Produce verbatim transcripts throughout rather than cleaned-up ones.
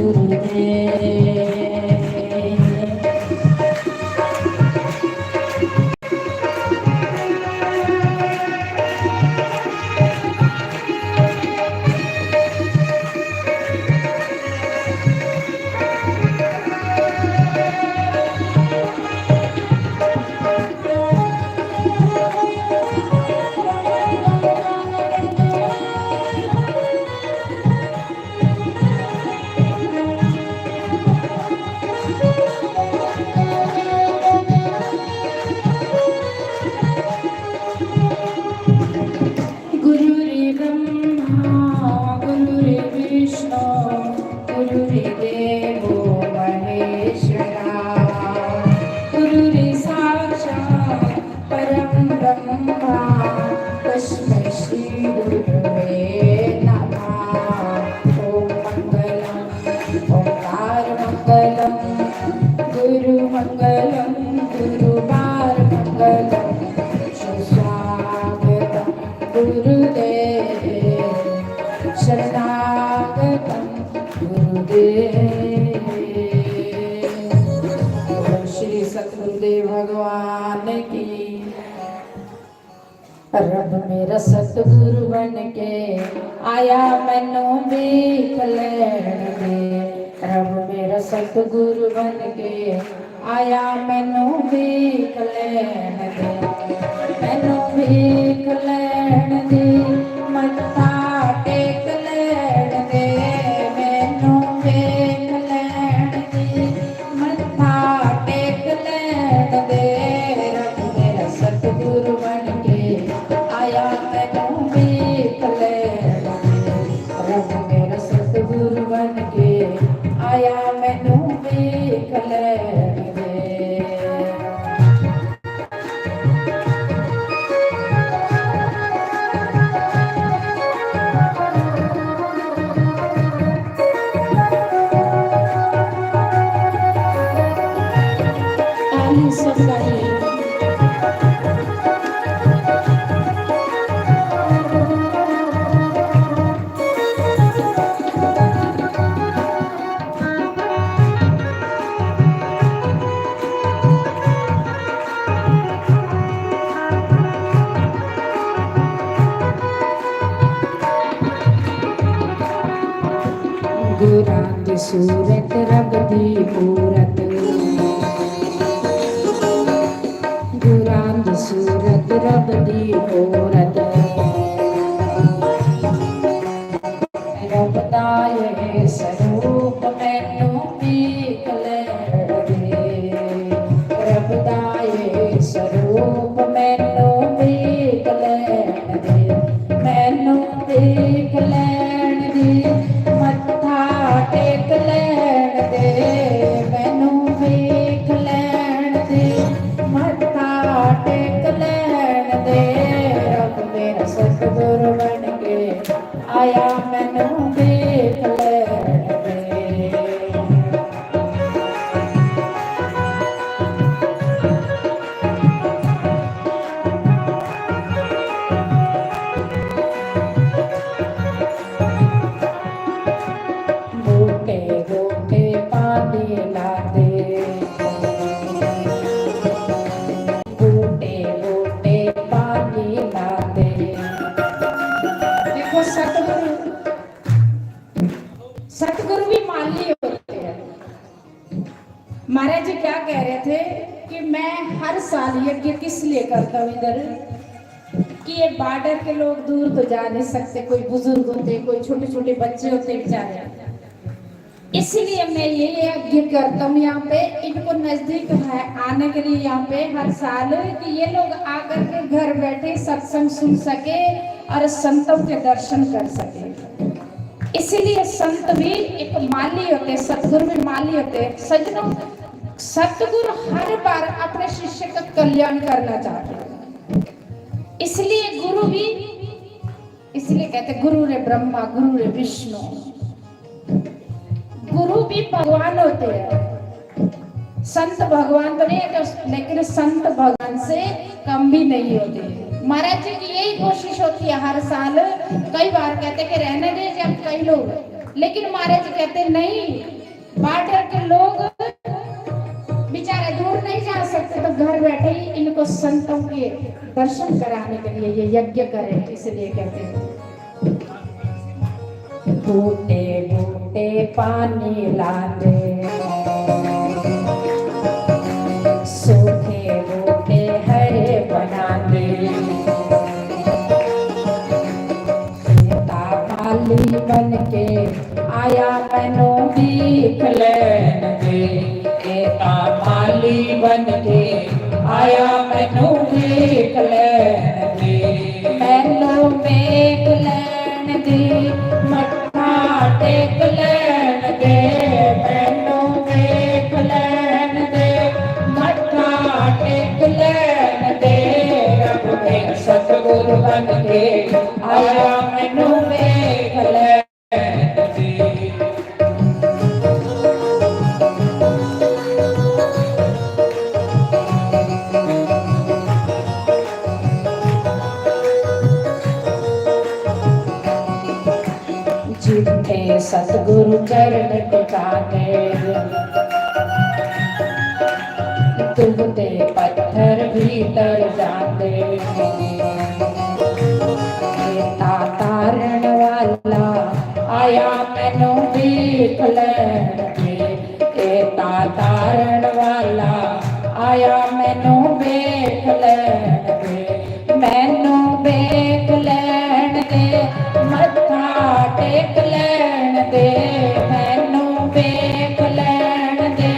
गुरुदेव। गुरुर्ब्रह्मा गुरुर्विष्णु गुरुर्देवो महेश्वरा। गुरुर्साक्षात् परं ब्रह्मा तस्मै श्री गुरुवे नमः। ॐ मङ्गलं ओंकार मङ्गलं गुरु मङ्गलं गुरुवार मङ्गलं सुस्वागतं गुरुदेव शरणागतं गुरुदेव। श्री सतगुरुदेव भगवान की। रब मेरा सतगुरु बन के आया, मैनू देख लैण दे। रब मेरा सतगुरु बन के आया, मैनू देख लैण दे। मैनू देख लैण दे, मत्था टेक लैण दे। मैनू देख लैण दे, मत्था टेक लैण दे। रब मेरा सतगुरु बन के आया, मैनू देख लैण दे। रब मेरा सतगुरु बन के आया, मैनू देख लैण दे। गुरां दी सूरत रब दी मूरत, गुरां दी सूरत रब दी मूरत। रब दा एह् सरूप मैनू देख लैण दे। रब दा एह् सरूप मैनू देख लैण दे। मैनू देख लैण दे, मत्था टेक लैण दे। मैनू देख लैण दे, मत्था टेक लैण दे। रब मेरा सतगुरु बन के आया, मैनू देख लैण दे। बूटे बूटे पानी लाते, बूटे बूटे पानी लाते। देखो सतगुरु, सतगुरु भी माली होते हैं। महाराज जी क्या कह रहे थे कि मैं हर साल यज्ञ किस लिए करता हूँ इधर, कि ये बॉर्डर के लोग दूर तो जा नहीं सकते, कोई बुजुर्ग होते, कोई छोटे छोटे बच्चे होते बेचारे, इसलिए मैं ये यज्ञ करता हूँ यहाँ पे। इनको नजदीक है आने के लिए, यहाँ पे हर साल कि ये लोग आकर के घर बैठे सत्संग सुन सके और संतों के दर्शन कर सके। इसीलिए संत भी एक माली होते, सतगुरु भी माली होते। सज्जनों, सतगुरु हर बार अपने शिष्य का कल्याण करना चाहते हैं। इसलिए गुरु भी, इसलिए कहते गुरु रे ब्रह्मा, गुरु रे विष्णु। गुरु भी भगवान होते हैं, संत भगवान तो नहीं है, लेकिन संत भगवान से कम भी नहीं होते। महाराज जी की यही कोशिश होती है हर साल। कई बार कहते कि रहने दे, जब कई लोग लेकिन महाराज कहते नहीं, बॉर्डर के लोग बेचारे दूर नहीं जा सकते, तो घर बैठे ही इनको संतों के दर्शन कराने के लिए ये यज्ञ करें, इसलिए कहते हैं। बूटे बूटे पानी लांदे, सूखे बूटे हरे बनांदे। एता माली बन के आया, मैनू देख लैन दे। एता माली बन के आया, मैनू देख लैन दे। मैनू देख लैन दे, मत्था टेक लैन दे। मैनू देख लैन दे, मत्था टेक लैन दे। रब मेरा सतगुरु बन के आया, मैनू देख लैन दे। जिथे सतगुरु चरण टिकाते, तुहते पत्थर भीतर जाते। एता तारण वाला आया, मैनू देख लैन दे। एता तारण वाला आया, मैनू देख लैन दे। मैनू देख लैन दे, मत्था टेक लैन दे। मैनू देख लैन दे,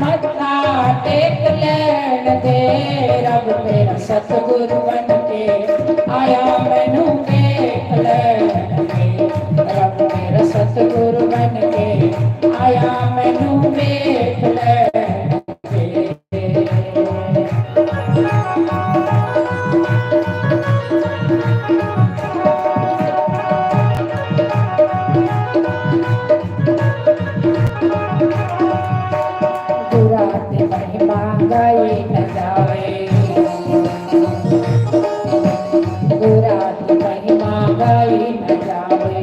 मत्था टेक लैन दे। रब मेरा सतगुरु बन के आया, मैनू देख लैन दे। रब मेरा सतगुरु बन के आया, मैनू देख लैन दे। गुरा की महिमा गाई न जावे, गुरा की महिमा गाई न जावे।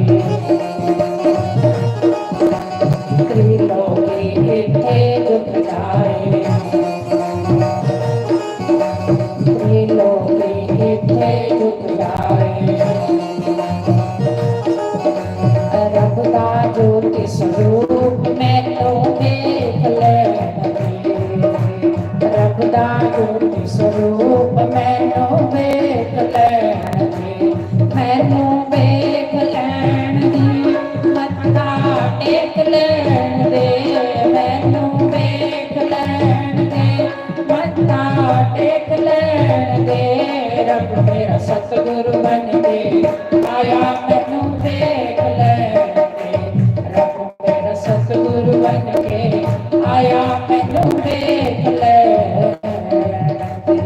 त्रिलोकी इत्थे जुट जाए, त्रिलोकी इत्थे जुट जाए। रब दा ज्योति स्वरूप मैनू देख लैन दे, रब दा ज्योति स्वरूप मैनू देख लैन दे। मैनू देख लैन दे, मत्था टेक लैन दे। मैनू देख लैन दे, मत्था टेक लैन दे। रब मेरा सतगुरु बन के आया, मैनू देख लैन दे। रब मेरा सतगुरु बन के आया, मैनू देख लैन दे।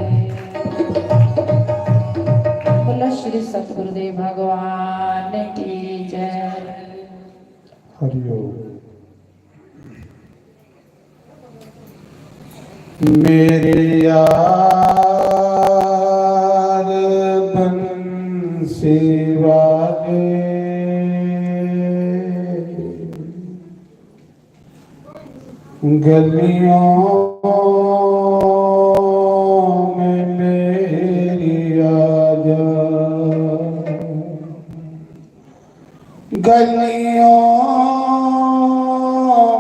बोलो श्री सतगुरुदेव भगवान की जय। हरिओम। मेरे यार बंसी वाले, गलियों में मेरी आ जा, गलियों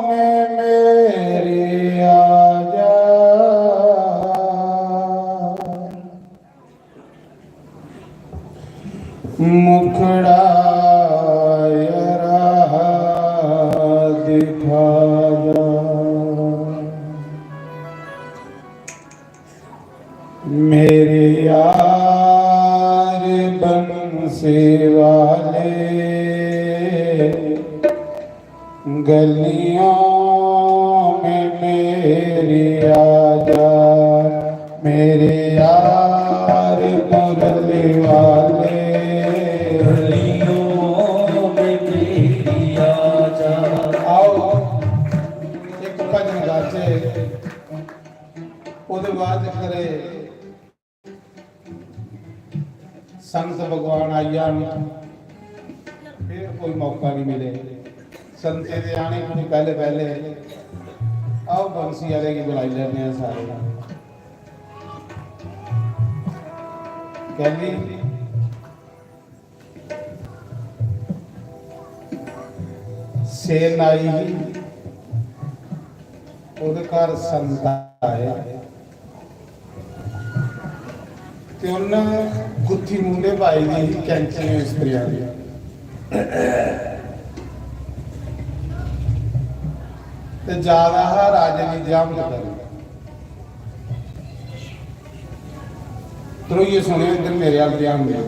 में मेरी आ जा। मुखड़ा जरा दिखा जा। मेरे यार बंसी वाले, गलियों में मेरी आ जा। मेरे यार मुरली वाले, गलियों में मेरी आ जा। आओ, एक भजन गाचे, ओदे बाद करे संत भगवान आई जान, फिर कोई मौका नहीं मिले। संते दे आने कोला पैह्ले पैह्ले आओ बंसी आह्ले गी बुलाई लैने आं सारे। कैली सेन आई ही, ओह्दे घर संता आए ते उन्न गुत्थी मूंढे पाई दी ही कैंचियें इस्त्रियां दी। ते जा दा हा राजे दी जामत करन। ध्रोइयै सुनेओ, इद्धर मेरे अल्ल ध्यान देओ।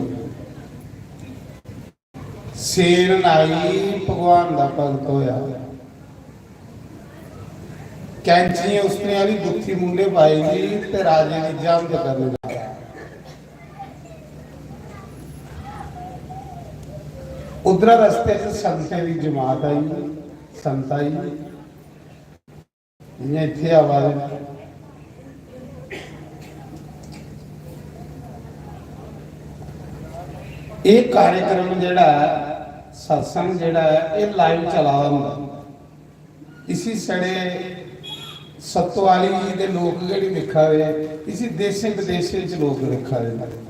सेन नाई भगवान दा भगत होया, कैंचियें उस्त्रें आह्ली गुत्थी मूंढे पाई दी ते राजे दी जामत करन लगा। उद्धरा रस्ते च संतें दी जमात आई, संत आई, इ'यां इत्थै आवा दे। एह् कार्यक्रम जेह्ड़ा ऐ, सत्संग जेह्ड़ा ऐ, एह् live चला दा होंदा। इसी साढ़े सत्तो आह्ली दे लोक गै निं दिक्खा दे, इसी देशें विदेशें च लोक दिक्खा दे न।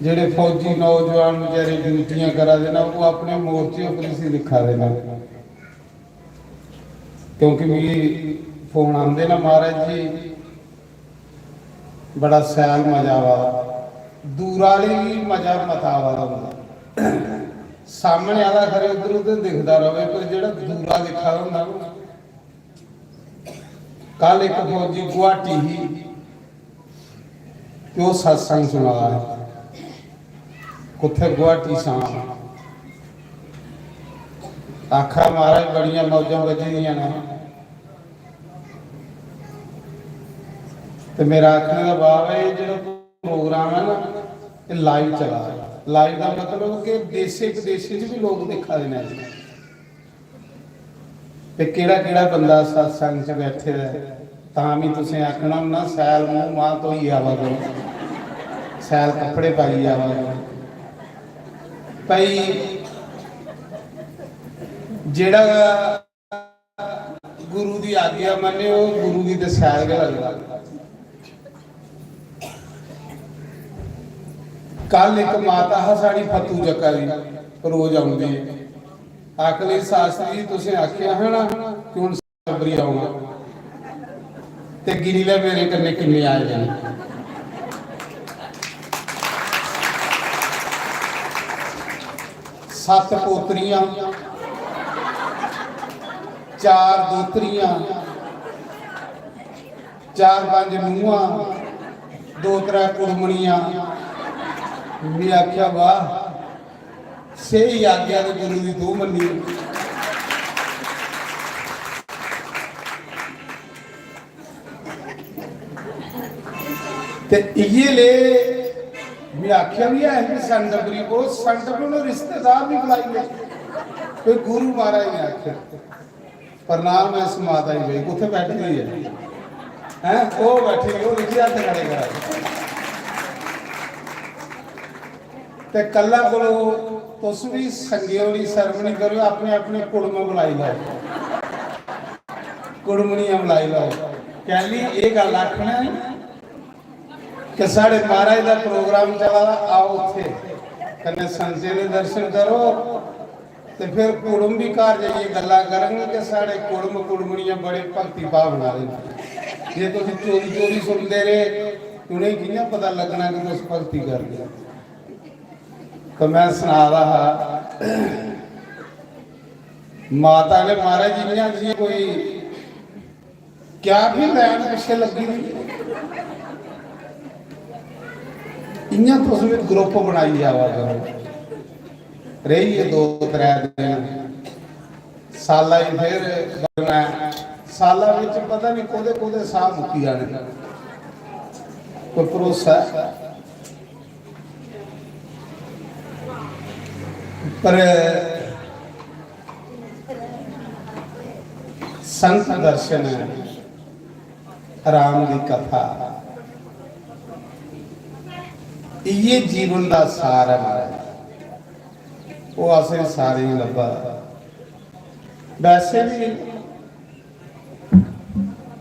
जेह्ड़े फौजी नौजवान बेचारे ड्यूटियां करा दे न, ओह् अपने मोर्चे उप्पर इसी दिक्खा दे न। क्योंकि मिगी फोन आंदे न, "महाराज जी, बड़ा सैल मजा आवा दा।" दूरा आह्ले गी मजा मता आवा दा होंदा। सामने आह्ला खरे उद्धर उद्धर दिखदा र'वै, पर जेह्ड़ा दूरा दिक्खा दा होंदा ना, कल इक फौजी गुवाहाटी ही, ते ओह् सत्संग सुना दा हा। कुत्थै? गुवाहाटी सां। आखा, "महाराज, बड़ियां मौजां बज्जी दियां न।" ते मेरा आखने दा भाव ऐ, एह् जेह्ड़ा प्रोग्राम ऐ ना, एह् live चला दा। Live दा मतलब कि देशे विदेशे च बी लोक दिक्खा दे न। ते केह्ड़ा केह्ड़ा बंदा सत्संग च बैठे दा ऐ, तां बी तुसें आखना होना, "सैल मूंह मांह् धोइयै आवा करो, सैल कपड़े पाइयै आवा करो।" भाई, जेह्ड़ा गुरु दी आज्ञा मन्ने, ओह् गुरु गी ते सैल गै लगदा। कल इक माता हा साढ़ी फत्तू जक्का दी, रोज औंदी ऐ। आखन लगी, "शास्त्री जी, तुसें आखेआ हा ना कि हुन डबरी औना, ते गिनी लै मेरे कन्नै किन्ने आए दे न।" सत्त पोतरियां, चार दोतरियां, चार पंज नूहां, दो त्रै कुड़मनियां। में आखेआ, "वाह, स्हेई आज्ञा ते गुरु दी तूं मन्नी।" ते इ'यै ले में आखेआ बी ऐ ही संत डबरी, ओह् संत डबरी, उ'नें रिश्तेदार बी बुलाई ले, कोई गुरु महाराज ने आखेआ। प्रणाम ऐ इस माता गी, भाई, कुत्थै बैठी दी ऐ? हैं? ओह् बैठी दी, ओह् दिक्खी हत्थ खड़े करा दे। ते कल्ला कोलो तुस बी संगे होनी ceremony करो, अपने अपने कुड़म बुलाई लैओ, कुड़मनियां बुलाई लैओ। कैली एह् गल्ल आखना ऐ कि साढ़े महाराज दा प्रोग्राम चला दा, आओ उत्थे कन्नै संतें दे दर्शन करो। ते फिर कुड़म बी घर जाइयै गल्लां करन कि साढ़े कुड़म कुड़मनियां बड़े भक्ति भावना आह्ले न। जे तुस चोरी चोरी सुनदे रेह्, उ'नेंगी कि'यां पता लग्गना कि तुस भक्ति करदे ओ? ते में सना दा हा, माता ने, महाराज, इ'यां जि'यां कोई क्या भी लैन पिच्छे लग्गी दी। इ'यां तुस बी group बनाइयै आवा करो। रेही गे दो त्रै दिन, साला गी फिर बनना ऐ। साला बिच पता नहीं कोह्दे कोह्दे साह् मुक्की जाने, कोई भरोसा ऐ? पर संत दर्शन, राम दी कथा, इ'यै जीवन दा सार ऐ महाराज। ओह् असें सारें गी लब्भा दा। वैसे भी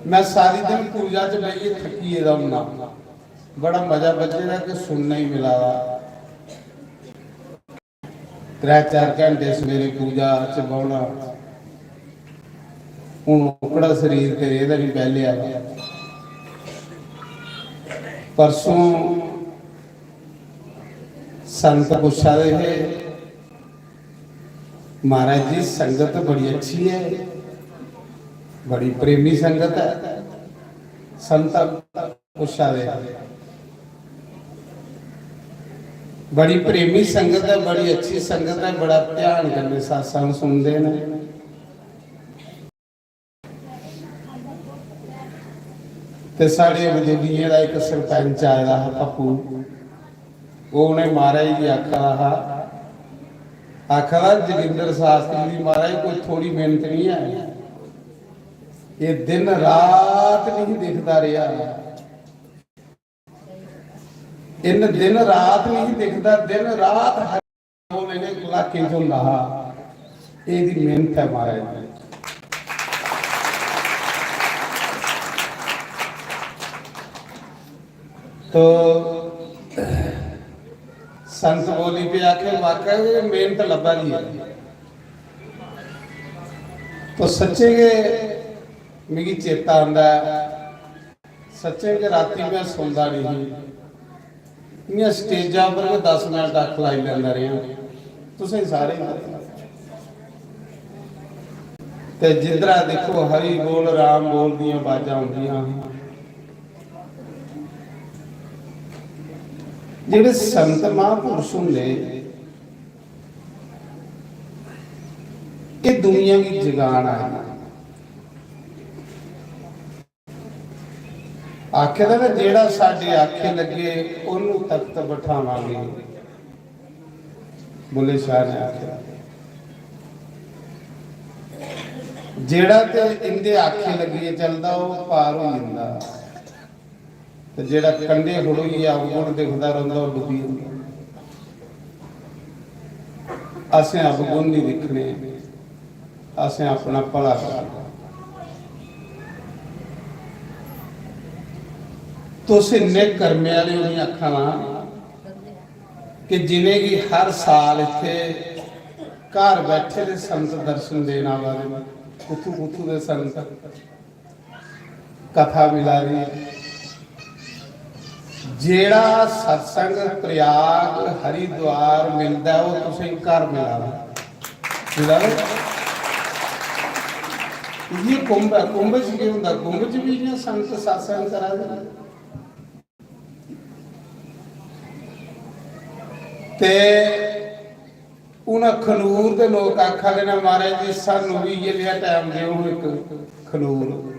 मैं सारी दिन पूजा च बेहियै थक्की गेदा होन्ना। बड़ा मजा बज्झे दा कि सुनने गी मिला दा। त्रै चार घैंटे सवेरे पूजा च बौह्ना। हून ओकड़ा शरीर ते रेह्दा निं पैह्ले आह्ला। परसों संत पुच्छा दे हे, "महाराज जी, संगत बड़ी अच्छी ऐ, बड़ी प्रेमी संगत ऐ।" संत पुच्छा दे, "बड़ी प्रेमी संगत ऐ, बड़ी अच्छी संगत ऐ, बड़ा ध्यान कन्नै सत्संग सुनदे न।" ते साढ़े बजुर्गियें दा इक सरपंच आए दा हा पप्पू, ओह् उ'नें महाराज गी आखा दा हा, आखा दा, "जोगिंदर शास्त्री दी महाराज कोई थोड़ी मेहनत निं ऐ, एह् दिन रात निं दिखदा रेहा, इन्न दिन रात निं दिखदा, दिन रात हर ओह् इ'नें इलाकें च होंदा हा, एह्दी मेहनत ऐ महाराज दी।" तो संत बोली पे आखे, "वाकई गै मेहनत लब्भा दी ऐ।" तो सच्चे गै मिगी चेता आंदा ऐ, सच्चें गै रातीं में सौंदा नेईं ही, इ'यां स्टेजा पर गै दस मिंट अक्ख लाई लैंदा रेहा। तुसें सारें गी पता। ते जिद्धरा दिक्खो हरि बोल राम बोल दियां बाजां औंदियां हियां। जेह्ड़े संत महापुरुष होंदे, एह् दुनिया गी जगान आए। आखे दा ना, "जेह्ड़ा साढ़े आखे लग्गे, ओनू तख्त बठावांगे।" बुल्ले शाह ने आखे, "जेह्ड़ा ते इंदे आखे लग्गियै चलदा, ओह् पार होई जंदा, ते जेह्ड़ा कंढे खड़ोइयै अवगुण दिखदा रौंह्दा, ओह् डुब्बी जंदा।" असें अवगुण निं दिक्खने, असें अपना भला करना। तुस इन्ने कर्मे आह्ले ओ, में आखा ना, कि जिनेंगी हर साल इत्थे घर बैठे दे संत दर्शन देन आवा दे न। कुत्थू कुत्थू दे संत, कथा मिला दी ऐ। जेड़ा सत्संग प्रयाग हरिद्वार मिलदा ऐ, ओह् तुसेंगी घर मिला दा। मिला दा? इ'यै कुंभ ऐ। कुंभ च केह् होंदा? कुंभ च बी इ'यां संत सत्संग करा दे न। ते हून अखनूर दे लोक आखा दे न, "महाराज जी, सानू बी इ'यै नेहा टैम देओ, हून इक खनूर।"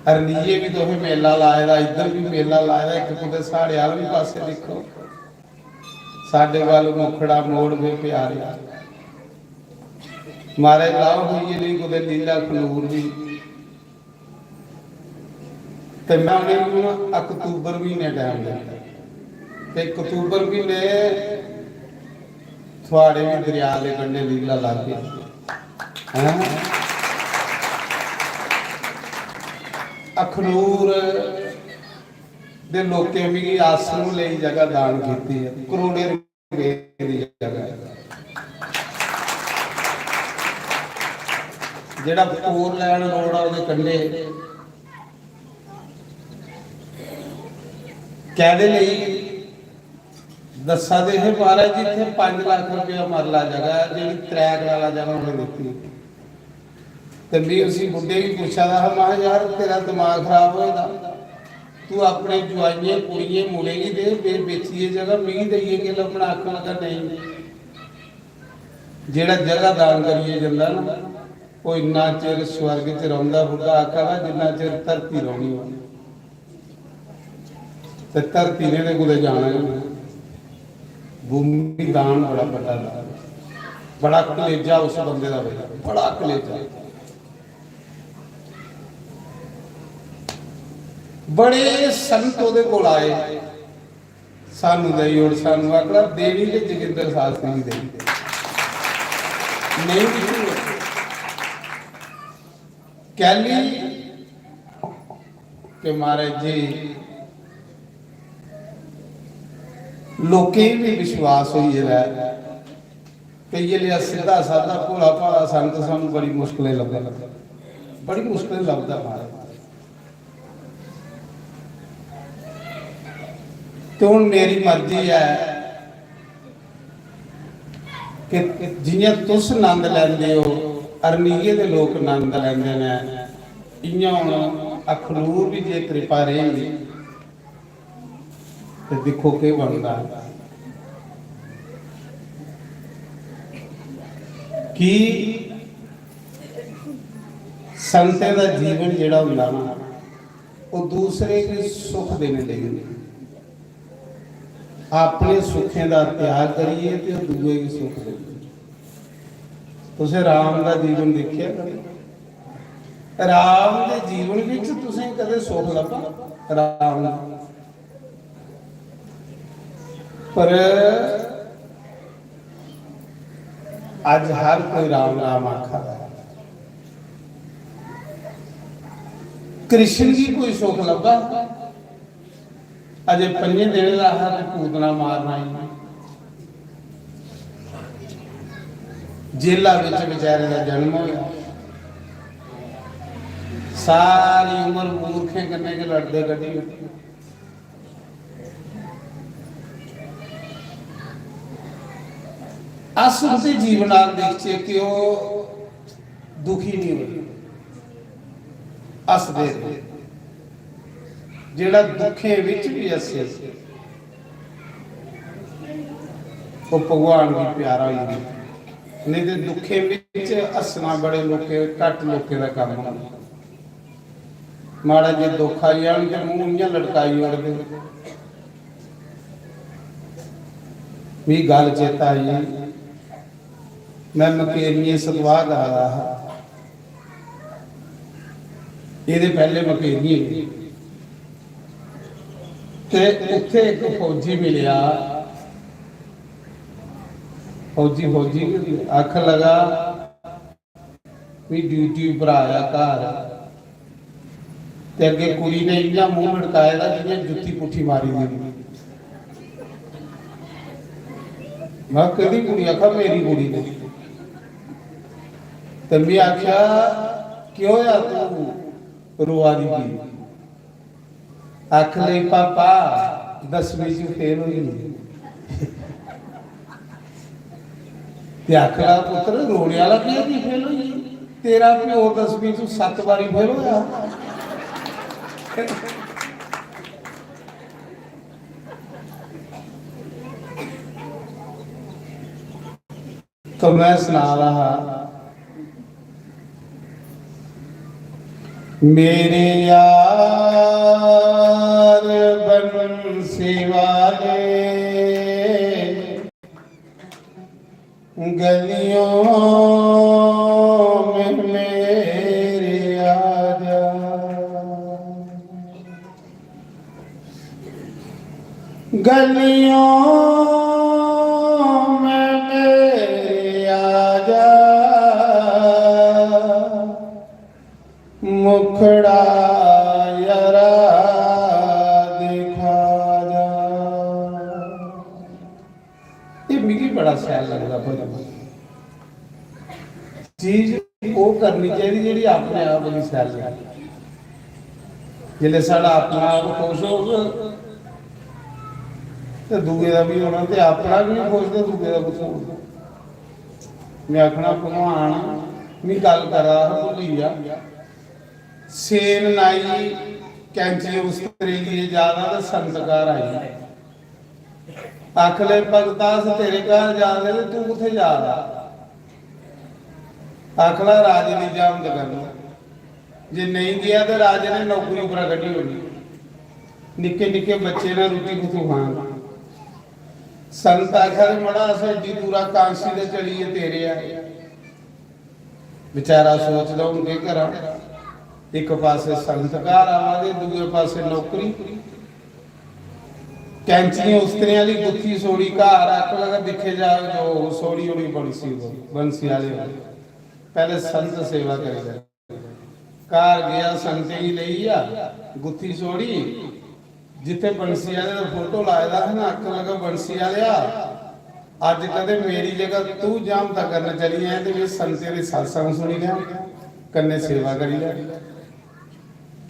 अरनिये बी तुसें मेला लाए दा, इद्धर बी मेला लाए दा, इक कुतै साढ़े आह्ले बी पासै दिक्खो, साढ़े वल मुखड़ा मोड़ बे प्यारे। महाराज, लाओ हून इ'यै नेही कुतै लीला खनूर बी। ते में उ'नेंगी हून अक्तूबर म्हीने टैम दित्ता। ते अक्तूबर म्हीने थुआड़े बी दरिया दे कंढे लीला लागे। हैं? अखनूर दे लोकें मिगी आश्रम लेई जगह दान कीती ऐ, करोड़ें रपेऽ दी जगह ऐ। जेह्ड़ा four lane road आ, ओह्दे कंढे कैह्दे लेई दस्सा दे हे? महाराज जी, इत्थै पंज लक्ख रपेआ मरला जगह ऐ, जेह्ड़ी त्रै कनाला जगह उ'नें दित्ती। ते में उसी बुड्ढे गी पुच्छा दा हा, महां, "यार, तेरा दमाग खराब होए दा? तू अपने जुआइयें, कुड़ियें, मुड़े गी दे, बे-, बेचियै जगह मिगी देइयै केह् लब्भना?" आखन लगा, "नेईं, जेह्ड़ा जगह दान करियै जंदा ना, ओह् इन्ना चिर स्वर्ग च रौंह्दा।" बुड्ढा आखा दा, "जिन्ना चिर धरती रौह्नी होऐ।" ते धरती ने ते कुतै जाना गै नेईं। भूमि दान बड़ा बड्डा दान, बड़ा कलेजा उस बंदे दा, भैया, बड़ा कलेजा। बड़े संत ओह्दे कोल आए, "सानू देई ओड़, सानू।" आखना, "देनी ते जोगिंदर शास्त्री गी देनी।" नेईं दित्ती। कैली के महाराज जी, लोकें गी बी विश्वास होई गेदा ऐ कि इ'यै नेहा सिद्धा साधा भोला भाला संत सानू बड़ी मुश्कलें लभदा, बड़ी मुश्कलें लभदा महाराज। ते हुन मेरी मर्जी ऐ कि जि'यां तुस नंद लैंदे ओ, अरनिये दे लोक नंद लैंदे न, इ'यां हुन अखनूर बी जे कृपा रेही ते दिक्खो केह् बनदा। कि संतें दा जीवन जेह्ड़ा होंदा ना, ओह् दूसरे गी सुख देने लेई होंदा। अपने सुखें दा त्याग करिए ते ओह् दूए गी सुख देंदे। तुसें राम दा जीवन दिक्खेआ कदें? राम दे जीवन विच तुसें कदें सुख लब्भा? राम दा। पर अज हर कोई राम राम आखा दा ऐ। कृष्ण गी कोई सुख लब्भा? अजे पंजे दिन दा हा ते पूतना मारना ही। जेला विच बेचारे दा जन्म होया। सारी उम्र मूर्खें कन्नै गै लड़दे कड्ढी। अस उंदे जीवन नाल दिखचे कि ओह दुखी नहीं होए, हसदे रहे। जेड़ा दुखें विच भी हस्से, ओह भगवान गी प्यारा होई जंदा। नहीं ते दुखें विच हस्सना बड़े लोकें, घट लोकें दा कम्म होंदा। माड़ा जे दुख आई जान ते मूंह इ'यां लटकाई ओड़दे। मिगी गल्ल चेता आई, मैं मकेरियें सतवाह करा दा हा, एह्दे पैह्ले मकेरियें, ते उत्थे इक फौजी मिलेआ। फौजी, फौजी आखन लगा, "मी ड्यूटी उप्पर आया घर, ते अग्गें कुड़ी ने इ'यां मूंह लटकाए दा जि'यां जुत्ती पुट्ठी मारी दी।" मैं, "केह्दी कुड़ी?" आखा, "मेरी कुड़ी ने।" ते मैं आखेआ, "केह् होया, तू रोआ दी की?" आखन लगी, "पापा, दसवीं च फेल होई गेई।" ते आखन लगा, "पुत्तर, रोने आह्ला केह् ऐ, की फेल होई गेई? तेरा प्यो दसवीं च सत्त बारी फेल होया।" तो मैं सना रहा हा, मेरे यार बंसी वाले, गलियों में मेरे आ जा। गलियों में मेरे आ जा, मुखड़ा यारा दिखा जा। ये मिगी बड़ा शैल लगदा भजन। चीज ओह् करनी चाहिदी जेह्ड़ी अपने आप गी शैल लग्गे। जिसलै साढ़ा अपना आप खुश होग ते दूए दा बी होना, ते अपना बी निं खुश ते दूए दा कुत्थूं होना? में आखना, भगवान, मी गल्ल करा दा हा, भुल्ली गेआ। सेन नाई कैंची उस्तरे लिए जा दा ते संत घर आई। आखले, "भगता, अस तेरे घर जा दे ते तू कुत्थै जा दा?" आखला, "राजे दी जामद करन।" जे नेईं गेआ ते राजे ने नौकरी उप्परा कड्ढी ओड़नी। निक्के निक्के बच्चे ने रुट्टी कुत्थूं खान? संत आखा दे, "मड़ा, अस एड्डी दूरा कांसी दे चलियै तेरे आए।" बेचारा सोचदा, "हून केह् करां?" इक पासे संत घर आवा दे, दूए पासे नौकरी। कैंचियें उस्तरें आह्ली गुत्थी सोड़ी घर, आखन लगा, "दिक्खे जाओ जो सोड़ी ओड़ी बंसी को, बंसी आह्ले को।" पैह्ले संत सेवा करी लैओ। घर गेआ, संगतें गी लेई गेआ, गुत्थी छोड़ी, जित्थै बंसी आह्ले दा फोटो लाए दा हा ना, आखन लगा, "बंसी आह्लेआ, अज्ज कदें मेरी जगह तू जामता करन चली जाए ते में संगतें दे सत्संग सुनी लै, कन्नै सेवा करी लै।"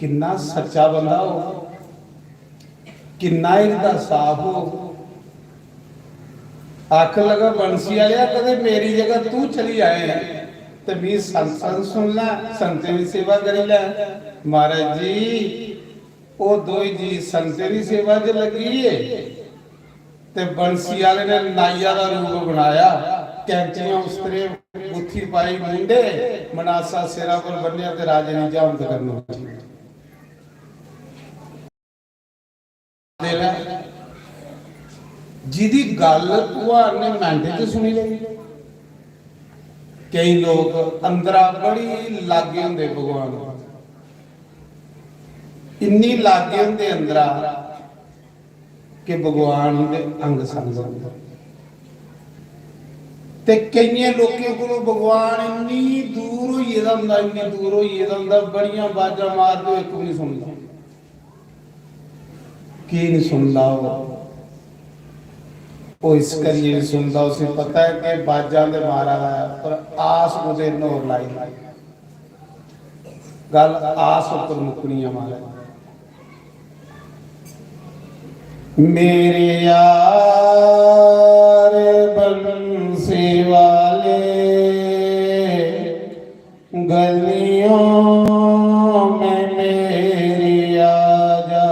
किन्ना सच्चा बंदा हो, किन्ना हिरदा साफ हो। आखन लगा, "बंसी आह्लेआ, कदें मेरी जगह तू चली आए ते मी सत्संग सुन लै, संगतें दी सेवा करी लै।" महाराज जी, ओह् दोई जी संगतें दी सेवा च लग्गी गे ते बंसी आह्ले ने नाइया दा रूप बनाया, कैंचियां उस्तरे, गुत्थी पाई मुंडे, मनासा सिरा पर बन्नेआ ते राजे दी जामत करन लगी। दे लै, जिदी गल्ल भगवान ने मैंटे च सुनी लेई। केई लोक अंदरा बड़ी लागे होंदे भगवान, इन्नी लागे होंदे अंदरा कि भगवान उंदे अंग संग होंदे। ते केइयें लोकें कोलों भगवान इन्नी दूर होई गेदा होंदा, इन्नी दूर होई गेदा होंदा, बड़ियां बाजां मारदे, इक बी नहीं सुनदा। की नहीं सुनदा ओह्? ओह् इस करियै नहीं सुनदा, उसी पता ऐ कि बाजां ते मारा दा ऐ, पर आस कुतै इन्नै होर लाई दी। गल्ल आस उप्पर मुक्कनी ऐ, महाराज। मेरे यार बंसी वाले, गलियों में मेरी आजा,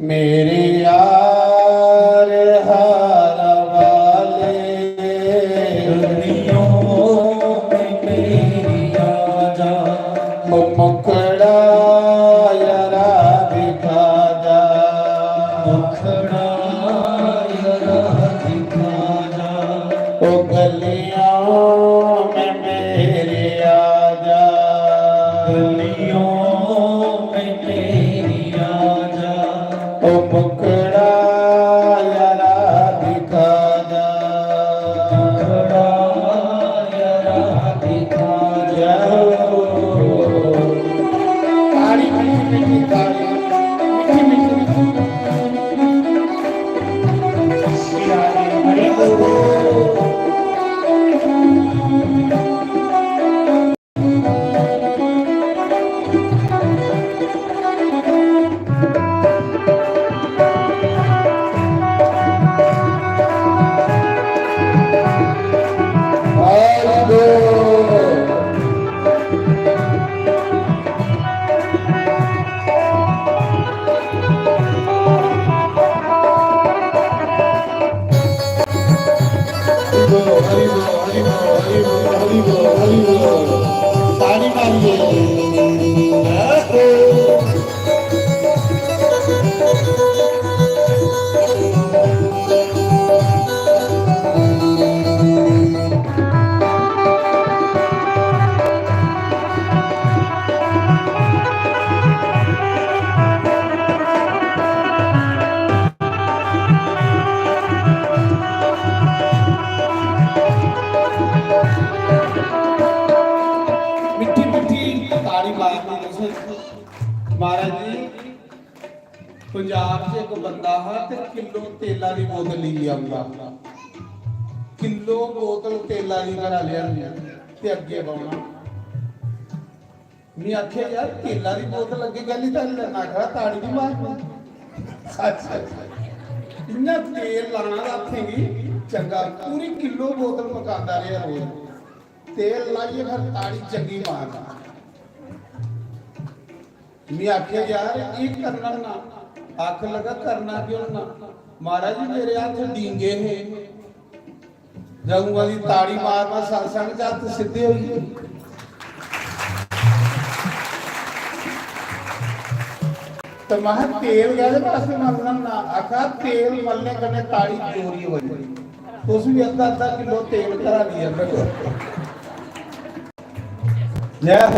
मेरे यार हार वाले। गलियों में मेरी आजा, ओ मुखड़ा यारा दिखा जा, मुखड़ा यारा दिखा जा। ओ गलियों में मेरी आजा, गलियों में मेरी आजा। ओ मुखड़ा यारा दिखा जा, मुखड़ा यारा दिखा जा। ताड़ी मीठी मीठी ताड़ी, मीठी मीठी। श्री राधे, हरि बोल। हरि बोल, हरि बोल, हरि बोल, हरि बोल, हरि बोल। ताड़ी मारिए। जय हो। मिट्ठी मिट्ठी ताड़ी मारनी तुसें। महाराज जी, पंजाब च इक बंदा हा ते किलो तेला दी बोतल लेइयै औंदा। किलो बोतल तेला दी घरा लेआंदी ते अग्गें बौह्ना। में आखेआ, "यार, तेला दी बोतल अग्गें कैल्ली धरी लैना?" आखा, "ताड़ी दी मार।" अच्छा, अच्छा। इ'यां तेल लाना दा हत्थें गी चंगा, पूरी किलो बोतल मकांदा रेहा रोज। तेल लाइयै फिर ताड़ी चंगी मारना। में आखेआ, "यार, एह् करना ना।" आखन लगा, "करना क्यों ना?" महाराज जी, मेरे हत्थ डींगे हे, जदूं दी ताड़ी मारना सत्संग च हत्थ सिद्धे होई गे। ते महां, "तेल कैह्दे वास्ते मलना ना?" आखा, "तेल मलने कन्नै ताड़ी जोरी होई।" तुस भी अद्धा अद्धा किलो तेल घरा लेई आंदे करो। जय हो।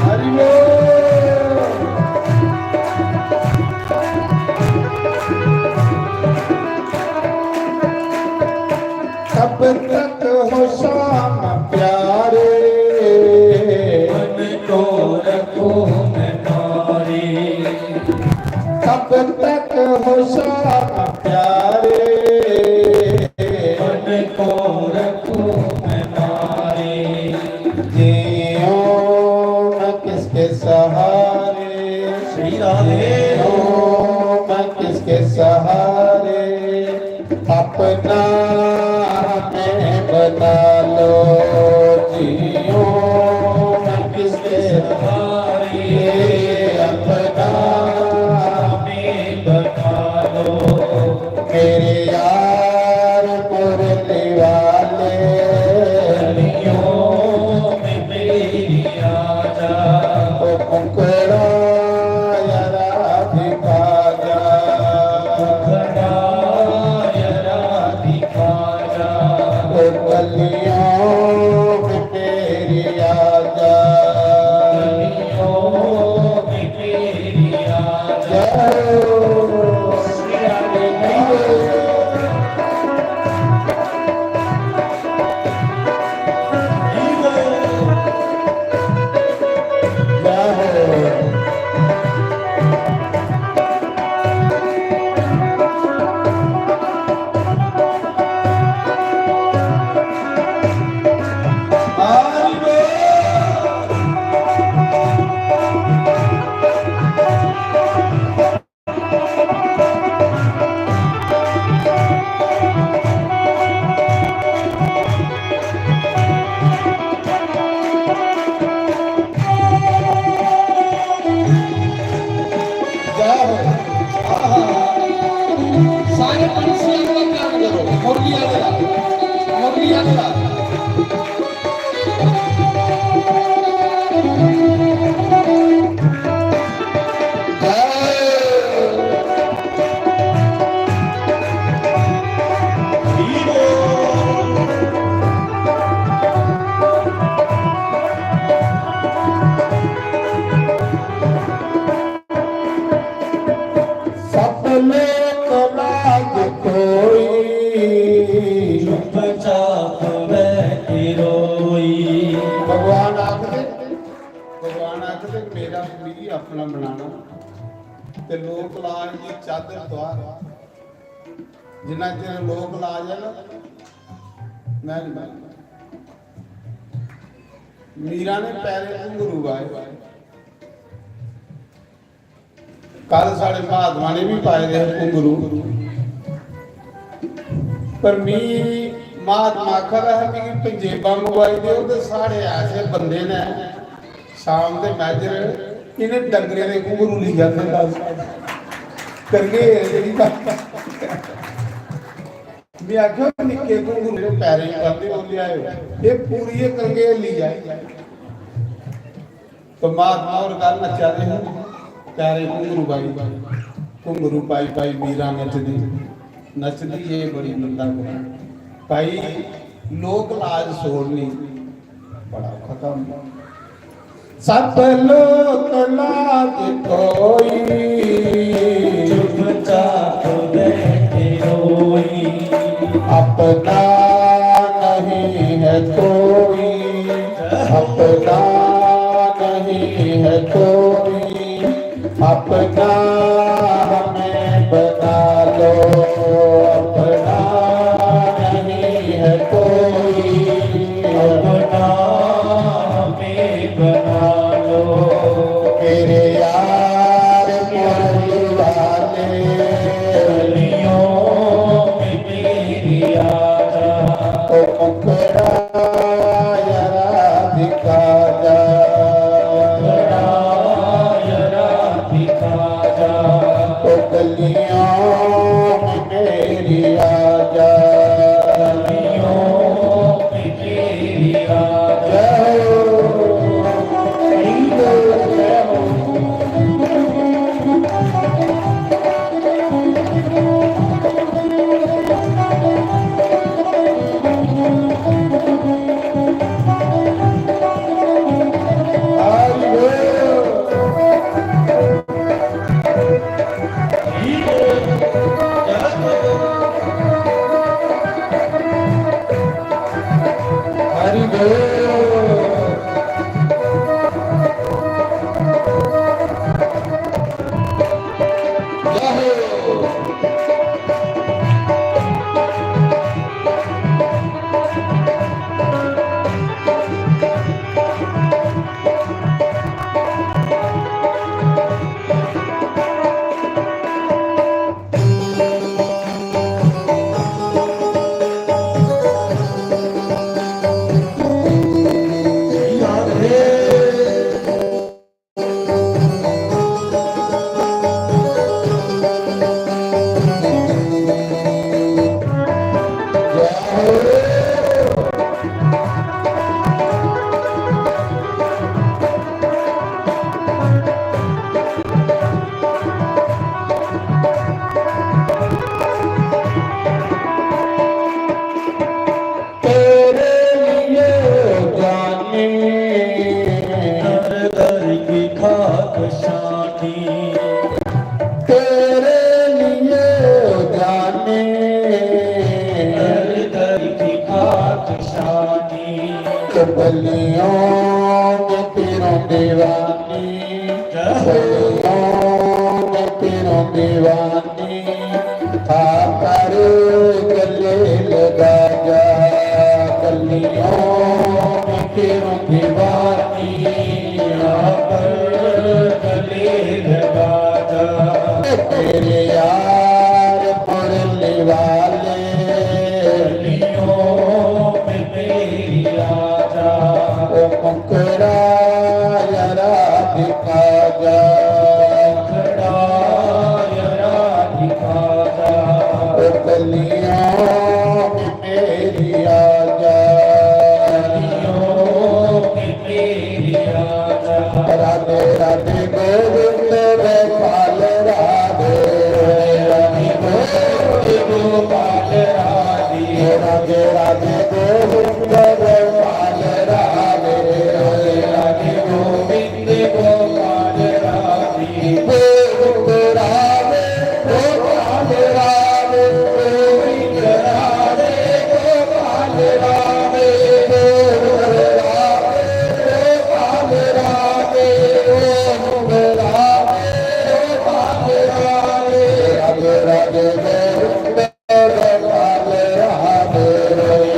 हरि बोल। कब तक हो शाम प्यारे, मन को रखूं मैं मारे। जियो मैं किसके सहारे, श्री राधे। जियो मैं किसके सहारे, अपना हमें बना लो। जियो मैं किसके सहारे, अपना हमें बना लो। मेरे यार मुरली वाले, गलियों में मेरी आजा। ओ मुखड़ा यारा दिखा जा। मुखड़ा यारा दिखा जा। ओ गलियों में मेरी आजा। गलियों में मेरी आजा। जय हो। जय हो। आहा। सारे पंछियों को काम करो। मुरली आगरा। मुरली आगरा। सब लोक लाज कोई, चुपचाप बैठी रोई। भगवान आखदे, भगवान आखदे, "मेरा, मिगी अपना बनाना ते लोक लाज दी चादर तुआर।" जिन्ना चिर लोक लाज है ना, मैं नहीं बनना। मीरा ने पैरें घुंघरू पाए। कल साढ़े महात्मा ने भी पाए दे हे घुंघरू, पर मी महात्मा आखा दा हा, "मिगी पंजेबां मंगवाई देओ।" ते साढ़े ऐसे बंदे ने, शाम दे मैजर, इ'नें डंगरें दे घुंघरू लेई जाते। दस करगे जेह्ड़ी गल्ल। में आखेआ, "निक्के घुंघरू जेह्ड़े पैरें च पांदे, ओह् लेआएओ।" एह् पूरी एह् करगे लेई आए। तो महात्मा होर कल नच्चा दे हे, पैरें घुंघरू पाई, घुंघरू पाई पाई मीरा नचदी, नचदी एह् बड़ी मंदा करी। भाई, लोक लाज छोड़नी बड़ा औखा कम्म। सब लोक लाज कोई, चुपचाप बैठे रोई। अपना नहीं है कोई, अपना नहीं है कोई, अपना हमें बना लो। अपना नहीं है कोई, अपना हमें बना लो। मेरे यार मुरली वाले, गलियों में मेरी आजा। ओ मुखड़ा यारा दिखा जा, मुखड़ा यारा दिखा जा। ओ गलियों में मेरी आजा, गलियों में मेरी आजा। जय हो। हरि बोल। तेरे लिए जाने, दर दर की खाक शानी। तेरे लिए जाने, दर दर की खाक शानी। तो गलियों में फिरूं दीवानी, गलियों में फिरूं दीवानी। आकर गले लगा जा, गलियों में फिरूं दीवानी, आकर गले लगा जा। तेरे यार मुरली वाले, गलियों में मेरी आजा। ओ मुखड़ा जरा दिखा जा, मुखड़ा जरा दिखा जा। ओ गलियों में मेरी आजा, गलियों में मेरी आजा। राधे राधे गोविंद गोपाल राधे, राधे राधे गोविंद गोपाल राधे। राधे राधे गोविंद गोपाल राधे, राधे राधे गोविंद गोपाल राधे। गोविंद राधे, गोपाल राधे, गोविंद राधे, गोपाल राधे, गोविंद राधे, गोपाल राधे, गोविंद राधे, गोपाल राधे। राधे राधे गोविंद गोपाल राधे,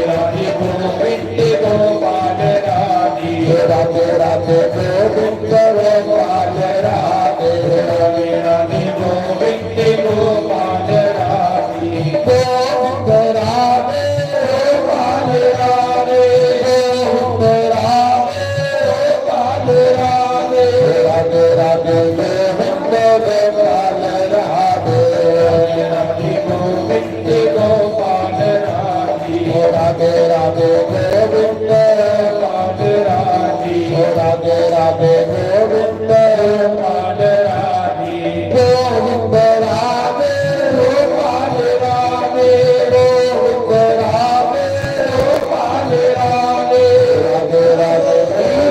राधे गोविंद गोपाल राधे। राधे राधे गोविंद गोपाल राधे, राधे राधे गोविंद गोपाल राधे। गोविंद राधे, गोपाल राधे, गोविंद राधे, गोपाल राधे। राधे राधे गोविंद गोपाल राधे, राधे राधे गोविंद गोपाल राधे। राधे राधे गोविंद गोपाल राधे। राधे राधे गोविंद गोपाल राधे। गोविंद राधे गोपाल राधे, गोविंद राधे गोपाल राधे। राधे राधे गोविंद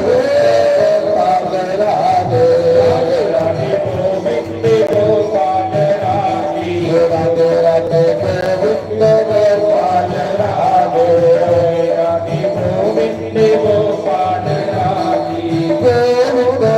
गोपाल राधे। राधे राधे गोविंद गोपाल राधे। राधे राधे गोविंद गोपाल राधे। राधे गोविंद गोपाल राधे। गोविंद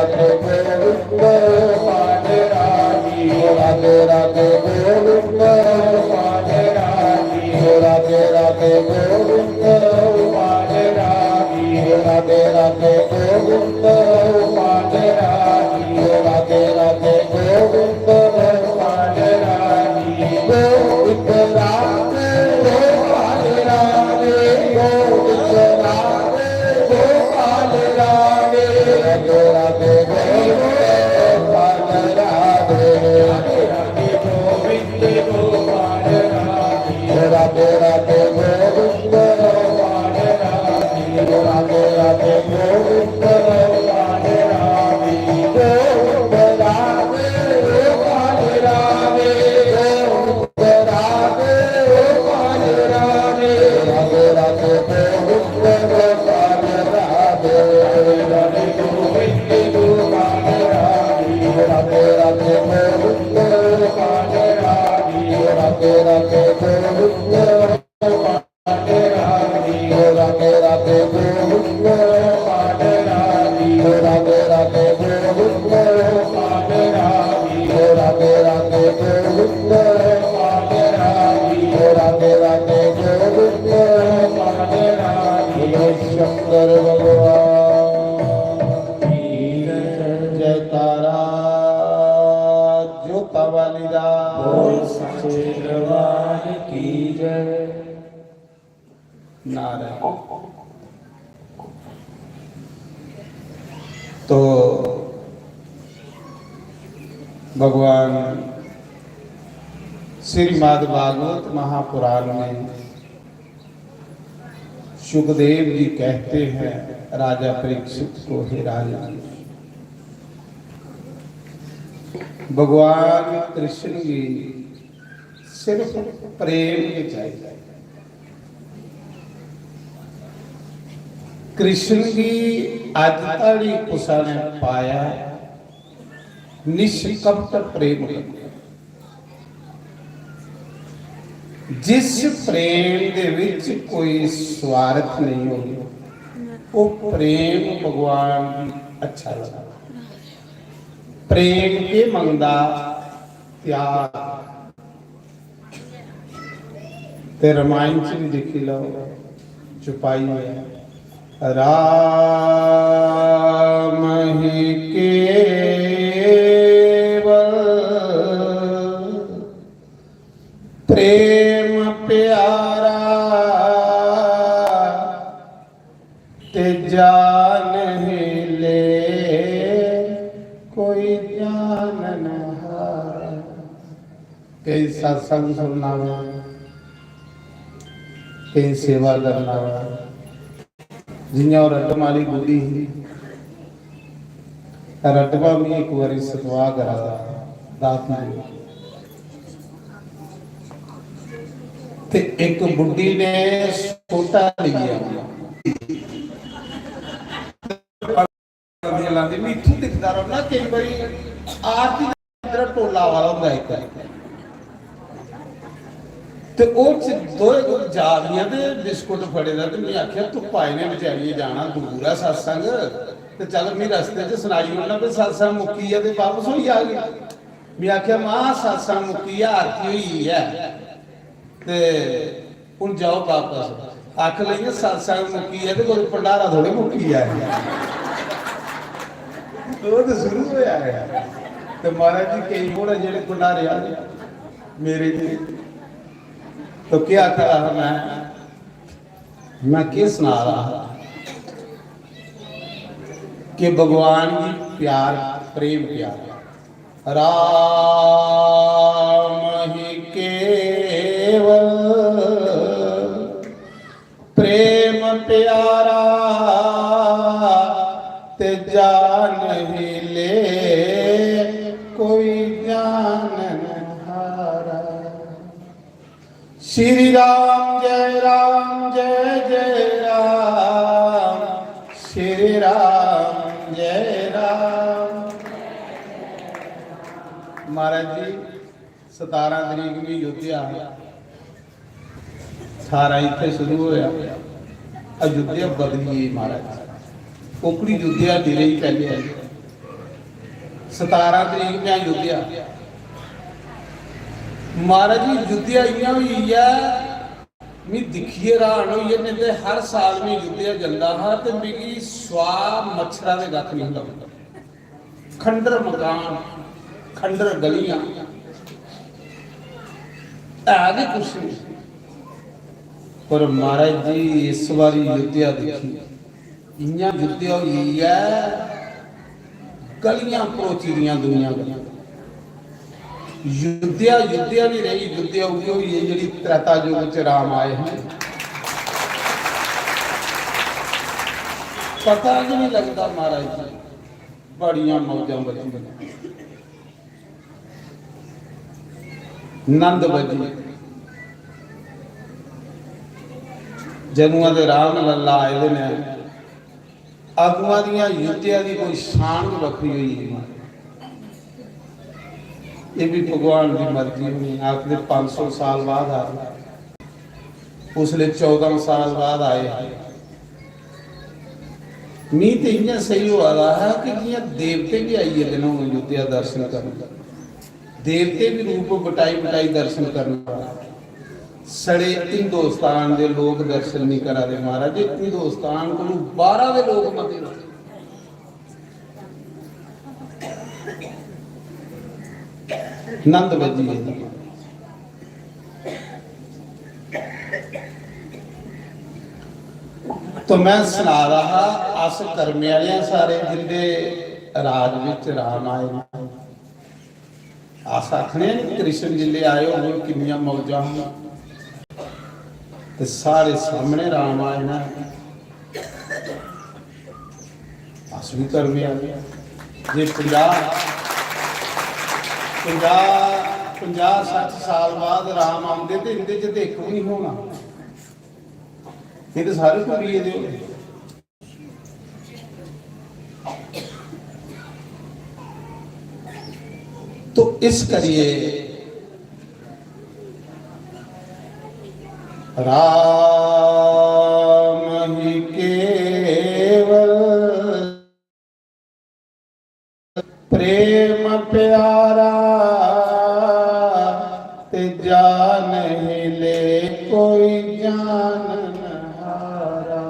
राधे राधे गोविंद पांडे राजी, राधे राधे गोविंद पांडे राजी, राधे राधे गोविंद पांडे राजी, राधे राधे गोविंद पांडे राजी, राधे राधे गोविंद पांडे राजी, गोविंद राधे पांडे राजी, गोविंद राधे गोपाल राधे, राधे राधे गोविंद गोपाल राधे, राधे राधे गोविंद गोपाल राधे, राधे राधे गोविंद गोपाल राधे, राधे राधे गोविंद गोपाल राधे, गोविंद राधे गोपाल राधे, गोविंद राधे गोपाल राधे, राधे राधे गोविंद गोपाल राधे, राधे राधे गोविंद गोपाल राधे, राधे राधे गोविंद गोपाल राधे, राधे राधे गोविंद गोपाल राधे, राधे राधे गोविंद गोपाल राधे, राधे राधे गोविंद गोपाल राधे, राधे राधे गोविंद गोपाल राधे, राधे राधे गोविंद गोपाल राधे। शंकर भगवान की जय। जयकारा जोता वाली दा। बोल सच्चे दरबार की जय। नारायण। तो भगवान श्रीमद् भागवत महापुराण में सुखदेव जी कहते हैं राजा परीक्षित को, हे राजन, भगवान कृष्ण की सिर्फ प्रेम के चाहिए। कृष्ण की अज धड़ी कुसा ने पाया निष्कपट प्रेम करके। जिस प्रेम दे विच कोई स्वार्थ नहीं होंदा, वो प्रेम भगवान की अच्छा लगदा। प्रेम के मंगदा? त्याग। ते रामायण च भी देखी लो, चौपाई है, राम ही केवल प्रेम प्यारा, ते जान ही ले कोई जान न हारा। कई सत्संग सुनना वा, कई सेवा करना वा। जियां ओह् रटम आह्ली बुड्ढी ही, रटमा भी इक बारी सतवा करा दा, दाती ने। ते इक बुड्ढी ने सोटा लेइयै आना। लांदी, मिगी दिखदा रौह्ना, केईं बारी आरती दा इद्धर टोला आवा दा होंदा इक। ते ओह् च दोए कोल जा दियां ते बिस्कुट फड़े दा, ते में आखेआ, "धुप्पा इ'नें बेचारियें जाना, दूर ऐ सत्संग, ते चल, में रस्ते च सनाई ओड़ना भई सत्संग मुक्की गेआ ते बापस होई जागे।" में आखेआ, "मां, सत्संग मुक्की गेआ, आरती होई गेई ऐ, ते हुन जाओ बापस।" आखन लगी, "सत्संग मुक्की गेआ ते कोई भंडारा थोड़े मुक्की गेआ ऐ।" ओह् ते शुरू होया ऐ। ते महाराज जी, केईं मूड़ ऐ जेह्ड़े भंडारे आह्ले, मेरे जी। तो केह् आखा दा हा मैं? मैं केह् सना दा हा कि भगवान गी प्यार, प्रेम प्यार, राम ही केवल प्रेम प्यारा, ते जान ही ले कोई जान न हारा। श्री राम जय राम जय जय राम, श्री राम जय राम। महाराज जी, सतारां तरीक भी अयोध्या, ठारां इत्थै शुरू होया, अयोध्या बदली गेई महाराज। ओकड़ी अयोध्या नहीं रही पैह्ले आह्ली। सतारां तरीक में अयोध्या। महाराज जी, अयोध्या इ'यां होई गेआ, मी दिक्खियै र्हान होई गे, नेईं ते हर साल में अयोध्या जंदा हा ते मिगी सुआह् मच्छरा दे कक्ख नेईं लभदा। खंडर मकान, खंडर गलियां, है गै कुछ नहीं। पर महाराज जी, इस बारी अयोध्या दिक्खी, इ'यां अयोध्या होई गेई ऐ, गलियां भरोची दियां दुनिया कन्नै। अयोध्या, अयोध्या नहीं रही, अयोध्या उ'ऐ होई गेई जेह्ड़ी त्रेता युग च राम आए हे। पता गै नहीं लगदा महाराज जी, बड़ियां मौजां बज्जी दियां। नंद बज्जी। जदुआं दे राम लल्ला आए दे ने, अदुआं दियां अयोध्या दी कोई शान गै बक्खरी होई गेई। एह् बी भगवान दी मर्जी होनी। आखदे पंज सौ साल बाद आ, उसलै चौदां साल बाद आए। मी ते इ'यां सेही होआ दा हा कि जि'यां देवते बी आई गेदे न हून अयोध्या दर्शन करन। देवते बी रूप बटाई बटाई दर्शन करना। साढ़े हिंदुस्तान दे लोक दर्शन नहीं करा दे महाराज, हिंदुस्तान कोलू बाहरा दे लोक मते न। नंद बज्जी गेदी। तो मैं सना रहा हा, अस कर्मे आह्ले आं सारे, जिंदे राज विच राम आए न। अस आखने आं कि कृष्ण जिसलै आए होङन, किन्नियां मौजां होङन, ते साढ़े सामने राम आए न। अस बी कर्मे आह्ले आं। जे पंजाह्, पंजाह्, पंजाह् सट्ठ साल बाद राम आंदे ते इंदे च ते इक बी निं होना। एह् ते सारे भुल्ली गेदे होने। तो इस करिए राम ही केवल प्रेम प्यारा, ते जान ही ले कोई जानन हारा।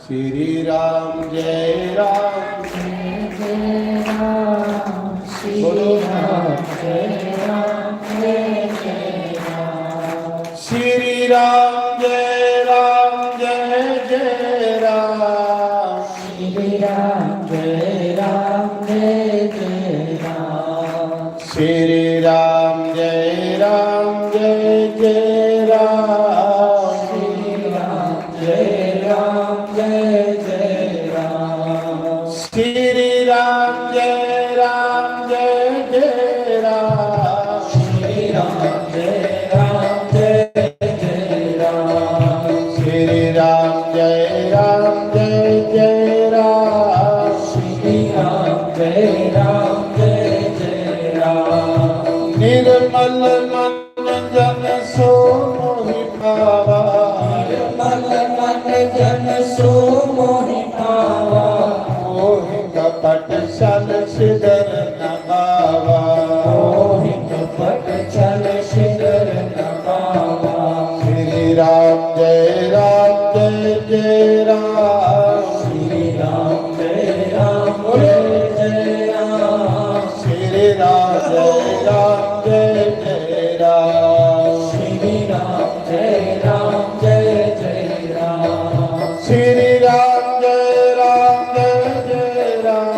श्री राम जय राम। जय जय राम, श्री बोलो। राम जय राम, जय जय राम। श्री राम जय राम, जय जय राम। श्री राम जय राम, जय जय राम। श्री राम जय राम, जय जय राम। श्री राम जय राम, जय जय राम। श्री राम जय राम, जय जय राम। श्री राम जय राम, जय जय राम। श्री राम जय राम, जय जय राम। श्री राम जय राम, जय जय राम। निर्मल मन जन सो मोहि पावा। निर्मल मन जन सो मोहि पावा। मोहि कपट छल छिदर न पावा। मोहि कपट छल छिदर न पावा। श्री राम जय राम, जय जय राम। श्री राम जय राम, जय जय राम। श्री राम जय राम, जय जय राम। श्री राम जय राम, जय जय राम। श्री राम जय राम, जय जय राम।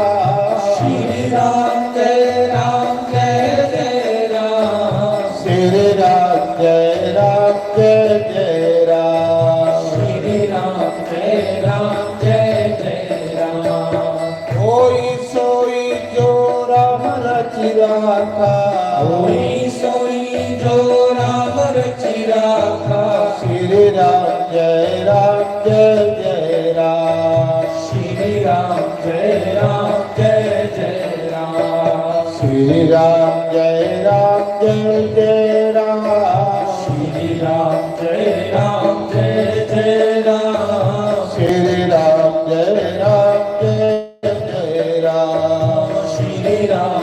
श्री राम जय राम, जय जय राम। श्री राम जय राम, जय जय राम। श्री राम जय राम, जय जय राम। कोई सोई जो राम रचि राखा। कोई सोई जो राम रचि राखा। श्री राम जय राम, जय जय राम। श्री राम जय राम, जय जय राम। श्री राम जय राम, जय जय राम। श्री राम जय राम, जय जय राम। श्री राम जय राम, जय जय राम। श्री राम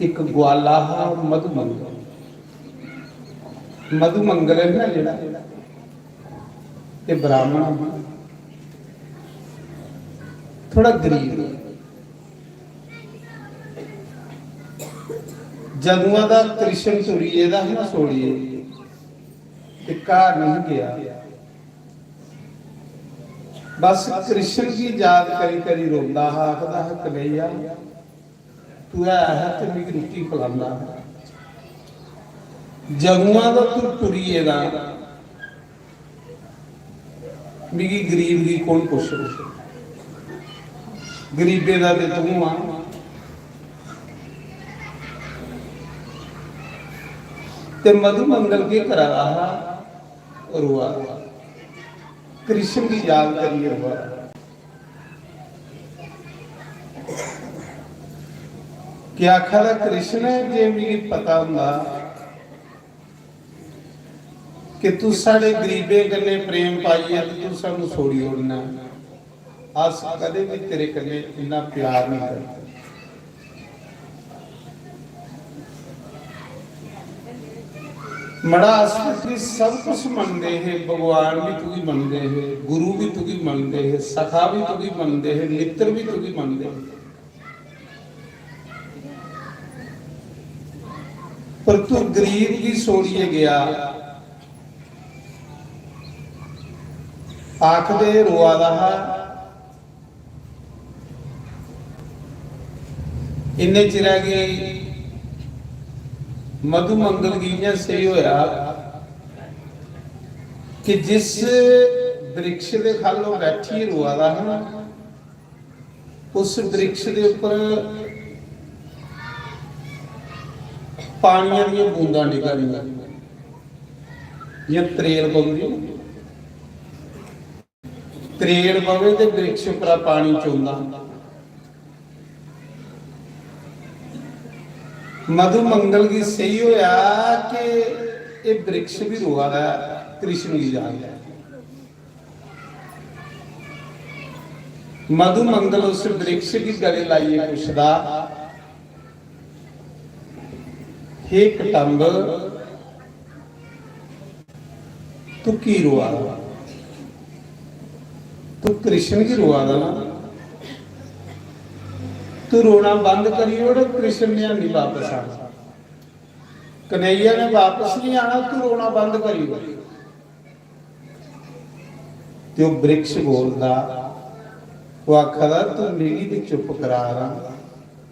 इक ग्वाला हा मधुमंगल। मधुमंगल है ना जेह्ड़ा, ते ब्राह्मण हा, थोड़ा गरीब। जदुआं दा कृष्ण टुरी गेदा हा ना सोड़ियै, ते घर नहीं गया। बस कृष्ण गी याद करी करी रोंदा हा, आखदा हा, "कन्हैया, तू है हा ते मिगी रुट्टी खलांदा हा। जदुआं दा तू टुरी गेदा, मिगी गरीब गी कौन पुच्छग? गरीबें दा ते तू आ।" ते मधुमंगल केह् करा दा हा? रोआ दा। कृष्ण गी याद करियै रोआ दा। क्या आखा दा कृष्ण, "जे मिगी पता होंदा कि तू साढ़े गरीबें कन्नै प्रेम पाइयै ते तू सानू छोड़ी ओड़ना, अस कदें भी तेरे कन्नै इन्ना प्यार नहीं करदे।" मड़ा, अस तुगी सब कुछ मनदे हे, भगवान भी तुगी मनदे हे, गुरु भी तुगी मनदे हे, सखा भी तुगी मनदे हे, मित्र भी तुगी मनदे हे, पर तू गरीब गी छोड़ियै गया। आखदे रोआ दा हा, इन्ने चिरै गी मधुमंगल गी इ'यां सेही होया कि जिस वृक्ष दे ख'ल्ल ओह् बैठी रोआ दा हा ना, उस वृक्ष दे उप्पर पानियां दियां बूंदां डिग्गा दियां, जि'यां त्रेल पौंदी ना। त्रेल पवे ते वृक्ष उप्परा पानी चौंदा। मधुमंगल गी सेही होया कि एह् वृक्ष भी रोआ दा ऐ, कृष्ण गी याद ऐ। मधुमंगल उस वृक्ष गी गले लाइयै पुछदा, "हे कटंब, तू की रोआ दा? तू कृष्ण गी रोआ दा ना? तू रोना बंद करी ओड़, कृष्ण ने हैनी बापस आना, कन्हैया ने बापस नहीं आना, तू रोना बंद करी ओड़।" ते ओह् वृक्ष बोलदा, ओह् आखा दा, "तू मिगी ते चुप करा दा,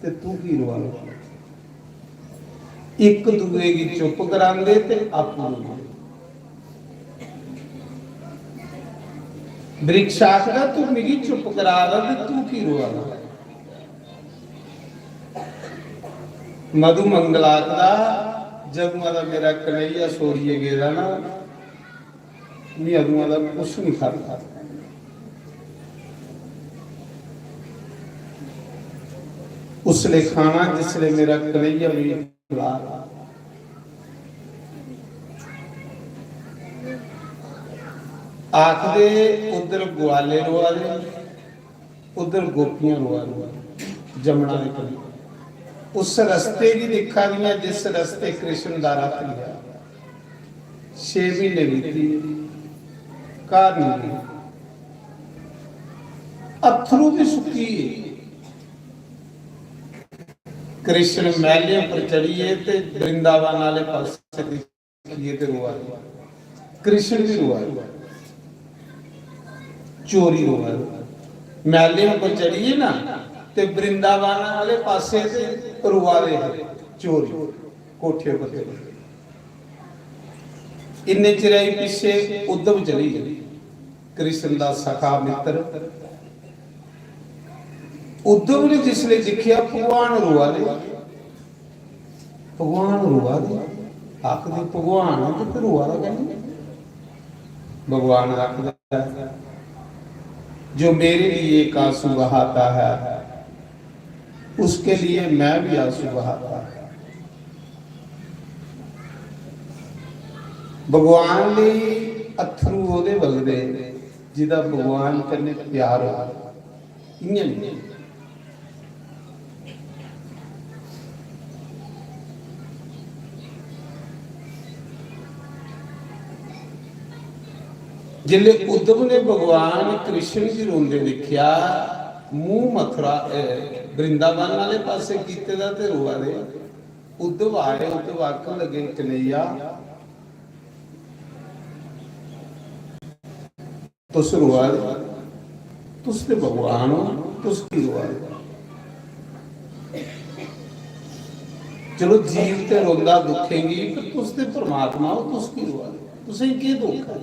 ते तू की रोआ दा?" इक दूए गी चुप करांदे ते आपूं रोंदे। वृक्ष आखदा, "तू मिगी चुप करा दा ते तू की रोआ दा?" मधुमंगल आखदा, "जदुआं दा मेरा कन्हैया छोड़ियै गेदा ना, मी अदुआं दा कुछ नहीं खादा। उसले खाना जिसले मेरा कन्हैया मिगी खिला।" आखदे उधर ग्वाले रोआ दे, उधर गोपियां रोआ दियां जमुना दे कंढे। उस रस्ते गी दिक्खा दियां जिस रस्ते कृष्ण दा रथ गेआ। छे महीने बीती गे, घर नहीं गए। अत्थरू भी सुक्की गे। कृष्ण मैले उप्पर चढ़ियै ते वृंदावन आह्ले पासे दी दिक्खियै ते रोआ दे। कृष्ण भी रोआ दे, चोरी रोआ दे। मैले उप्पर चढ़ियै ना ते वृंदावन आह्ले पासे ते रोआ दे हे चोरी, कोठे उप्पर चढ़ियै। इन्ने चिरै गी पिच्छे उद्धव चली गे, कृष्ण दा सखा मित्र। उद्धव ने जिसले दिक्खेआ भगवान रोआ दे, भगवान रोआ दे, आखदे, "भगवान ऐ ते फिर रोआ दा कैं?" भगवान आखदा, "जो मेरे लिए एक आंसू बहाता है, उसके लिए मैं भी आंसू बहाता हूं।" भगवान लेई अत्थरू ओह्दे बगदे, जिदा भगवान कन्नै प्यार हो। इ'यां नेईं। जिसले उद्धव ने भगवान कृष्ण गी रोंदे दिक्खेआ, मूंह मथुरा, ए, वृंदावन आह्ले पासे कीते दा ते रोआ दे। उद्धव आए, उद्धव आखन लगे, "कन्हैया, तुस रोआ दे, तुस ते भगवान हो, तुस की रोआ दे? चलो, जीव ते रोंदा दुखें गी, पर तुस ते परमात्मा हो, तुस की रोआ दे? तुसें केह् दुख ऐ?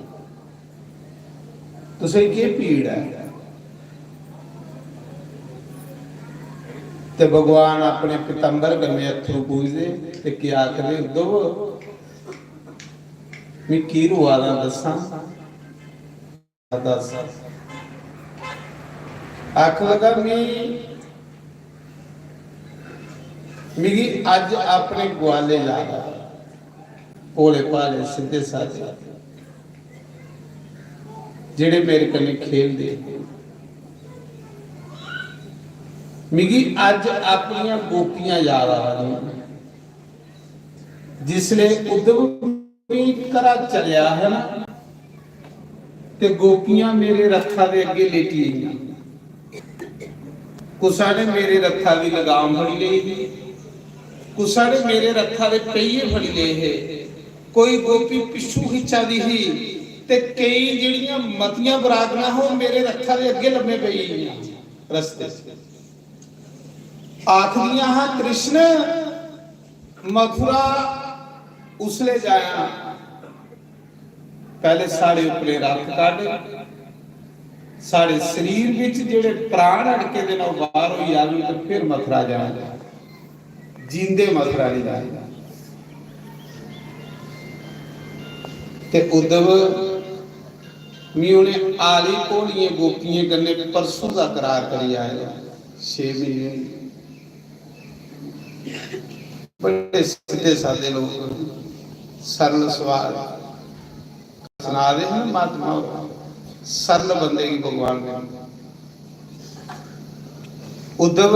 तुसें केह् पीड़ ऐ?" ते भगवान अपने पीताम्बर कन्नै अत्थरू पूंझदे ते केह् आखदे, "उद्धव, मी की रोआ दा दस्सां?" दस। आखन लगा, "मी, मिगी अज्ज अपने ग्वाले याद आ, भोले भाले, सिद्धे सादे, जेह्ड़े मेरे कन्नै खेलदे हे। मिगी अज्ज अपनियां गोपियां याद आ रहियां, जिसले उद्धव मी घरा चलेआ हा ना, ते गोपियां मेरे रथा दे अग्गे लेटी गेइयां। कुसा ने मेरे रथा दी लगाम फड़ी लेई ही, कुसा ने मेरे रथा दे पहिये फड़ी ले हे, कोई गोपी पिच्छू खिच्चा दी ही, ते केई जेह्ड़ियां मतियां बरागनां हो, मेरे रथा दे अग्गे लम्मे पेई गेइयां रस्ते च।" आखदियां हा, "कृष्ण, मथुरा उसले जायां, पैह्ले साढ़े उप्परे रथ कड्ढ, साढ़े शरीर बिच जेह्ड़े प्राण अड़के दे न, ओह् बाह्र होई जान, ते फिर मथुरा जायां, जींदे मथुरा निं जायां।" ते उद्धव मी उ'नें आली भोलियें गोपियें कन्नै परसू दा करार करी आए दा, छे म्हीने होई गे। बड़े सिद्धे सादे लोक, सरल सुभाऽ। सना दे हे महात्मा होर, सरल बंदे गी भगवान ने। उद्धव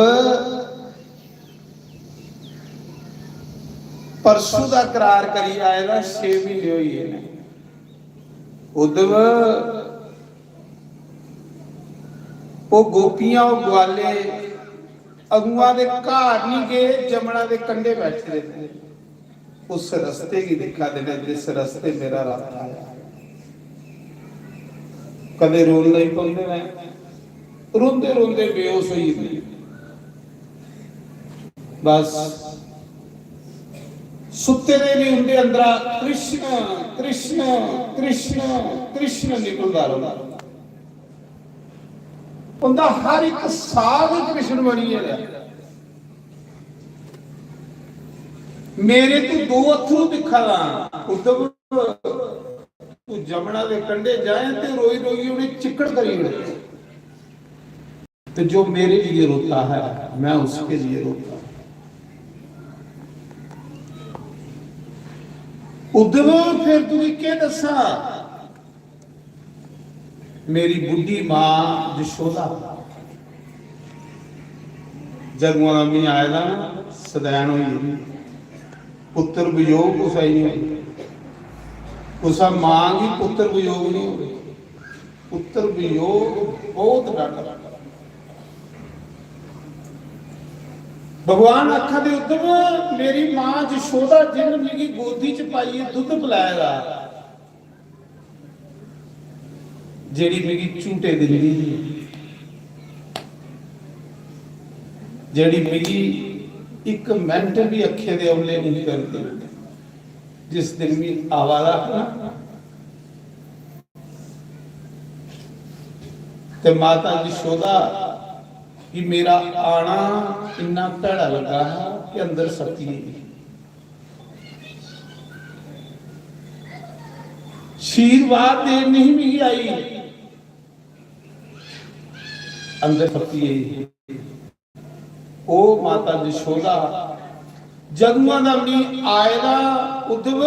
परसू दा करार करी आए दा, छे म्हीने होई गे न। उद्धव, ओह् गोपियां, ओह् ग्वाले अगुआं दे घर निं गे, जमुना दे कंढे बैठे दे न। उस रस्ते गी दिक्खा दे न, जिस रस्ते मेरा रथ आया। कदें रोन लगी पौंदे न, रोंदे रोंदे बेहोश होई जंदे। बस सुत्ते दे बी उंदे अंदरा कृष्ण, कृष्ण, कृष्ण, कृष्ण निकलदा रौंह्दा। उंदा हर इक साह गै कृष्ण बनी गेदा। मेरे तू दो अत्थरू दिक्खा दा, उद्धव, तू जमुना दे कंढे जाए ते रोई रोई उ'नें चिक्कड़ करी ओड़े। तो जो मेरे लिए रोता है, मैं उसके लिए रोता हूं। उद्धव, फिर तुगी केह् दस्सां, मेरी बुड्ढी मां जशोदा, जदुआं दा मी आए दा ना, सदैन होई गेदी। पुत्तर वियोग कुसै गी निं होंदा, कुसै मां गी पुत्तर वियोग निं होंदा। पुत्तर वियोग बहुत डर लगदा। भगवान आखा दे, "उद्धव, मेरी मां जशोदा, जिन्न मिगी गोदी च पाइयै दुद्ध पलाए दा, जेह्ड़ी मिगी झूटे दिंदी ही, जेह्ड़ी मिगी इक मिंट बी अक्खें दे औले नेईं करदी, जिस दिन मी आवा दा हा ना, ते माता जशोदा गी मेरा आना इन्ना भैड़ा लग्गा हा कि अंदर सत्ती गेई।" आशीर्वाद देन नहीं मिगी आई, अंदर फसी गेई। ओ माता जशोदा, जदुआं दा मी आए दा उद्धव,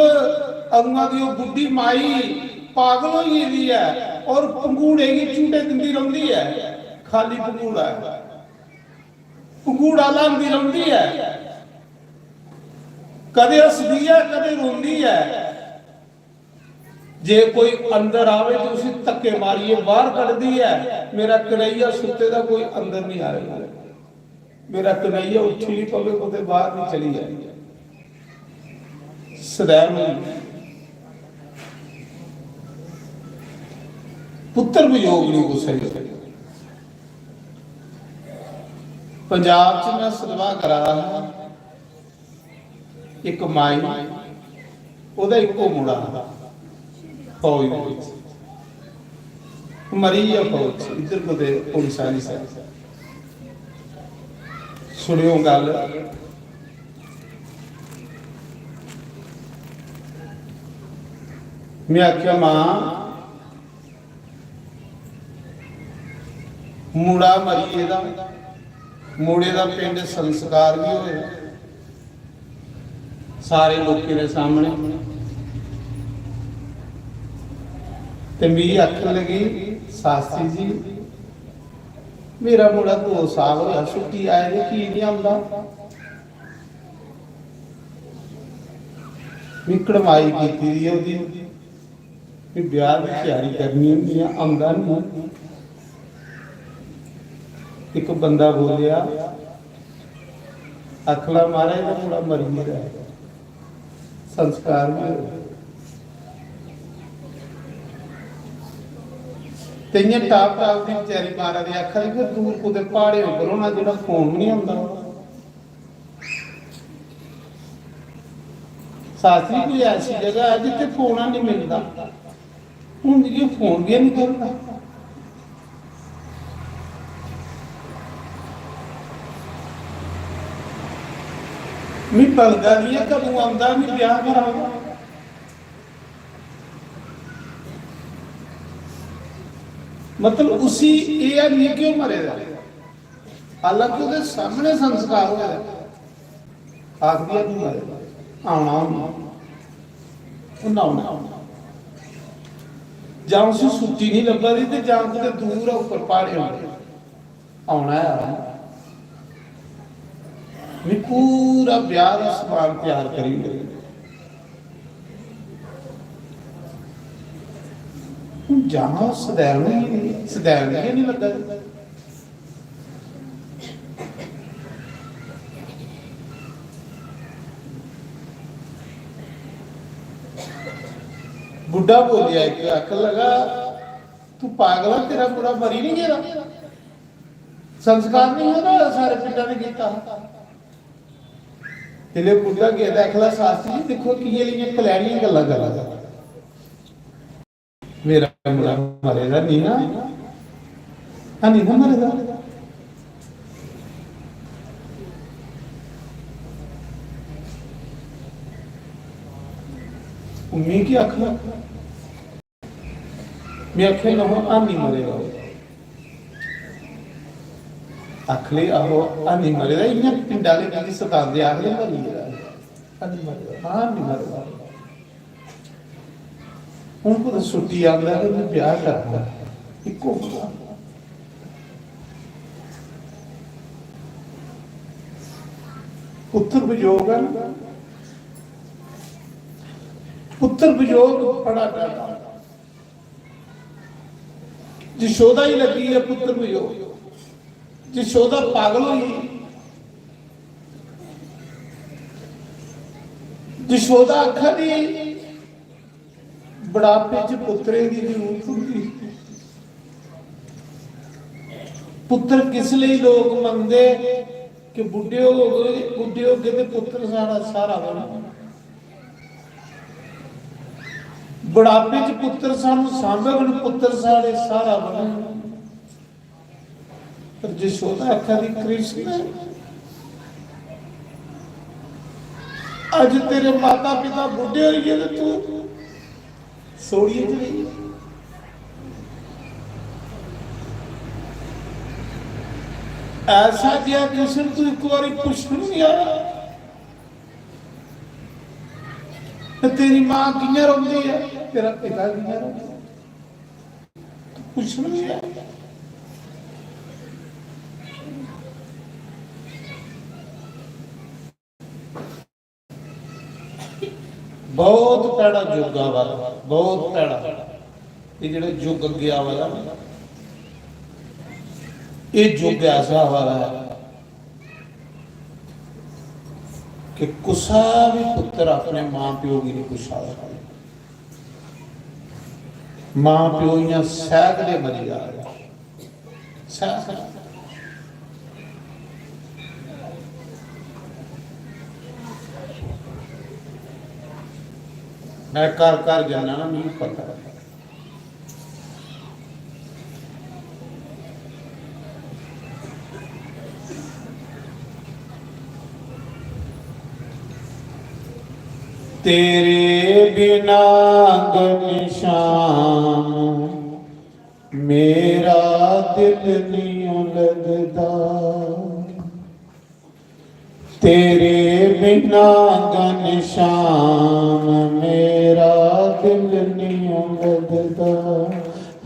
अदुआं दी ओ बुड्ढी माई पागल होई गेदी ऐ और पंघूड़े गी झूटे दिंदी रौंह्दी ऐ। खाली पंघूड़ा ऐ, पंघूड़ा ल्हांदी रौंह्दी ऐ, कदें हसदी ऐ, कदें रोंदी ऐ। जे कोई अंदर आवे तो उसी धक्के मारियै बाहर कड्ढदी ऐ। मेरा कन्हैया सुत्ते दा कोई अंदर नहीं आएगा। मेरा कन्हैया उठी नहीं पवे, कुतै बाहर नहीं चली जाए। सदैव पुत्र वियोग नहीं कुसै गी। पंजाब च मैं सदवा करा दा हा, इक माई, ओह्दा इक्को मुड़ा हा फौज दे बिच, मरी गेआ फौज च, इद्धर कुतै पुलिस आह्ली side। सुनेओ गल्ल, में आखेआ, "मां, मुड़ा मरी गेदा, मुड़े दा पिंड संस्कार भी होए सारे लोकें दे सामने।" ते मिगी आखन लगी, "शास्त्री जी, मेरा मुड़ा दो साल होया छुट्टी आए दे, की नहीं आंदा?" मी कड़माई कीती दी ऐ ओह्दी, भी ब्याह दी त्यारी करनी होंदी ऐ, औंदा नहीं। इक बंदा बोलेआ, "अखला महाराज दा मुड़ा मरी गेदा ऐ, संस्कार भी होए।" ते इ'यां टाप टाप दी बेचारी मारा दी, आखा दी, "फिर दूर कुतै प्हाड़ें उप्पर होना, जेह्ड़ा फोन बी नहीं औंदा।" शास्त्री, कोई ऐसी जगह है जित्थे फोन नहीं मिलता? हूं मिगी फोन भी नहीं करता। मी बलदा नहीं है, कदों आंदा, मी ब्याह करांगा। मतलब, उसी एह् है नहीं कि ओह् मरे दा। हालांकि ओह्दे सामने संस्कार होए दा। आखदी है, "नहीं मरे दा, औना उन्नै, उन्नै औना।" जां उसी छुट्टी नहीं लब्भा दी ते जां कुतै दूर ऐ, उप्पर प्हाड़ें उप्पर। औना ऐ, औना। मैं पूरा ब्याह दा समान त्यार करी ओड़ेआ। हून जाना सदैन होई गेदी, सदैन गै नहीं लग्गा दी। बुड्ढा बोलेआ इक, आखन लगा, "तू पागल है, तेरा मुड़ा मरी नहीं गेदा? संस्कार नहीं होदा, सारे पिंडा ने कीता।" जिसलै बुड्ढा गेदा, आखन लगा, "शास्त्री जी, दिक्खो कि'यां लेइयां कलैड़ियां गल्लां करा दा।" मेरा मुड़ा मरे दा नहीं ना, है नहीं ना मरे दा। उम्मी की आखना, मैं आखेआ, "नहो, है नहीं मरे दा।" आखले, "आहो, है नहीं मरे दा।" इ'यां पिंड आह्ले मिगी सतांदे, आखदे, "मरी गेदा, है नहीं मरे दा, हां, है नहीं मरे दा।" हून कुतै छुट्टी आंदा ते मैं ब्याह करना। इक्को पुत्र वियोग है ना, पुत्र वियोग बड़ा डर। जशोदा ही लगी है पुत्र वियोग, जशोदा पागल हुई। जशोदा आखा दी, बुढ़ापे च पुत्तरें दी जरूरत होंदी। पुत्तर किस लेई लोक मंगदे कि बुड्ढे हो गए, बुड्ढे हो गए ते पुत्तर साढ़ा सहारा बनन। बुढ़ापे च पुत्तर सानू सांभन, पुत्तर साढ़े सहारा बनन। पर जशोदा आखा दी, "कृष्ण, अज तेरे माता पिता बुड्ढे होई गे ते तू सोड़िये च रेही। ऐसा जेहा कृष्ण तू इक बारी पुच्छन नहीं आया ते तेरी मां कि'यां रौंदी है, तेरा पिता कि'यां रौंदा?" कुछ नहीं है। बहुत भैड़ा युग आवा दा, बहुत भैड़ा। ये जेह्ड़ा युग अग्गें आवा दा ना, ये युग ऐसा आवा दा ऐ कि कुसा भी पुत्र अपने मां प्यो गी नहीं पुच्छा दा। मां प्यो इ'यां सैह्कदे मरी जा दे। सैह्कदे। मैं घर घर जन्ना ना, मिगी पता ऐ। तेरे बिना घनश्याम मेरा दिल नहीं लगदा। तेरे बिना घनश्याम मेरा दिल नहीं लगदा।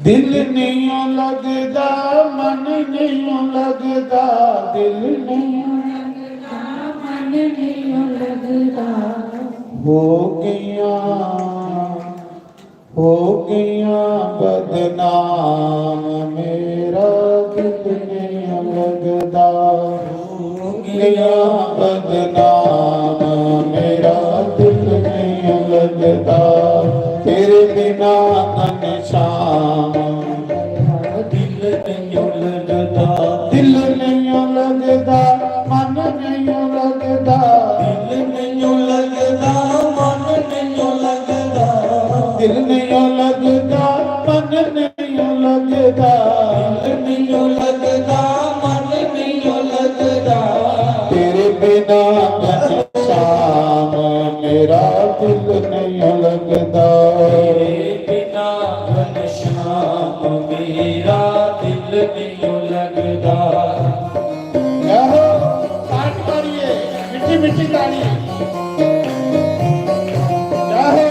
दिल नहीं लगदा, मन नहीं लगदा, दिल नहीं लगदा, मन नहीं लगदा। हो गया, हो गया बदनाम मेरा दिल नहीं लगदा। हो गया बदनाम मेरा दिल नहीं लगदा। तेरे बिना घनश्याम दिल नहीं लगदा। दिल नहीं लगदा, मन नहीं लगदा। दिल नहीं लगदा, मन नहीं लगदा। दिल नहीं लगदा, मन नहीं लगदा। दिल नहीं लगदा, मन नहीं लगदा। तेरे बिना घनश्याम मेरा दिल नहीं लगदा। तेरे बिना घनश्याम मेरा दिल नहीं लगदा। आहो, ताली मारिए, मिट्ठी मिट्ठी ताली। आहो।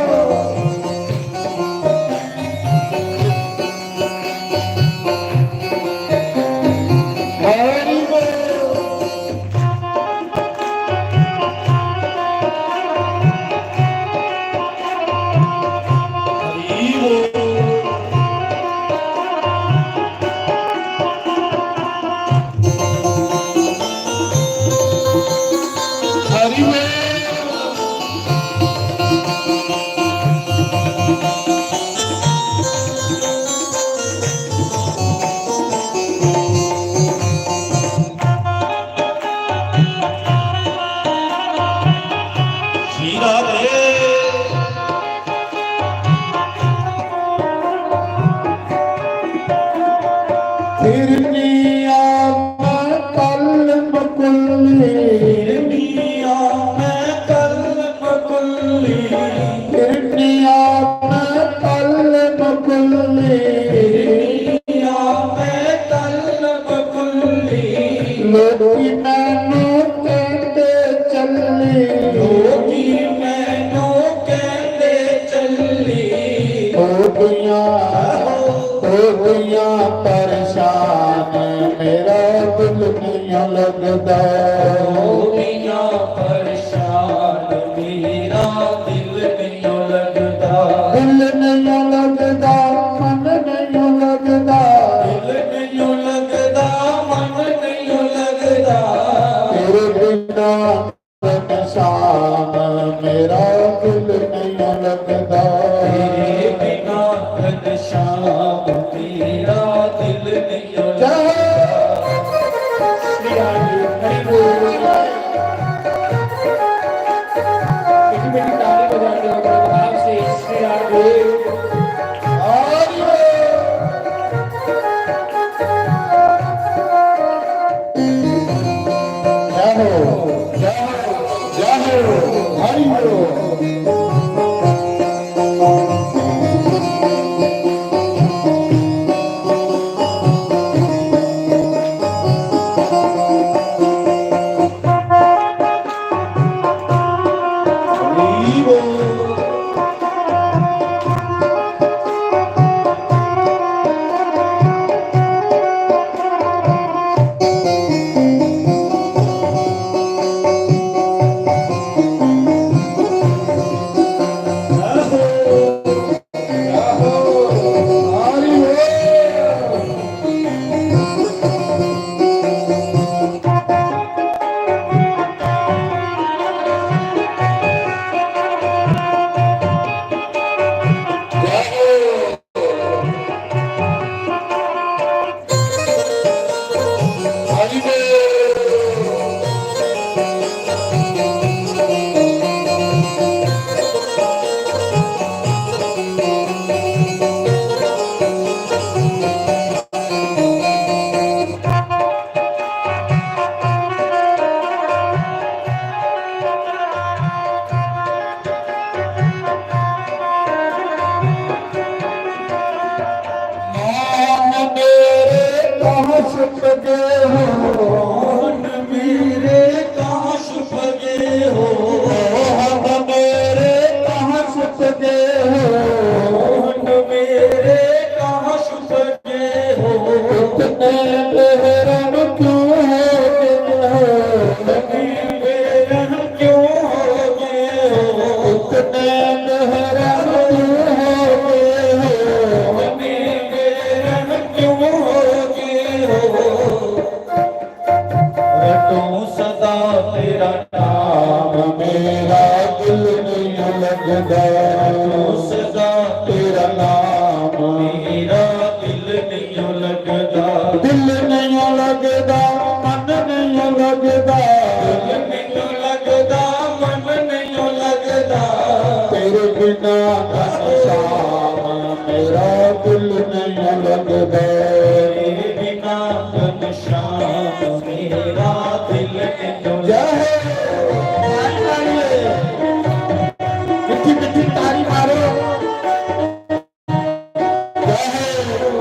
हरि बोल। हरि बोल। हरि बोल। श्री राधे। फिरनी आ मैं कल मकुल्ली। फिरनी आ मैं कल मकुल्ली। फिरनी आ मैं कल मकुल्ली। फिरनी आ मैं कल मकुल्ली। लोकी मैनू कहते चली। लोकी मैनू कहते चली। हो गया, हो गया परेशान, मेरा दिल नहीं लगदा। हो गया परेशान, मेरा दिल नहीं लगदा। दिल नहीं लगदा, मन नहीं लगदा। दिल नहीं लगदा, मन नहीं लगदा। तेरे बिना घनश्याम मेरा दिल नहीं लगदा। तेरे बिना घनश्याम मेरा दिल नहीं लगदा। जय श्री राधे, हरि बोल। छुप गए हो, मेरे कहाँ छुप गए हो, मेरे कहाँ छुप गए हो, मेरे कहाँ छुप गए हो। इतने बेरहम क्यों हो गए हो, इतने बेरहम क्यों हो गए हो, इतने बेरहम क्यों हो गए हो, इतने बेरहम क्यों हो गए हो। रटूं सदा तेरा नाम, मेरा दिल नहीं लगदा। रटूं सदा तेरा नाम, मेरा दिल नहीं लगदा। दिल नहीं लगदा, मन नहीं लगदा। दिल नहीं लगदा, मन नहीं लगदा। तेरे बिना घनश्याम, मेरा दिल नहीं लगदा। तेरे बिना घनश्याम, मेरा दिल नहीं लगदा। जय हो। ताली मारिए। मीठी मीठी ताली मारो। जय हो।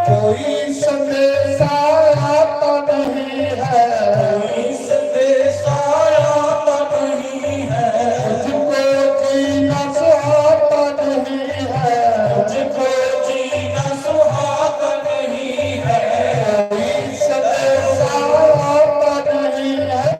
कोई संदेशा आता नहीं है, कोई संदेशा आता नहीं है। मुझको जीना सुहाता नहीं है, मुझको जीना सुहाता नहीं है। कोई संदेशा आता नहीं है।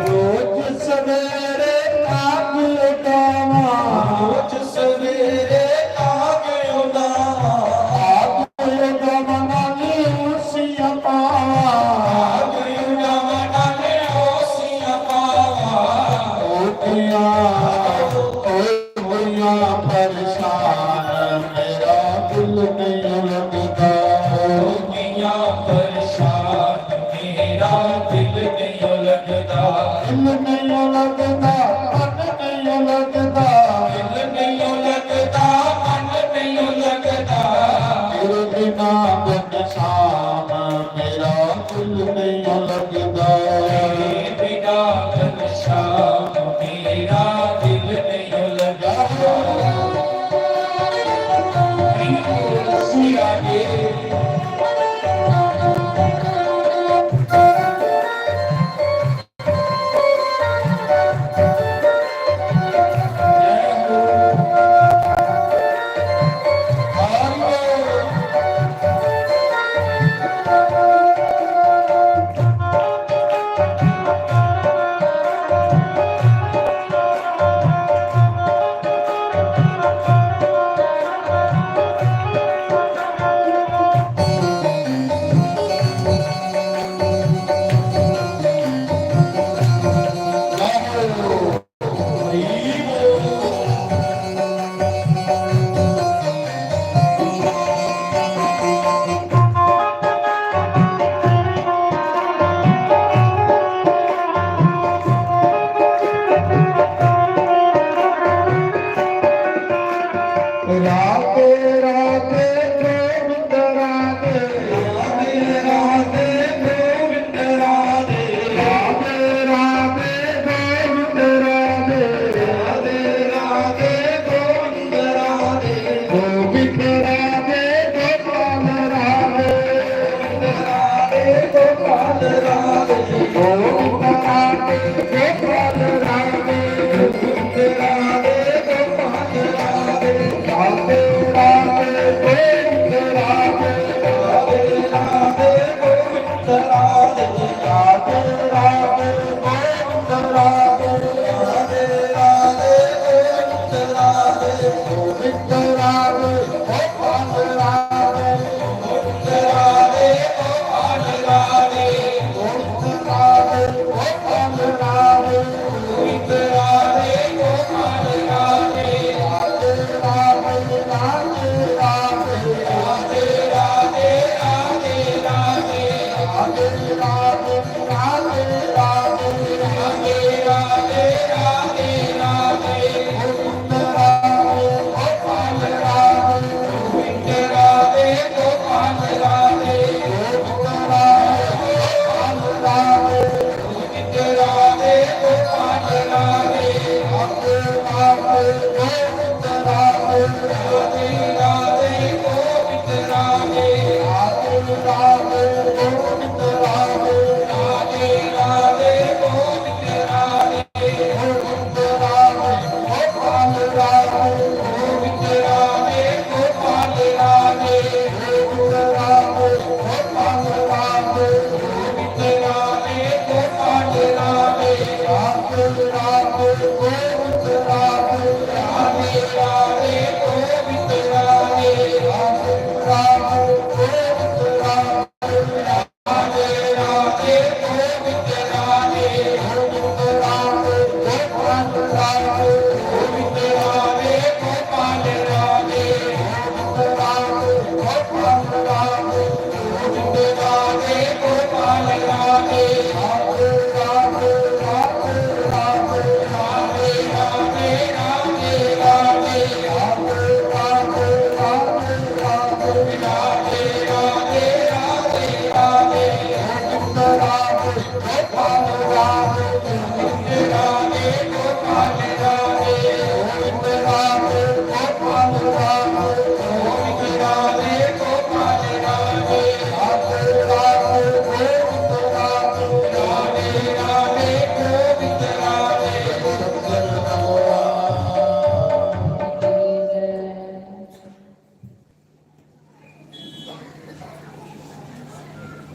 रोज सवेरे आग लगावा, रोज सवेरे आग लगावा, आग लगावा नाले ओसियां पावा, आग लगावा नाले ओसियां पावा। ओ पिया, ओ दुनिया परेशान, मेरा दिल नहीं लगदा। दुनिया परेशान, मेरा दिल नहीं लगदा। दिल नहीं लगदा, मन नहीं लगदा। दिल नहीं लगदा, मन नहीं लगदा। तेरे बिना घनश्याम, मेरा दिल नहीं लगदा। तेरे बिना घनश्याम, मेरा दिल नहीं लगदा। श्री राधे।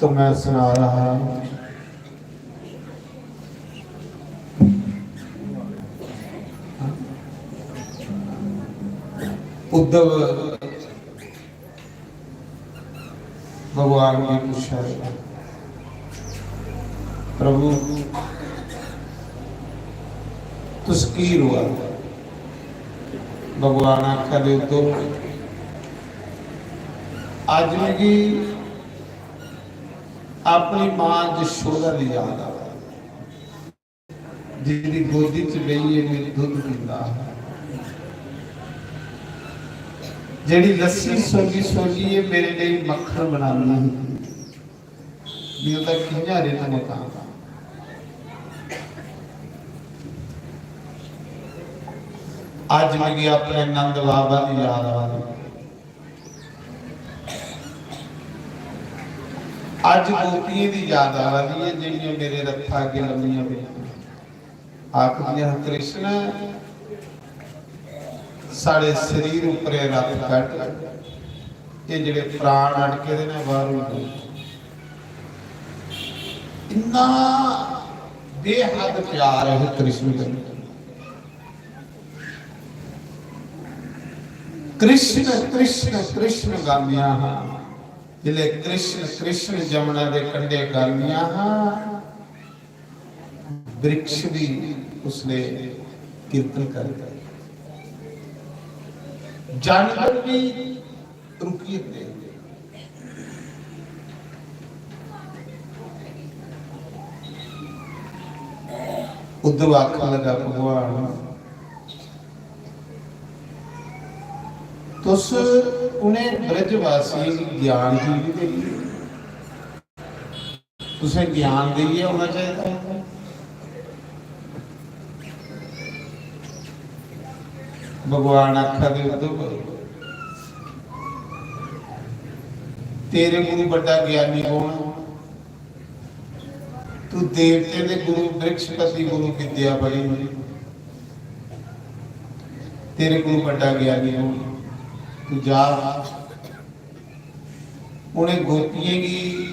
तो मैं सुना रहा, उद्धव भगवान गी पुच्छा दे, "प्रभु, तुस की रोआ?" भगवान आखा दे, "उद्धव, अज्ज मिगी अपनी मां यशोदा दी याद आ, जेह्ड़ी गोदी च बेहियै मिगी दुद्ध दिंदा हा, जेह्ड़ी लस्सी सोगी सोगियै मेरे लेई मक्खन बनांदी ही, मी ओह्दा कि'यां रिन मकां? अज्ज मिगी अपने नंद बाबा दी याद आ दी।" अज्ज गोपियें दी याद आवा दी ऐ, जेह्ड़ियां मेरे रथा अग्गें लम्मियां पेइयां। आखदियां, "कृष्ण, साढ़े शरीर उप्परे रथ कड्ढ, एह् जेह्ड़े प्राण अटके दे न बाहरों।" इन्ना बेहद प्यार है कृष्ण कन्नै। कृष्ण, कृष्ण, कृष्ण गांदियां हां। जिसलै कृष्ण, कृष्ण जमुना दे कंढे गांदियां हां, वृक्ष भी उसलै कीर्तन करदे। जानवर भी रुकी जंदे। उद्धव आखन लगा, "भगवान, तुस उ'नें ब्रजवासियें गी ज्ञान की निं देइयै? तुसें ज्ञान देइयै होना चाहिदा।" भगवान आखा दे, "उद्धव, तेरे कोलू बड्डा ज्ञानी कौन? तू देवतें दे गुरु बृहस्पति कोलू विद्या पढ़ी, तेरे कोलू बड्डा ज्ञानी कौन? तू जा, उ'नें गोपियें गी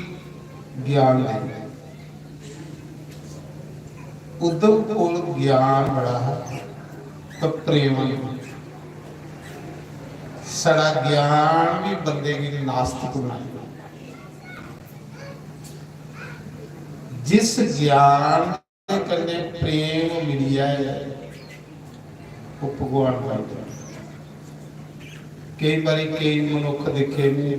ज्ञान दे।" उद्धव कोल ज्ञान बड़ा हा, पर प्रेम नेईं। साढ़ा ज्ञान भी बंदे गी नास्तिक बनाई ओड़दा। जिस ज्ञान दे कन्नै प्रेम मिली जाए, ओह् भगवान बन जाए। केई बारी केई मनुक्ख दिक्खे में,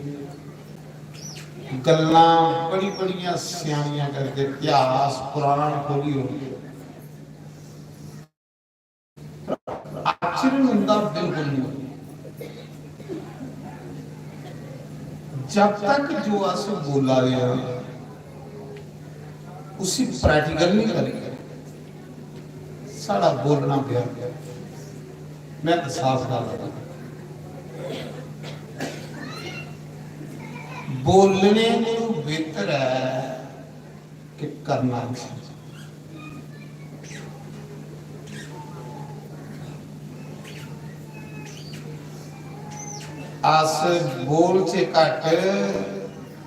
गल्लां बड़ी बड़ियां स्यानियां करदे, इतिहास पुराण खोली ओड़दे। आचरण उंदा बिल्कुल नहीं। जब तक जो अस बोला दे हैं, उसी प्रैक्टिकल नहीं करेंगे, साढ़ा बोलना व्यर्थ है। मैं तो साफ गल है, बोलने को बेहतर है कि करना अच्छा। अस बोलचे घट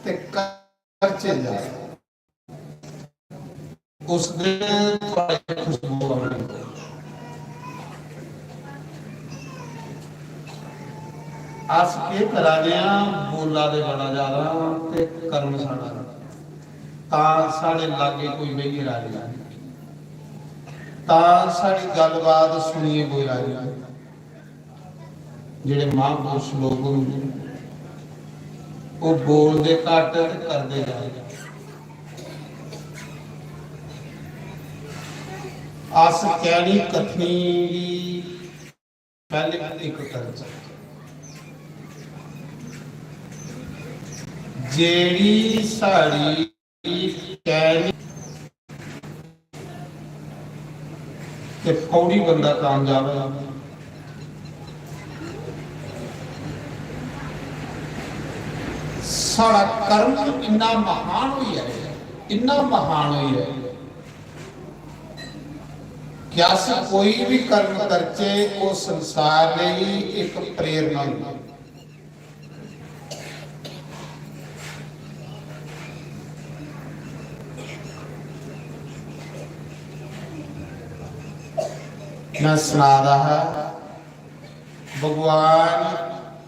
ते करचे ज्यादा। उस दिन थुआढ़े खुशबू आनी। अस केह् करा दे आं, बोला दे बड़ा ज्यादा ते कर्म साढ़ा, तां साढ़े लागे कोई बेहियै राजी नहीं, तां साढ़ी गल्लबात सुनियै कोई राजी नहीं। जेह्ड़े महापुरुष लोक होंदे न, ओह् बोलदे घट्ट ते करदे ज्यादा। अस कैह्नी कथनी गी पैह्ले इक करचै। जेह्ड़ी साढ़ी कैह्नी ते पौड़ी बंदा कामयाब है। साढ़ा कर्म इन्ना महान होई जाए, इन्ना महान होई जाए कि अस कोई भी कर्म करचे, ओह् संसार लेई इक प्रेरणा होंदी। मैं सना दा हा, भगवान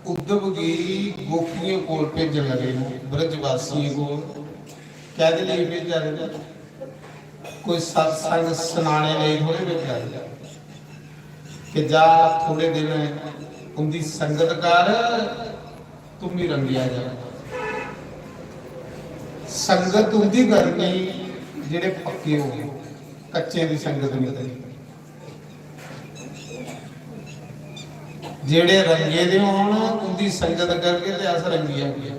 उद्धव गी गोपियें कोल भेजन लगे न, ब्रजवासियें कोल। कैह्दे लेई भेजा दे न? कोई सत्संग सनाने लेई थोड़े भेजा दे कि जा थोड़े दिन उंदी संगत कर, तुम भी रंगेआ जा। संगत उंदी करनी जेह्ड़े पक्के हो गए, कच्चे दी संगत नहीं करनी। जेह्ड़े रंगे दे होन, उंदी संगत करगे ते अस रंगी जागे।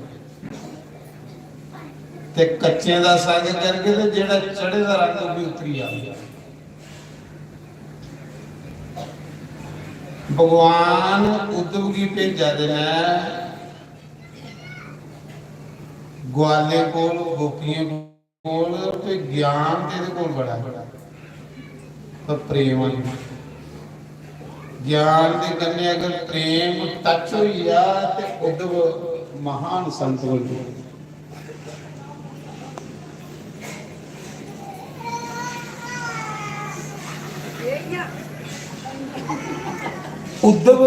ते कच्चें दा संग करगे ते जेह्ड़ा चढ़े दा रंग, ओह् बी उतरी जाग। भगवान उद्धव गी भेजा दे न ग्वालें कोल, गोपियें कोल, ते ज्ञान ते एह्दे कोल बड़ा है, पर प्रेम है। ज्ञान दे कन्नै अगर प्रेम टच होई जा ते उद्धव महान संत बनी जाए। उद्धव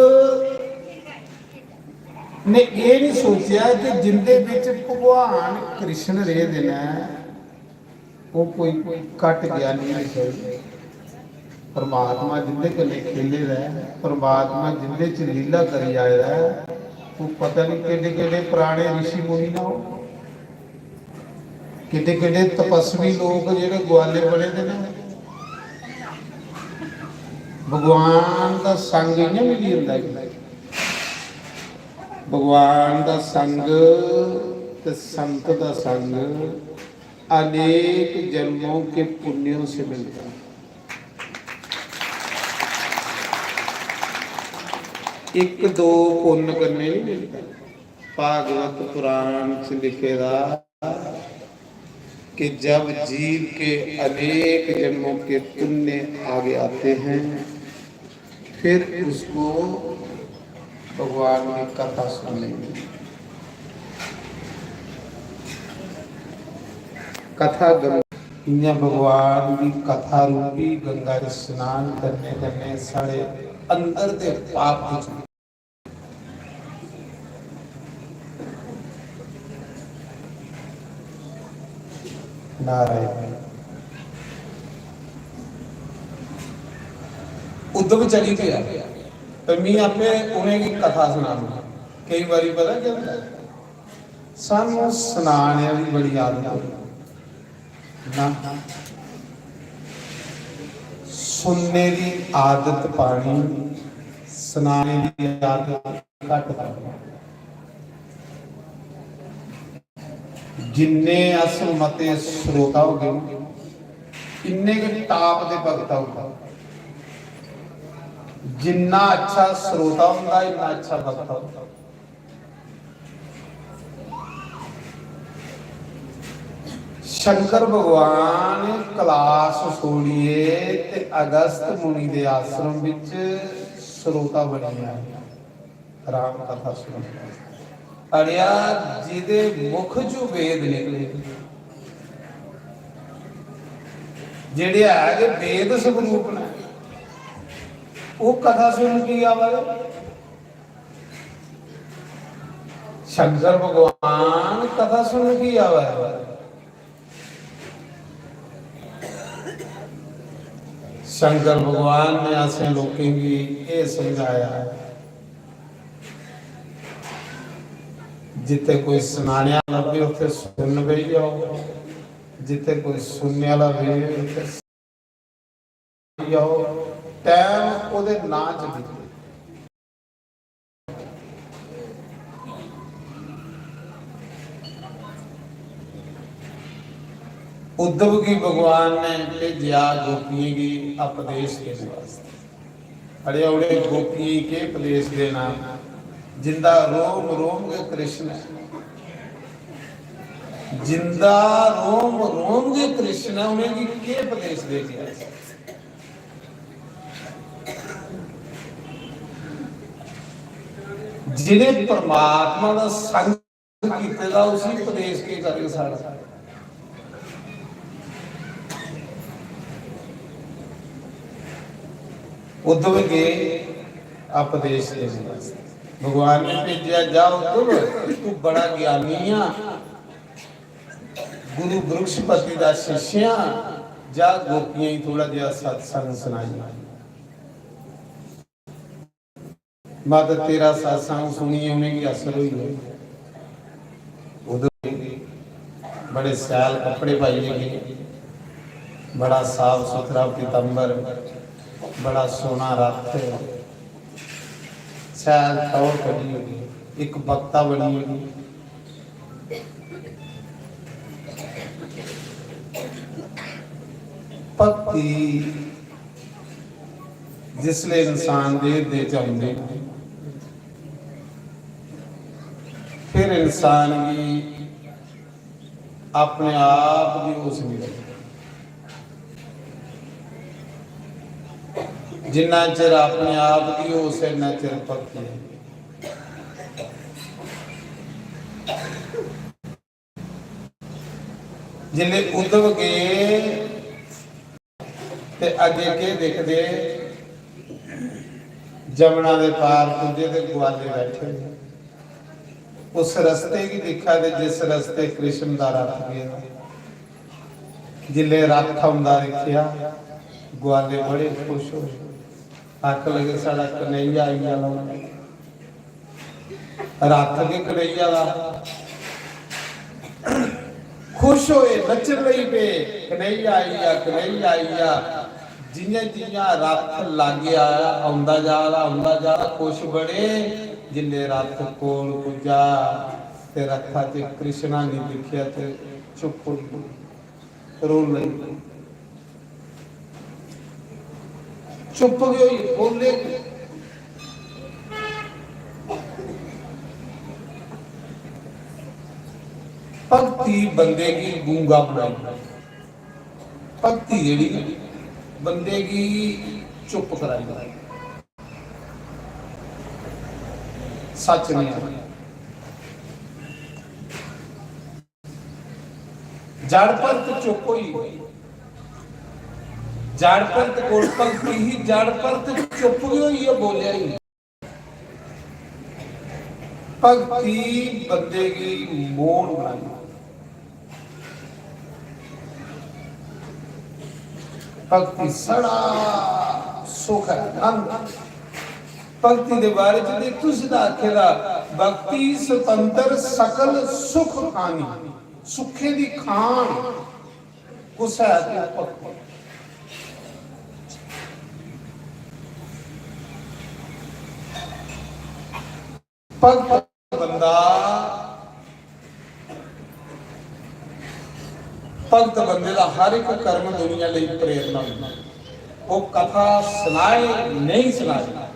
ने एह् नहीं सोचेआ कि जिंदे बिच भगवान कृष्ण रेह्दे न, ओह् कोई घट्ट ज्ञानी होई सकदे। परमात्मा जिंदे कन्नै खेले दा ऐ, परमात्मा जिंदे च लीला करी आए दा ऐ, ओह् पता नहीं केड्डे केड्डे पराने ऋषि मुनि ना हो, केड्डे केड्डे तपस्वी लोक जेह्ड़े ग्वाले बने दे न। भगवान दा संग इ'यां मिली जंदा ऐ। भगवान दा संग ते संत दा संग अनेक जन्मों के पुण्यों से मिलता है। इक दो पुन्न कन्नै नहीं मिलता। भागवत पुराण च लिखे दा कि जब जीव के अनेक जन्मों के पुण्य आगे आते हैं, फिर उसको भगवान की कथा सुनने में कथा गम-, इ'यां भगवान दी कथा रूपी गंगा च स्नान करने कन्नै साढ़े अंदर दे पाप खत्म। नारायण। उद्धव चली पेआ ते मी आपे उ'नेंगी कथा सनानी। केई बारी पता केह् होंदा ऐ, सानू सनाने दी बड़ी आदत होंदी। ना, सुनने दी आदत पानी, सनाने दी आदत घट पानी। जिन्ने अस मते श्रोता होगे, इन्ने गै टाप दे वक्ता होगा। जिन्ना अच्छा श्रोता होंदा, इन्ना अच्छा वक्ता होंदा। शंकर भगवान क्लास छोड़िए ते अगस्त मुनि दे आश्रम विच श्रोता बनी आए। राम कथा सुन। अड़िया, जिदे मुख चों वेद निकले, जेड़े है गै वेद स्वरूप न, वो कथा सुन की आवा दे? शंकर भगवान कथा सुन की आवा दे? शंकर भगवान ने असें लोकें गी एह् समझाया, जित्थे कोई सनाने आह्ला लब्भे, उत्थे सुन बेही जाओ, जित्थे कोई सुनने आह्ला बेही, उत्थे जाओ, टैम ओह्दे नां च बीते। उद्धव गी भगवान ने भेजेआ गोपियें गी उपदेश देने वास्ते। अरे, उ'नें गोपियें गी केह् उपदेश देना, जिंदा रोम रोम गै कृष्ण ऐ, जिंदा रोम रोम गै कृष्ण ऐ, उ'नेंगी केह् उपदेश देगे अस? जि'नें परमात्मा दा संग कीते दा, उसी उपदेश केह् करग साढ़ा? उद्धव गे उपदेश देने वास्ते। भगवान ने भेजेआ, "जा उद्धव, तू बड़ा ज्ञानी आ, गुरु बृहस्पति दा शिष्य आ, जा गोपियें गी थोड़ा जेहा सत्संग सनाई।" मत तेरा सत्संग सुनियै उ'नेंगी असर होई गेआ। उद्धव बड़े शैल कपड़े पाइयै गे, बड़ा साफ सुथरा पीतम्बर, बड़ा सोहना रथ, शैल टौह्र कड्ढियै गे, इक वक्ता बनियै गे। भक्ति जिसले इंसान दे हिरदे च औंदी, फिर इंसान गी अपने आप दी होश मिलदी। जिन्ना चिर अपने आप दी होश ऐ, इन्ना चिर भक्ति ऐ। जिसले उद्धव गे ते अग्गे केह् दिखदे, जमुना दे पार पुज्जे ते ग्वाले बैठे दे। उस रस्ते गी दिक्खा ते जिस रस्ते कृष्ण दा रथ गेदा। जिसले रथ औंदा दिक्खेआ, ग्वाले बड़े खुश होए, आखन लगे, "साढ़ा कन्हैया आई गेआ।" रथ गै कन्हैया दा। खुश होए, नच्चन लगी पे, "कन्हैया आई गेआ, कन्हैया आई गेआ।" जियां जियां रथ लाग्गे आया, औंदा जा दा, औंदा जा दा, खुश बड़े। जिसले रथ कोल पुज्जा ते रथा च कृष्णा गी दिक्खेआ ते चुप होई गे, रोन लगी पे। चुप गै होई, बोले गै। भक्ति बंदे गी गूंगा बनाई, भक्ति जेह्ड़ी बंदे गी चुप कराई। सच नहीं है। जड़ भरत चुप होई, जड़ भगत कोल भगती ही, जड़ भगत चुप गै होइयै बोलेआ ही। भगती बंदे गी मोहन बनाई। भगती सड़ा सुख है, आनंद। भगती दे बारे च ते तुस दा आखे दा, भक्ति स्वतंत्र सकल सुख खानी, सुखे दी खान। कुसै दी भक्ति। भगत बंदा, भगत बंदे दा हर एक कर्म दुनिया लेई प्रेरणा होंदा। ओह् कथा सनाए, नेईं सनाए,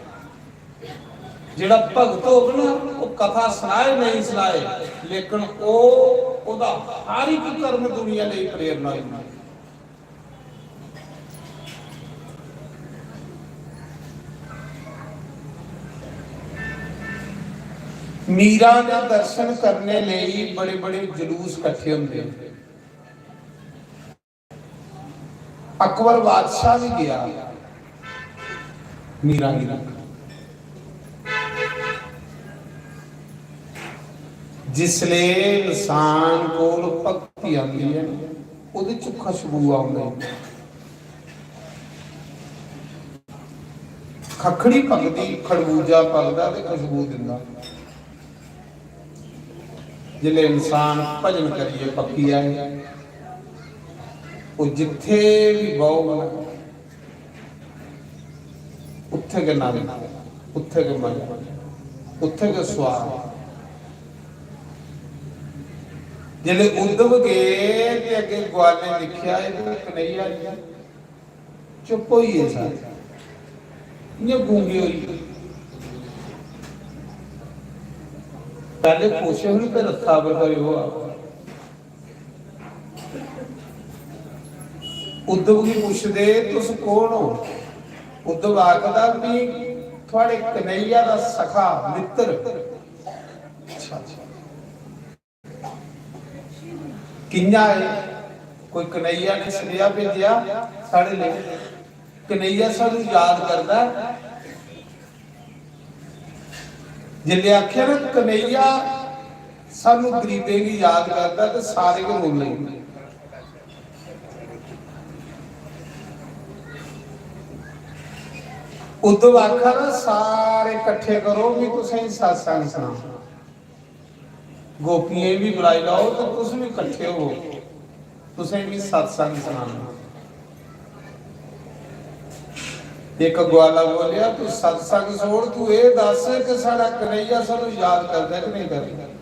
जेह्ड़ा भगत होग ना, ओह् कथा सनाए, नेईं सनाए, लेकिन ओह्, ओह्दा हर एक कर्म दुनिया लेई प्रेरणा होंदा। मीरा दे दर्शन करने लेई बड़े बड़े जुलूस कट्ठे होंदे। अकबर बादशाह भी गया मीरा गी दिक्खन। जिसले इंसान कोल भक्ति आंदी है, ओह्दे च खुशबू आंदी है। खक्खड़ी पकदी, खरबूजा पकदा ते खुशबू दिंदा। जिसले इंसान भजन करियै पक्की जाए, ओह् जित्थे भी बौह्ग ना, उत्थे गै नंद, उत्थे गै मजा, उत्थे गै स्वाद। जिसले उद्धव गे ते अग्गे ग्वालें दिक्खेआ, एह् ते कन्हैया जी चुप होई गे सारे, इ'यां गूंगे होई गे। पैह्ले खुश हे, हून ते रस्सा पर करी ओह् आ। उद्धव गी पुछदे, "तुस कौन हो?" उद्धव आखदा, "मी थुआड़े कन्हैया दा सखा मित्र।" अच्छा, अच्छा। कि'यां आए? कोई कन्हैया ने सनेहा भेजेआ साढ़े लेई? कन्हैया सानू याद करदा ऐ। जिसलै आखेआ ना, कन्हैया सानू गरीबें गी याद करदा, ते सारे गै रोन लगी पे। उद्धव आखा ना, "सारे कट्ठे करो, मी तुसेंगी सत्संग सनां।" गोपियें गी बी बुलाई लैओ ते तुस बी कट्ठे होवो, तुसें बी सत्संग सनाना। इक ग्वाला बोलेआ, "तू सत्संग छोड़, तू एह् दस कि साढ़ा कन्हैया सानू याद करदा कि नेईं करदा?"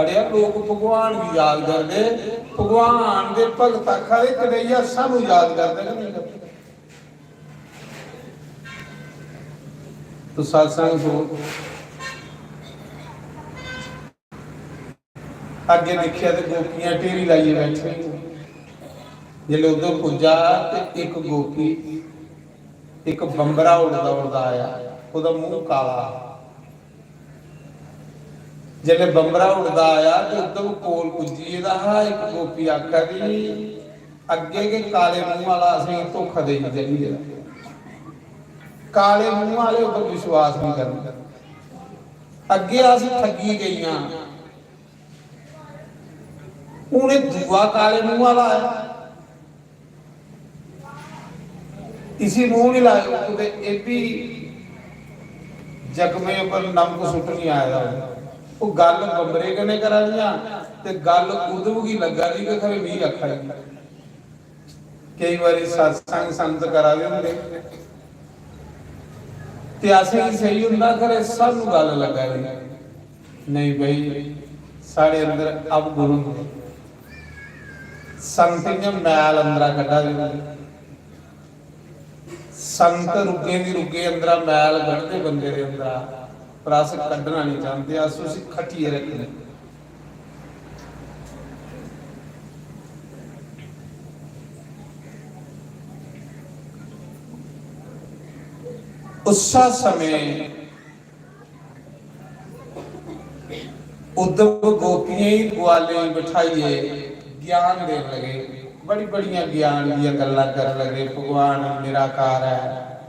अड़ेआ, लोक भगवान गी याद करदे, भगवान दे भगत आखा दे, "कन्हैया सानू याद करदा कि नेईं करदा?" तो सत्संग सुनो। अग्गे दिक्खेआ ते गोपियां ढेरी लाइयै बैठी दियां। जिसलै उद्धर पुज्जा ते इक गोपी, इक बंबरा उड़दा उड़दा आया, ओह्दा मूंह काला हा। जिसलै बंबरा उड़दा आया ते उद्धव कोल पुज्जी गेदा हा। इक गोपी आखा दी, "अग्गें गै काले मूंह आह्ला असेंगी धोखा देइयै चली गेदा। काले मूंह आह्ले उप्पर विश्वास निं करना। अग्गें अस ठग्गी गेइयां, हून एह् दूआ काले मूंह आह्ला ऐ।" इसी मूंह निं लाएओ, कुतै एह् बी जख्में उप्पर नमक सुट्टन निं आए दा होऐ। ओह् गल्ल बंबरे कन्नै करा दियां ते गल्ल उद्धव गी लग्गा दी कि खरे मी आखा दी। केई बारी सत्संग संत करा दे होंदे ते असेंगी सेही होंदा खरे सानू गल्ल लग्गा दी। नेईं भाई, साढ़े अंदर अवगुण होंदे। संत इ'यां मैल अंदरा कड्ढा दे होंदे। संत रुग्गें दी रुग्गें अंदरा मैल कड्ढदे बंदे दे अंदरा, पर अस कड्ढना निं चांह्दे, अस उसी खट्टियै रक्खने। उस्सै समें उद्धव गोपियें गी, ग्वालें गी बठाइयै ज्ञान देन लगे। बड़ी बड़ियां ज्ञान दियां गल्लां करन लगे। भगवान निराकार है,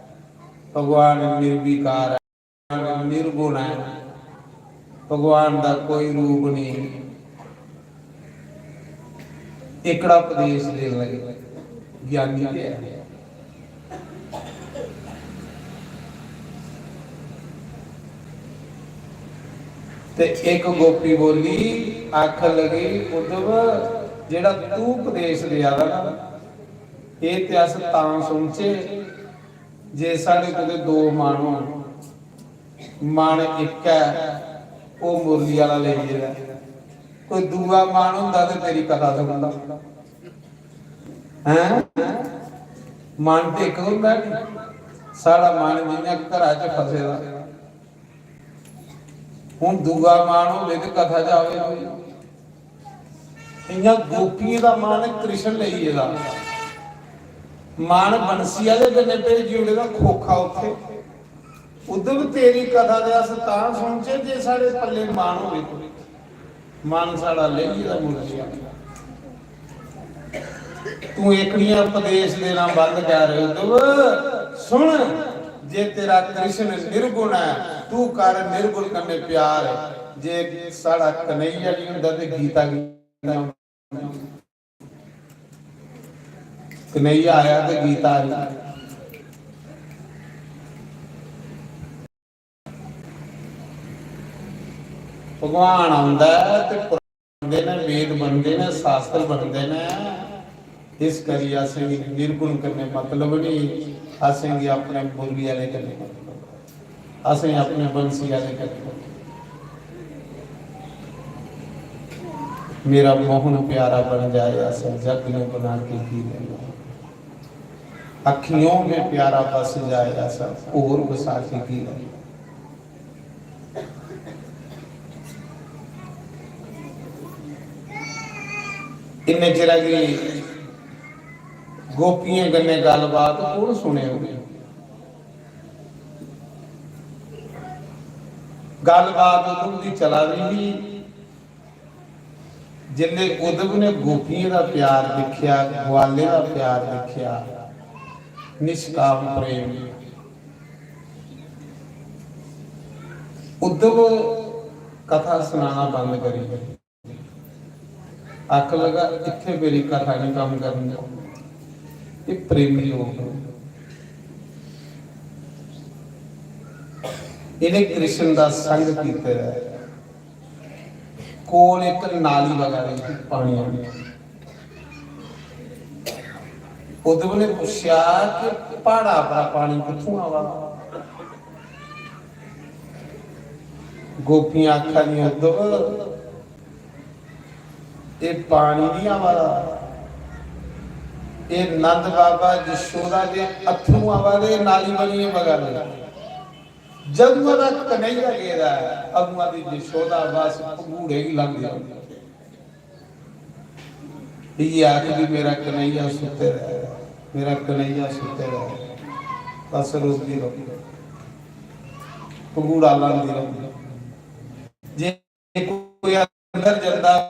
भगवान निर्विकार है, भगवान निर्गुण है, भगवान का कोई रूप नहीं। एकड़ा उपदेश देन लगे। ज्ञानी ते है। ते एक गोपी बोली, आखन लगी, "उद्धव, जेड़ा तू उपदेश देआ दा ना, एह ते अस तां सुनचे जे साढ़े कुतै दो मन होन। मन इक ऐ, ओह मुरली आह्ला लेई गेदा ऐ। कोई दूआ मन होंदा ते तेरी कथा सुनदा।" हैं? मन ते इक होंदा नी, साढ़ा मन जि'यां घरा च फसे दा। हुन दूआ मन होवे ते कथा च आवे कोई। इ'यां गोपियें दा मन कृष्ण लेई गेदा, मन बंसी आह्ले कन्नै भेजी ओड़े दा, खोखा उत्थे। उद्धव, तेरी कथा ते अस तां सुनचे जे साढ़े पल्ले मन होवे कोई। मन साढ़ा लेई गेदा मुरली आह्ला। तू एकड़ियां उपदेश देना बंद कर, उद्धव। सुन, जे तेरा कृष्ण निर्गुण है, तू कर निर्गुण कन्नै प्यार। जे साढ़ा कन्हैया नहीं होंदा ते गीता की कन्हैया आया ते गीता आई। भगवान आंदा ऐ ते पुराण बनदे न, वेद बनदे न, शास्त्र बनदे न। इस करी असेंगी निर्गुण कन्नै मतलब नहीं, असेंगी अपने मुरली आह्ले कन्नै मतलब। असें अपने बंसी आह्ले कन्नै। मेरा मोहन प्यारा बन जाए, असें जग में बना के की लेना। अखियों में प्यारा बस जाए, असें होर बसा के की लेना। इन्ने चिरा गी गोपियें कन्नै गल्लबात कु'न सुने होगे? गल्लबात उद्धव दी चला दी ही। जिसले उद्धव ने गोपियें दा प्यार दिक्खेआ, ग्वालें दा प्यार दिक्खेआ, निष्काम प्रेम, उद्धव कथा सनाना बंद करी दित्ती। आखन लगा, "इत्थै मेरी कथा नहीं कम्म करनी।" एह् प्रेमी लोक न। इ'नें कृष्ण दा संग कीते दा ऐ। कोल इक नाली बगा दी ही पानी आह्ली। उद्धव ने पुच्छेआ कि प्हाड़ा परा पानी कुत्थूं आवा दा? गोपियां आखा दियां, "उद्धव, एह् पानी नहीं आवा दा, एह् नंद बाबा जशोदा दे अत्थरू आवा दे, नाली बनियै बगा दे।" जदुआं दा कन्हैया गेदा ऐ, अदुआं दी जशोदा बस भंगूड़े गी लांदी रौंह्दी। इ'यै आखदी, "मेरा कन्हैया सुत्ते दा ऐ, मेरा कन्हैया सुत्ते दा ऐ।" बस रोंदी रौंह्दी, भंगूड़ा लांदी रौंह्दी। जे कोई अंदर जंदा,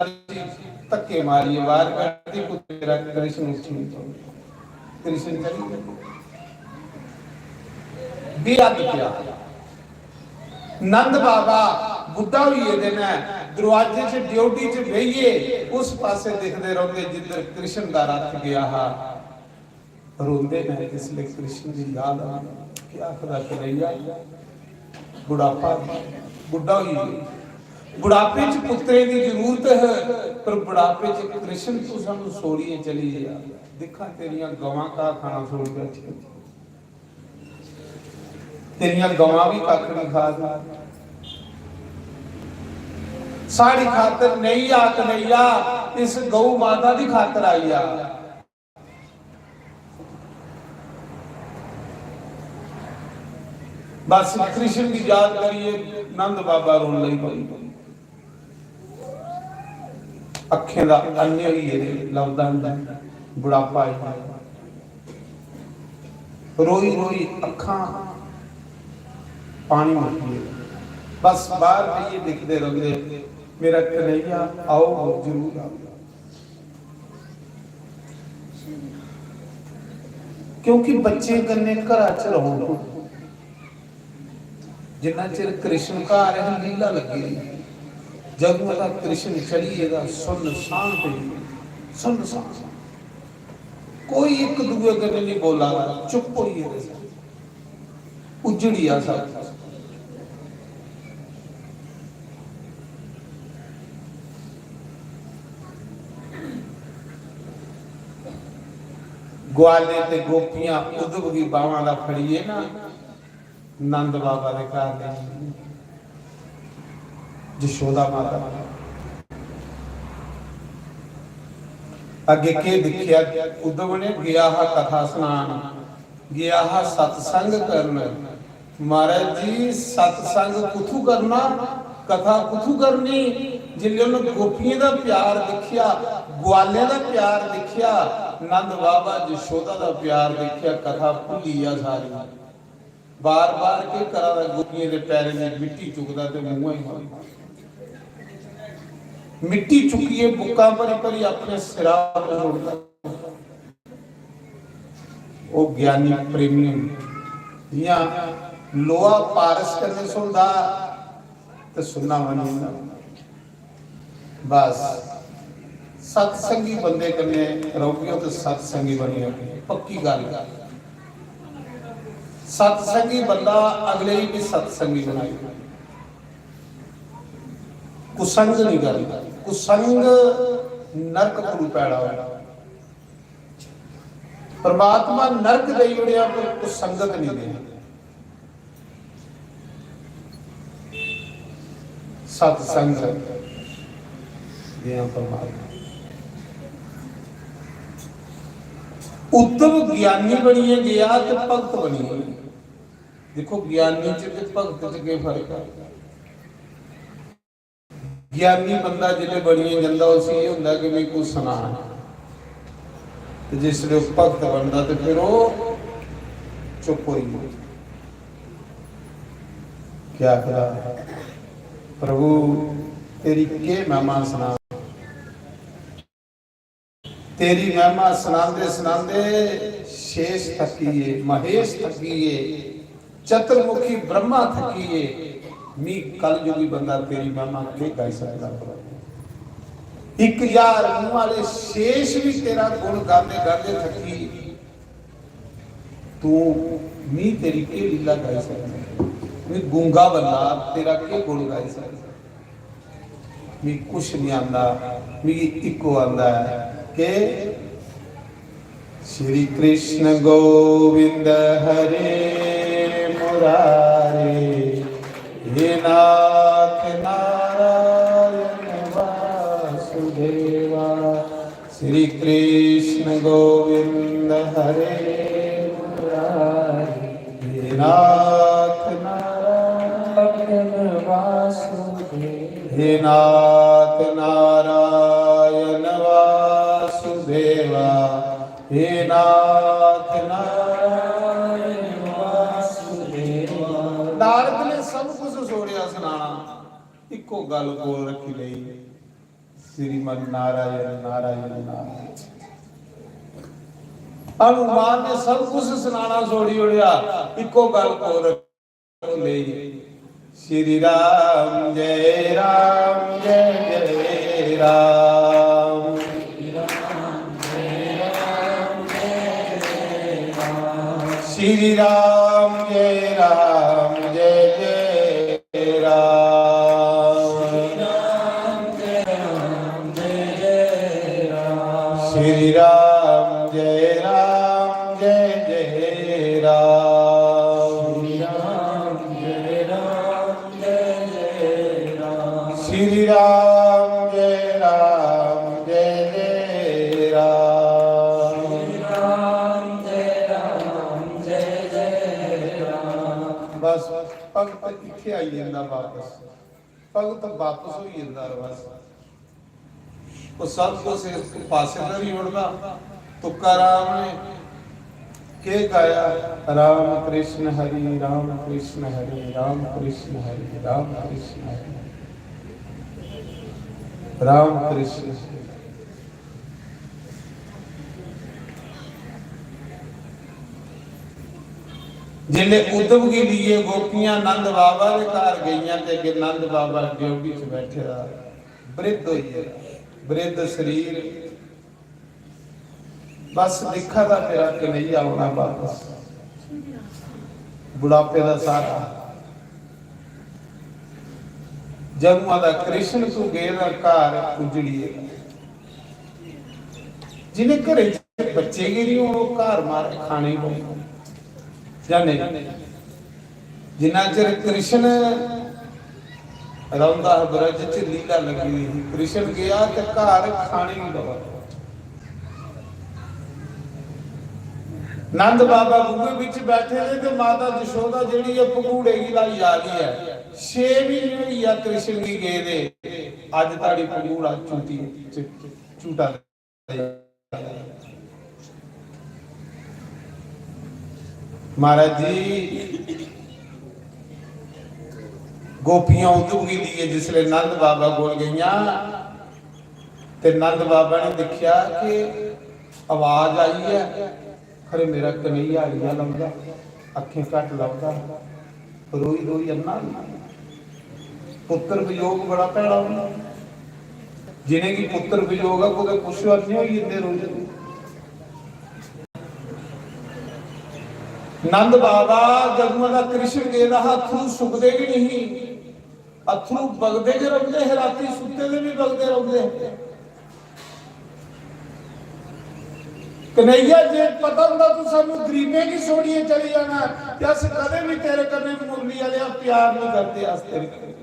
धक्के मारियै बाहर कड्ढदी, कुतै मेरा कृष्ण उठी नहीं पौंदा। कृष्ण चली गए। बेहद प्यार। नंद बाबा बुड्ढा होई गेदे न, दरवाजे च ड्योढ़ी च बेहियै उस पासे दिखदे रौंह्दे जिद्धर कृष्ण दा रथ गेआ हा। रोंदे न, इसलै कृष्ण दी याद आ। क्या आखदा कन्हैया, बुढ़ापा, बुड्ढा होई गेआ। बुढ़ापे च पुत्तरे दी जरूरत है, पर बुढ़ापे च कृष्ण तू सानू छोड़ियै चली जा। दिक्खां तेरियां गवां घाह खाना छोड़ बैठी, तेरियां गवां भी कक्ख नहीं खा दी। साड़ी खातर नहीं आ कन्हैया, इस गौ माता दी खातर आई आ। बस कृष्ण की याद करिए नंद बाबा रोन लगी पई। अखें दा अन्ने होई गेदे, लभदा नहीं, बुढ़ापा आई गेदा। रोई रोई अखां पानी मुक्की गेदा। बस बाहर बेहियै दिखदे रौंह्दे, "मेरा कन्हैया आओ, जरूर आओ।" क्योंकि बच्चें कन्नै घरा च रौनक, जिन्ना चिर कृष्ण घर है, लीला लग्गी दी। जदूं दा कृष्ण चली गेदा, सुन्न सां पेई, सुन्न सां। कोई इक दूए कन्नै नहीं बोला दा, चुप होई गेदे, उज्जड़ी आ सब। ग्वाले ते गोपियां उद्धव गी बावां दा फड़िए ना, नंद बाबा दे घर लेई जशोदा माता। अग्गे केह् दिक्खेआ? उद्धव ने गया हा कथा सनान, गया हा सत्संग करन। महाराज जी, सत्संग कुत्थू करना, कथा कुत्थू करनी? जिसलै उन्हें गोपियें दा प्यार दिक्खेआ, ग्वालें दा प्यार दिक्खेआ, नंद बाबा जशोदा दा प्यार दिक्खेआ, कथा भुल्ली गेआ सारी। बार बार केह् करा दा? गोपियें दे पैरें दी मिट्टी चुकदा ते मूंहा ही मारदा। मिट्टी चुक्कियै बुक्कां भरी भरी अपने सिरा पर सुट्टदा। ओह् ज्ञानी प्रेमी होंदे। जियां लोहा पारस कन्नै सुलदा ते सुन्ना बनी जंदा। बस, सत्संगी बंदे कन्नै रौह्गे ओ ते सत्संगी बनी जाओगे, पक्की गल्ल। सत्संगी बंदा अगले गी भी सत्संगी बनाई। कुसंग नहीं करना। कुसंग नरक कोलू पैदा होया। परमात्मा नरक देई ओड़ेआ, पर कुसंगत नहीं देआ। सत्संग देआ परमात्मा। उद्धव ज्ञानी बनिए गया ते भगत बनिए। देखो, ज्ञानी च ते भगत च केह् फर्क है? ज्ञानी बंदा जिसलै बनियै जंदा, उसी एह् होंदा कि मिगी कुछ सनाना। ते जिसलै ओह् भगत बनदा ते फिर ओह् चुप होई जंदा। क्या आखदा, "प्रभु, तेरी केह् महिमा सनां?" तेरी महिमा सनांदे सनांदे शेष थकी गे, महेश थकी गे, चतुर्मुखी ब्रह्मा थकी गे। मी कलयुगी बंदा तेरी महिमा के गाई सकदा? एक हजार मुंह वाले शेष भी तेरा गुण गांदे गांदे थकी। तू, मी तेरी के लीला गाई सकदा? मी गूंगा बंदा तेरा के गुण गाई सकदा? मिगी कुछ नहीं आंदा, मिगी इक्को आंदा है कि श्री कृष्ण गोविंद हरे मुरारे, हे नाथ नारायण वासुदेवा। श्री कृष्ण गोविंद हरे मुरारी, हे नाथ नारायण वासुदेव। हे नाथ नारायण वासुदेवा, हे नाथ नारायण वासुदेवा। नारद ने सब कुछ छोड़िया सुनाना, इक्को गल कोल रखी लई। श्रीमन नारायण, नारायण, नारायण। हनुमान ने सब कुछ सुनाना छोड़ी ओड़िया, इक्को गल कोल रख लई। श्री राम जय राम जय जय राम। श्री राम जय राम जय जय राम। श्री राम जय राम जय जय राम। श्री राम जय राम जय जय राम। बस, भगत इत्थे आई जंदा वापस, भगत वापस होई जंदा। बस, ओह् सब कुछ इस पासे धरी ओड़दा। तुक्का राम ने केह् गाया? राम कृष्ण हरि, राम कृष्ण हरि, राम कृष्ण हरि, राम कृष्ण हरि, राम कृष्ण हरि। जिसले उद्धव गी लेइयै गोपियां नंद बाबा दे घर गेइयां ते अग्गें नंद बाबा ड्योढ़ी च बैठे दा, बृद्ध होई गेदा, बृद्ध शरीर। बस दिक्खा दा तेरा कन्हैया औना बापस, बुढ़ापे दा सारा। जदुआं दा कृष्ण तू गेदा घर उजड़िए। जिन्हें घरे च बच्चे गै नहीं होन, ओह् घर मार खाने ही पौंदा। जां नेईं? जिन्ना चिर कृष्ण रौंदा हा ब्रज च, लीला लगी दी ही, कृष्ण गया ते घर खाने ही पौंदा। नंद बाबा बूहे बिच बैठे दे ते माता जशोदा जेह्ड़ी ऐ, भगूड़े गी लाई जा रही है। छे म्हीने होई गेआ कृष्ण गी गेदे, अज्ज ताड़ी भगूड़ा चूटी, चू-, चूटा। महाराज जी, गोपियां उद्धव गी लेइयै जिसले नंद बाबा कोल गेइयां ते नंद बाबा ने दिक्खेआ कि आवाज आई है, खरे मेरा कन्हैया आई गेआ लभदा, अक्खें घट्ट लभदा, रोई रोई अन्ना होई गेआ। पुत्र वियोग बड़ा भैड़ा होंदा। जिनेंगी पुत्र वियोग ऐ, कुतै पुच्छो, अन्ने होई जंदे रोई रोई। नंद बाबा जदुआं दा कृष्ण गेदा हा, अत्थरू सुकदे गै नहीं, अत्थरू बगदे गै रौंह्दे हे, रातीं सुत्ते दे बी बगदे रौंह्दे हे। कन्हैया, जे पता होंदा तू सानू गरीबें गी छोड़ियै चली जाना, ते अस कदें भी तेरे कन्नै मुरली आह्लेआ प्यार नहीं करदे अस तेरे कन्नै।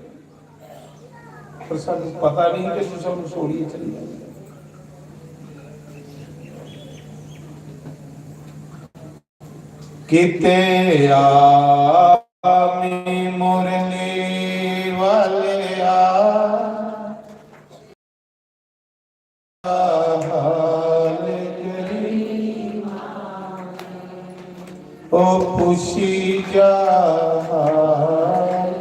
पर सानू पता नहीं कि तू सानू छोड़ियै चली जाना। किते आमी मुरली वाले आ, हाल करी, ओ पुछी जा हाल,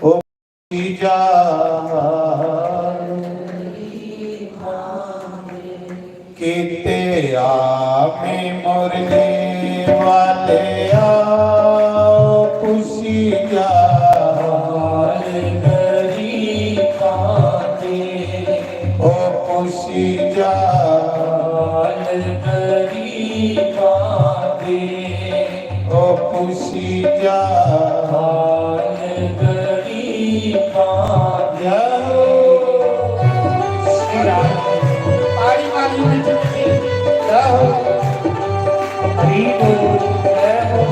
ओ पुछी जा हाल। किते आमी मुरली वाले आओ, खुशी जाल गरीबां दे। ओ खुशी जाल गरीबां दे। ओ खुशी जाल गरीबां दे। जय हो। श्री राम। ताली मारी में जय हो। हरि बोल। जय हो।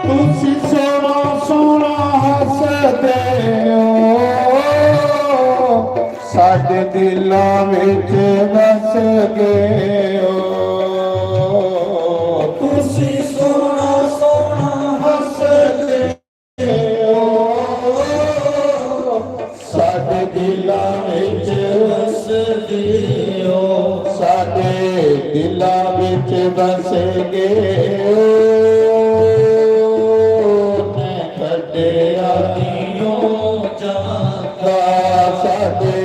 तुसी सोहना सोहना हसदे हो, साडे दिलां विच बस गए हो। तुसी सोहना सोहना हसदे हो, साडे दिलां विच बसदे हो, साडे दिलां विच बस गए हो। मैं कड्डिया नहीं ओ जांदा, साडे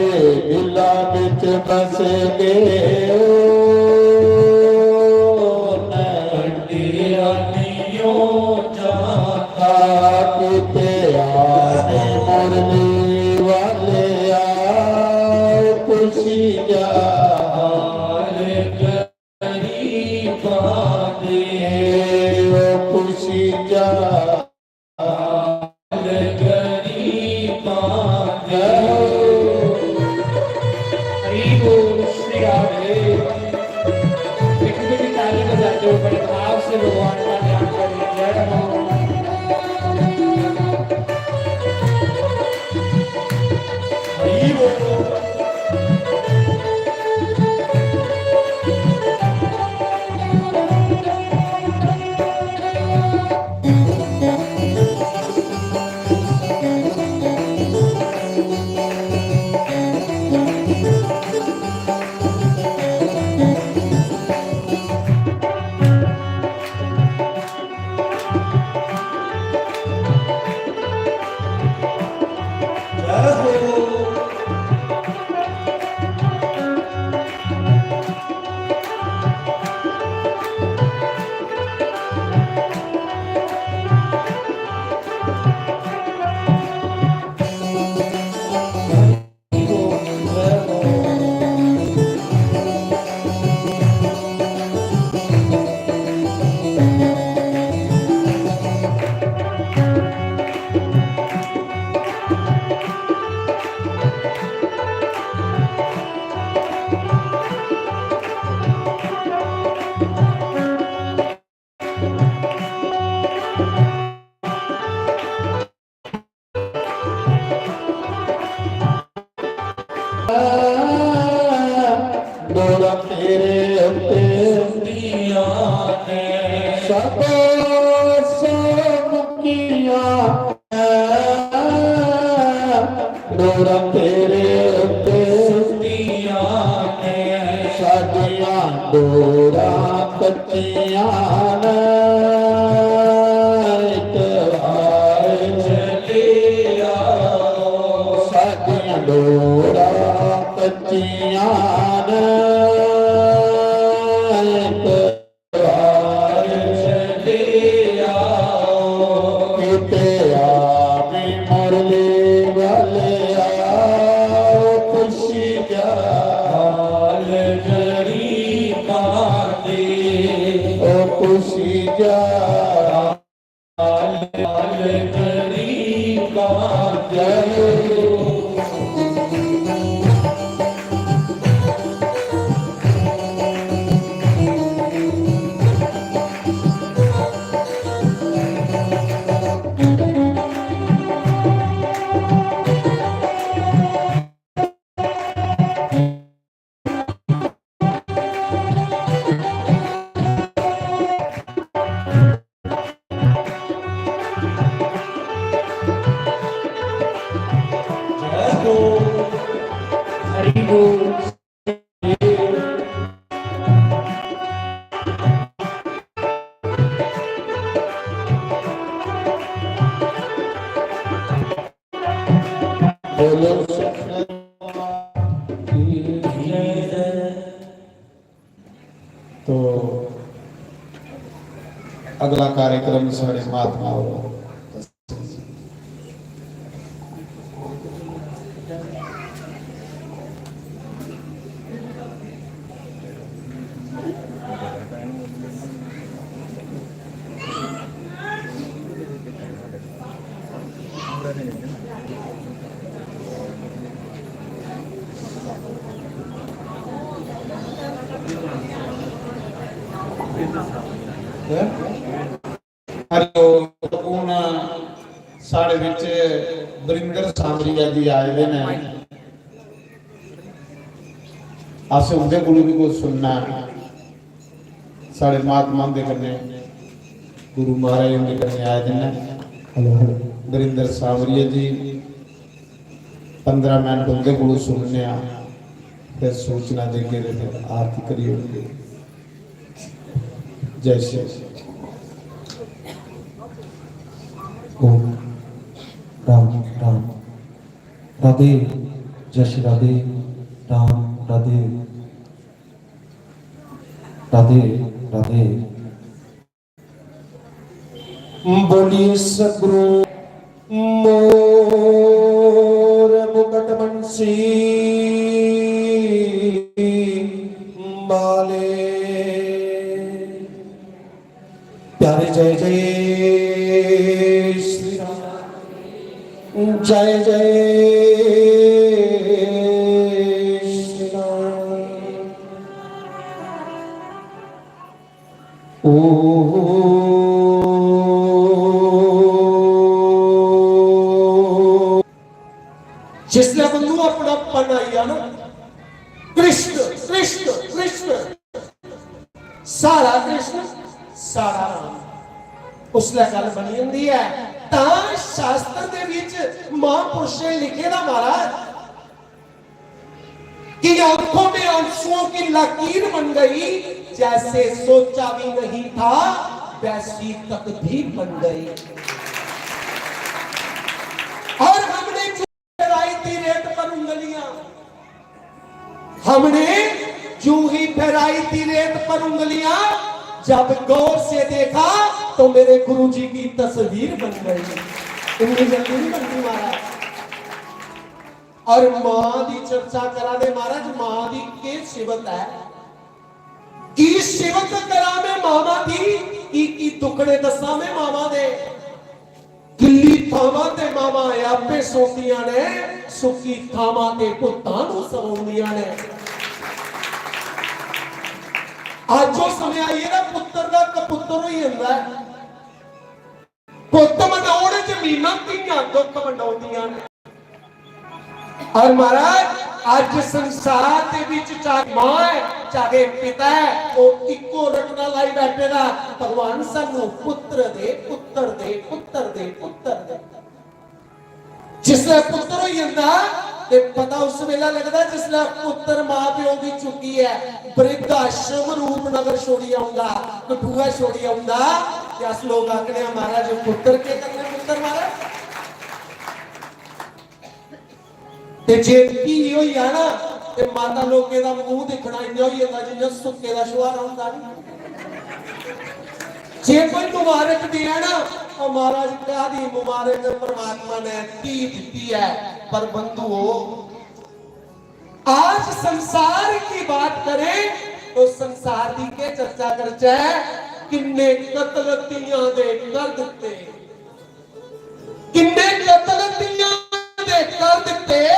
दिलां विच बस गए हो। मैं कड्डिया नहीं ओ जांदा। किते आवे मुरली वाले आओ, खुशी जाल गरीबां दे, ओ खुशी जाल गरीबां दे। हरि बोल श्री राधे। डोरा तेरे उत्ते सुखदियां ने। सदा सुखियां डोरा तेरे उत्ते सुखदियां ने। साडियां डोरां कच्चियां न, इतवार चली आओ। साडियां डोरां कच्चियां न, इतवार चली आओ। किते आमी मुरली वाले आओ, खुशी जा हाल गरीबां दी, ओ खुशी जा हाल, हाल गरीबां दी। बोलो। तो अगला कार्यक्रम साढ़े महात्मा होर। हैं? हून साढ़े बिच बरिंदर सांवरिया जी आए दे न। अस उंदे कोलों भी कुछ सुनना ऐ। साढ़े महात्मा हुंदे कन्नै, गुरु महाराज हुंदे कन्नै आए दे न। Hello, hello. बरिंदर सांवरिया जी, पंद्रह मिनट उंदे कोलों सुनने आं, फिर सूचना देगे ते फिर आरती करी ओड़गे। जय श्री ओम राम राम। राधे, जय श्री राधे। राम राधे। राधे राधे। बोलिए सतगुरु मोर मुकट बंसी माले। प्यारे जय जय श्री राम, जय जय श्री राम। ओ जिसलै बंधु अपनापन आई जा ना, कृष्ण कृष्ण कृष्ण, सारा कृष्ण सारा राम, उसलै गल्ल बनी जंदी ऐ। तां शास्त्र दे विच महापुरुषें लिखे दा महाराज कि आंखों में आंसुओं की लकीर बन गई, जैसे सोचा भी नहीं था वैसी तकदीर बन गई। और हमने जो राई थी रेत पर उंगलियां, हमने यूं ही फहराई थी रेत पर उंगलियां, जब गौर से देखा तो मेरे गुरु जी की तस्वीर बन गई। इतनी जल्दी नहीं बनती महाराज। और मां दी चर्चा करा दे महाराज, मां दी के सिवत है, की सिवत करा मैं मामा दी, की की दुखड़े दसा मैं मामा दे। गिल्ली थावां ते मावां आपे सौंदियां ने, सुक्की थावां ते पुत्तां नूं सवाउंदियां ने। अज्ज ओह समें आई गेदा, पुत्तर दा कपुत्तर होई जंदा ऐ। पुत्त वंडाउण च मीनां धीआं दुख वंडाउंदियां ने। और महाराज, अज संसार दे विच चाहे मां है, चाहे पिता है, वो इको रटना लाई बैठे दा, भगवान सानू पुत्र दे, पुत्र दे, पुत्र दे, पुत्र दे। जिसलै पुत्र होई जंदा ते पता उस वेला लगदा जिसलै पुत्र मां प्यो दी छुट्टी है। वृद्धाश्रम रूपनगर छोड़ी औंदा, कठुआ छोड़ी औंदा, ते अस लोग आखने आं, "महाराज, पुत्र केह् करने पुत्र महाराज?" ते जे धी होई जा ना, ते माता लोकें दा मूंह दिक्खना इ'यां होई जंदा जि'यां सुक्के दा छुहारा होंदा नी। जे कोई मुबारक देऐ ना, "ओ महाराज, कादी मुबारक, परमात्मा ने धी दित्ती ऐ।" पर बंधुओ, आज संसार की बात करें तो संसार दी के चर्चा करचै? किन्ने कत्ल धियां दे कर दित्ते, किन्ने कत्ल धियां दे कर दित्ते,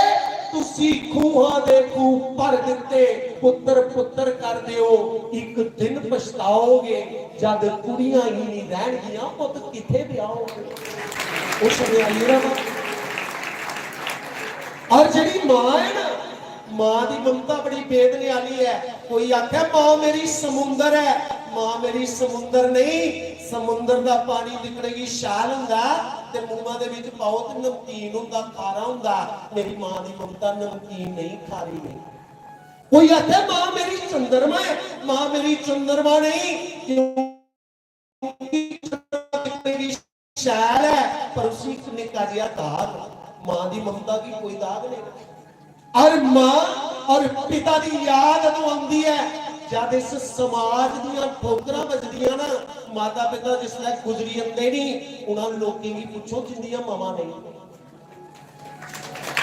तुसी खूहां दे खूह भर दित्ते। पुत्तर पुत्तर कर दियो, इक दिन पछताओगे, जद कुड़ियां ही नहीं रहनगियां, पुत्त कित्थे ब्याहोगे? उस न्यायी दा मन। और जेड़ी मां है ना, मां दी ममता बड़ी बेदने आली है। कोई आखे, "मां मेरी समुंदर है।" मां मेरी समुंदर नहीं, समुंदर दा पानी दिक्खने गी शैल हुंदा, ते मुंहा दे विच पाओ ते नमकीन हुंदा, खारा हुंदा। मेरी मां दी ममता नमकीन नहीं, खारी नहीं। कोई आखे, "मां मेरी चंद्रमा है।" मां मेरी चंद्रमा नहीं, क्योंकि शैल है, पर उसी एक निक्का जिहा दाग, मां दी ममता गी कोई दाग नहीं। और मां और पिता दी याद अदों आंदी है, जद इस समाज दियां ठोकरां बजदियां ना, माता पिता जिसलै गुजरी जंदे नी, उन्हां लोकें गी पुच्छो जिंदियां मावां नहीं।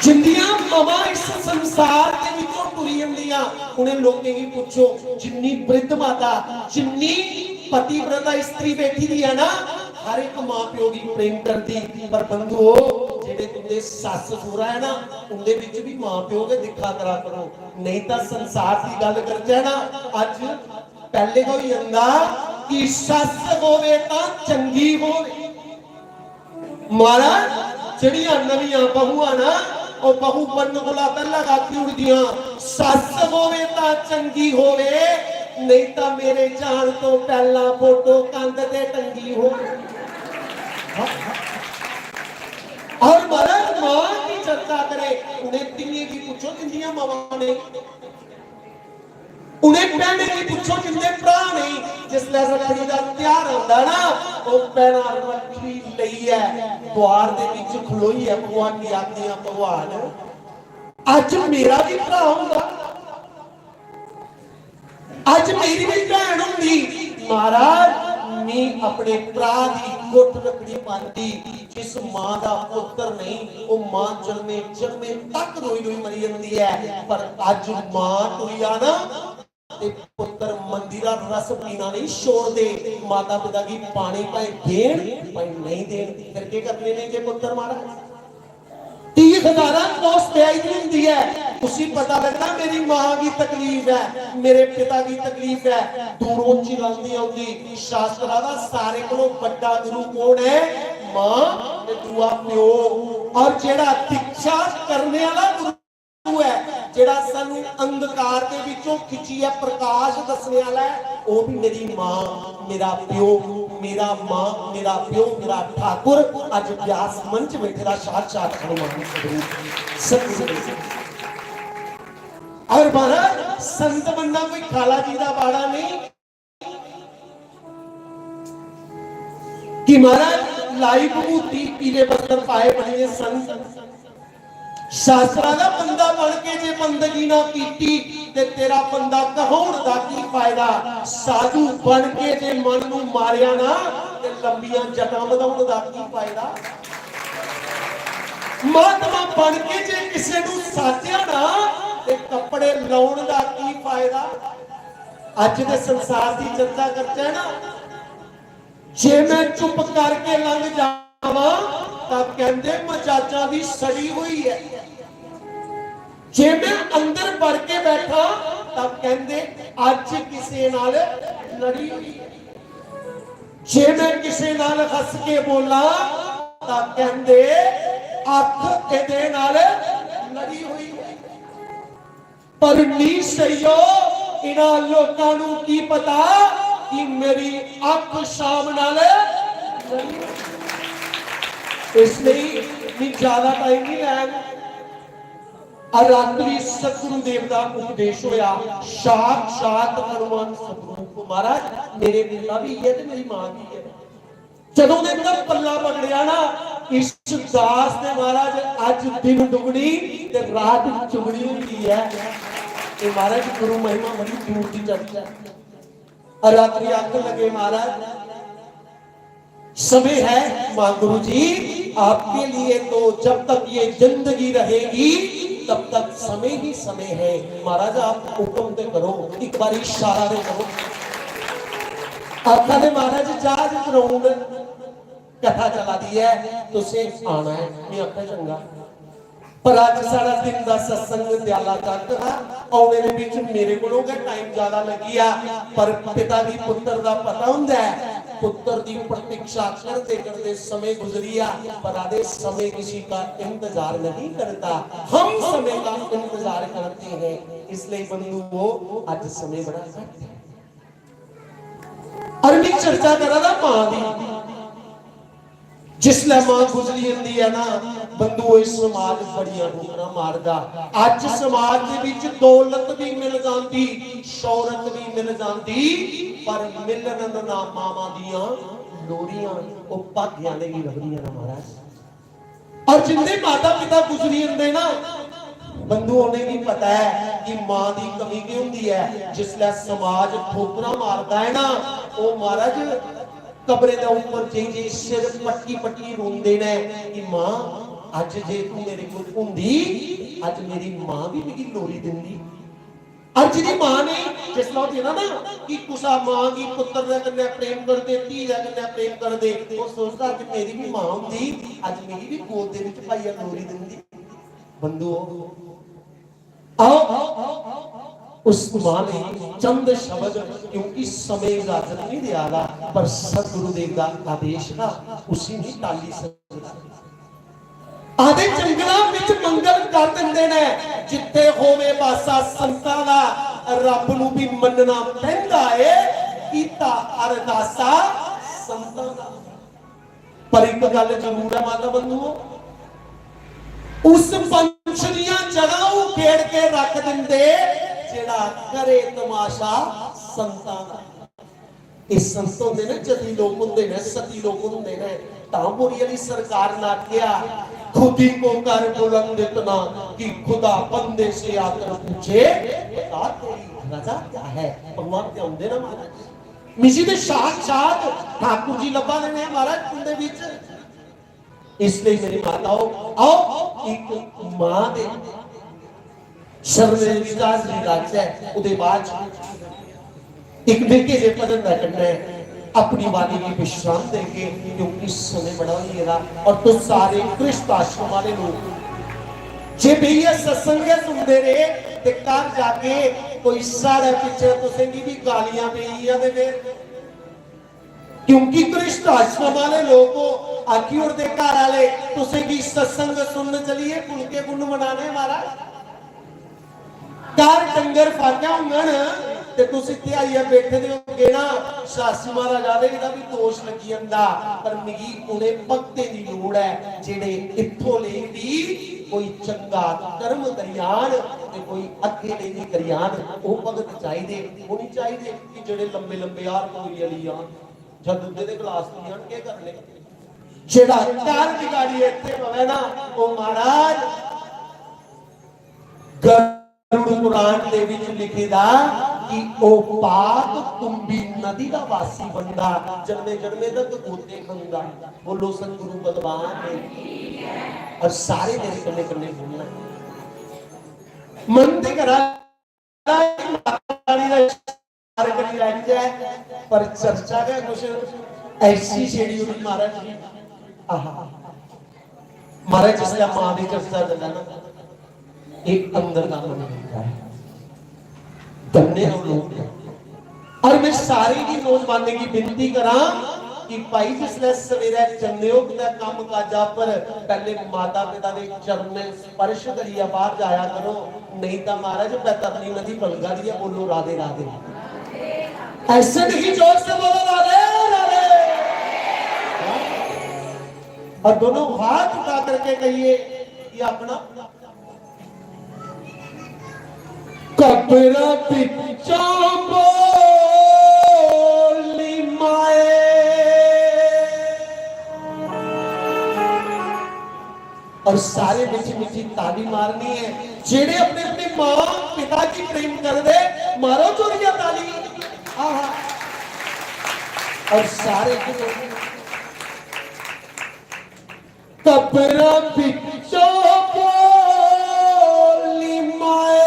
जिंदियां मावां इस संसार दे विचों टुरी जंदियां, उन्हें लोकें गी पुच्छो, जिन्नी वृद्ध माता, जिन्नी पतिव्रता स्त्री बैठी दी है ना, हर एक मां प्यो गी प्रेम करदी। पर बंधुओ, जेड़े तुंदे सस्स सौहरा है ना, उंदे विच भी मां प्यो गै दिक्खा करा करो, नहीं तां संसार दी गल्ल करचै ना, अज पैहले गै होई जंदा कि सस्स होवे तां चंगी होवे। महाराज, जेड़ियां नवियां बहुआं ना, ओह बहु बनने कोला पैहला आखी उड़दियां, "सस्स होवे तां चंगी होवे, नहीं तां मेरे जान तो पैहला फोटो कंध ते टंगी होवे।" और महाराज, मां की चर्चा करे, उन्हें धियें गी पुच्छो जिंदियां मावां ने। उन्हें भैनें गी पुच्छो जिंदे भ्रा नेईं, जिसलै रक्खड़ी दा ध्यार आंदा ना, ओह भैनां रक्खड़ी लेइयै द्वार दे विच खलोइयै भगवान गी आखदियां, "भगवान, अज्ज मेरा भी भ्रा होंदा, अज्ज मेरी भी भैन होंदी, महाराज, मी अपने भ्रा दी गुट्ठ रक्खड़ी पांदी।" जिस मां दा पुत्तर नहीं, ओह मां जन्मे जन्मे तक रोई रोई मरी जंदी है। पर अज मां टुरी जा ना, ते पुत्तर मंदिरा रस पीना नहीं छोड़दे। माता पिता गी पानी भाएं देन, भाएं नहीं देन, फिर केह् करने ने जे पुत्तर महाराज? तीह हजारां कौस ब्याही दी हुंदी है, उसी पता लगदा मेरी मां गी तकलीफ है, मेरे पिता गी तकलीफ है। दूरों चिलांदी औंदी, शास्त्रा दा सारे कोलों बड्डा गुरु कौन है? मां ते दूआ प्यो। और जेड़ा दीक्षा करने वाला गुरु है, जेड़ा सानू अंधकार दे विचों खिच्चियै प्रकाश दसने वाला है, ओह भी मेरी मां, मेरा प्यो, मेरा मां, मेरा प्यो, मेरा ठाकुर, अज व्यास मंच बैठे दा साक्षात हनुमान स्वरूप सतगुरु। और महाराज, संत बनना कोई काला जी का बाड़ा नहीं कि महाराज लाई भभूति, पीले वस्त्र पाए बनिए संत। शास्त्रा दा बंदा बन के जे बंदगी ना कीती, ते तेरा बंदा कहाउण दा की फायदा? साधु बन के जे मन नू मारिया ना, ते लंबियां जटां वधाउण दा की फायदा? महात्मा बन के जे किसे नू साधिया ना, ते कपड़े लाउण दा की फायदा? अज दे संसार दी चर्चा करचै ना, जे मैं चुप करके लंघ जावां, तां कहंदे मजाजां दी सड़ी होई है। जे मैं अंदर वड़ के बैठा, तां कहंदे अज किसे नाल लड़ी होई है। जे मैं किसे नाल हंस के बोला, तां कहंदे अख एदे नाल लड़ी होई है। पर नी सहियो। इन्हां लोकां नू की पता कि मेरी अख शाम नाल जली। इसलिए मैं ज्यादा टाइम नहीं लैंग। और रात्रि सतगुरुदेव का उपदेश होया, साक्षात हनुमान स्वरूप। महाराज, मेरे पिता भी है ते मेरी मां भी है। ਜਦੋਂ ਦੇ ਅੰਦਰ ਪੱਲਾ ਪਕੜਿਆ ਨਾ, ਇਸ ਦਾਸ ਤੇ ਮਹਾਰਾਜ, ਅੱਜ ਦਿਨ ਦੁਗਣੀ ਤੇ ਰਾਤ ਚੁਗਣੀ ਹੁੰਦੀ ਹੈ। ਇਹ ਮਹਾਰਾਜ, ਗੁਰੂ ਮਹਿਮਾ ਬੜੀ ਦੂਰ ਦੀ ਚਰਚਾ ਹੈ। और रात्रि आखन लगे महाराज, समय है मां गुरु जी आपके लिए, तो जब तक ये जिंदगी रहेगी तब तक समय ही समय है। महाराज, आप हुक्म ते करो, एक बार इशारा ते करो। आखा दे महाराज, चाह च रौन कथा चला दी है, तुसें आना है। मैं आखा चंगा। पर अज साढ़ा दिन दा सत्संग दयाला तक हा। औने दे विच मेरे कोलों गै टाइम ज्यादा लग्गी आ, पर पिता दी पुत्र दा पता हुंदा है। पुत्र दी प्रतीक्षा करदे करदे समय गुजरी आ, पर आदे समय किसी का इंतजार नहीं करता, हम समय का इंतजार करते हैं। इसलिए बंधुओ, अज समय बड़ा घट है। और मैं चर्चा करा दा मां दी। जिसलै मां गुजरी जंदी है ना, बंधुओ, इस समाज बड़ियां ठोकरां मारदा। अज समाज दे विच दौलत भी मिल जांदी, शौहरत भी मिल जांदी, पर मिलन ना मावां दियां लोरियां, ओ भाग्यां दे ही लभदियां ना महाराज। और जिंदे माता पिता गुजरी जंदे ना, बंधु, उ'नेंगी पता है कि मां दी कमी केह् होंदी है। जिसलै समाज ठोकरां मारदा है ना, ओह् महाराज कब्रें दे उप्पर जाइयै सिर पटकी पटकी रोंदे ने कि मां, अज्ज जे तू मेरे कोल होंदी, अज्ज मेरी मां भी मिगी लोरी दिंदी। अज्ज दी मां ने जिसलै ओह् दिखदा ना कि कुसा मां गी पुत्तर दे कन्नै प्रेम करदे, धी दे कन्नै प्रेम करदे, ओह् सोचदा, अज्ज मेरी भी मां होंदी, अज्ज मिगी भी गोद दे विच पाइयै लोरी दिंदी। बंधुओ, आओ, उस मां ने चंद शब्द, क्योंकि समय इजाजत नहीं देआ दा, पर सतगुरुदेव दा आदेश ना, उसी नहीं टाली सकदा। आदे जंगलां विच मंगल कर दिंदे ने, जित्थे होवे बासा संतां दा, रब नू भी मन्नना पैंदा ए, कीता अरदासा संतां दा। पर एक गल जरूर है माता बंधुओ, उस पंछ दियां जड़ां उखेड़ के रख दिंदे, जेड़ा करे तमाशा संतां दा। ये संत होंदे ने, जती लोक होंदे ने, सती लोक होंदे ने। तां बोरी आली सरकार ने आख्या, "खुदी को कर बुलंद इतना कि खुदा बंदे से आकर पूछे, बता तेरी रजा क्या है?" भगवान ते आंदे ना महाराज, मिगी ते साक्षात ठाकुर जी लब्भा दे ने महाराज तुंदे विच। इसलिए मेरी माताओ, आओ, एक मां दे शरण विच हाजरी लाचै, ओहदे बाद च इक निक्के जे भजन दा कन्नै अपनी वाणी गी विश्राम देगे, क्योंकि समय बड़ा होई गेदा। और तुस सारे गृहस्थ आश्रम वाले लोक जे बेहियै सत्संग गै सुनदे रेह ते घर जाके कोई साढ़े पिच्छे तुसेंगी भी गालियां पेई गेइयां ते फिर क्योंकि गृहस्थ आश्रम वाले लोक हो, आखी ओड़दे घर आले, "तुसेंगी सत्संग सुनन चलिए, फुलके कु'न बनाने महाराज?" घर डंगर फाकै होङन ते तुस इत्थै आइयै बैठे दे होगे ना, शास्त्री महाराज आखदे, "एह्दा बी दोश लग्गी जंदा।" पर मिगी उ'नें भक्तें दी लोड़ ऐ जेह्ड़े इत्थों लेई बी कोई चंगा कर्म करी आन ते कोई अग्गें लेई बी करी आन। ओह् भगत चाहिदे, ओह् निं चाहिदे कि जेह्ड़े लम्बे लम्बे हार कोई आली आन। जद दुद्धे दे गलास पी जान, केह् करने? जेह्ड़ा घर बिगाड़ियै इत्थै पवै ना, ओह् महाराज गरुड़ पुराण दे विच लिखे दा कि ओह् पाक कुंभी नदी दा वासी बनदा, जन्मे जन्मे तक गोते खंदा। बोलो सतगुरु भगवान ने। और सारे मेरे कन्नै कन्नै बोलना। मन ते करा माता रानी दा इशारा करी लैचै, पर चर्चा गै कुछ ऐसी छेड़ी ओड़ी महाराज जी। आहा। महाराज जिसलै मां दी चर्चा करदा ना, एक अंदर दा मन मिलदा है। धन्य हम लोग हैं। और मैं सारे ही नौजवानों की विनती करा, कि भाई, जिसलै सवेरै जन्ने ओ कुतै कम्म काजा पर, पैह्ले माता पिता दे चरणें स्पर्श करियै बाहर जाया करो, नेईं तां महाराज, बैतरणी नदी बलगा दी ऐ। बोलो राधे राधे। ऐसे नहीं, जोर से बोलो राधे राधे। और दोनों हाथ उठा करके कहिए कि अपना कबरा बिच्चा बोली माए। और सारे मीठी मीठी ताली मारनी है। जेड़े अपने अपने मां पिता की प्रेम कर दे, मारो जोरिया ताली। आहा। और सारे कबरा बिच्चों बोली माए,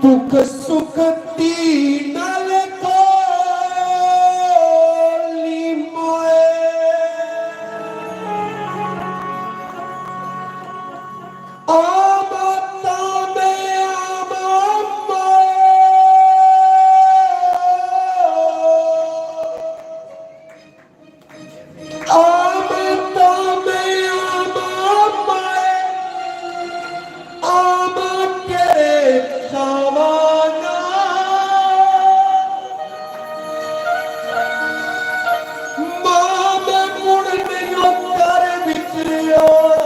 दुख सुख दी नाल खोली माए। आमदा में आमा माए। आमदा में आमा माए। आमा तेरे चावाना। मां मैं मुड़ नहीं घर विच आना।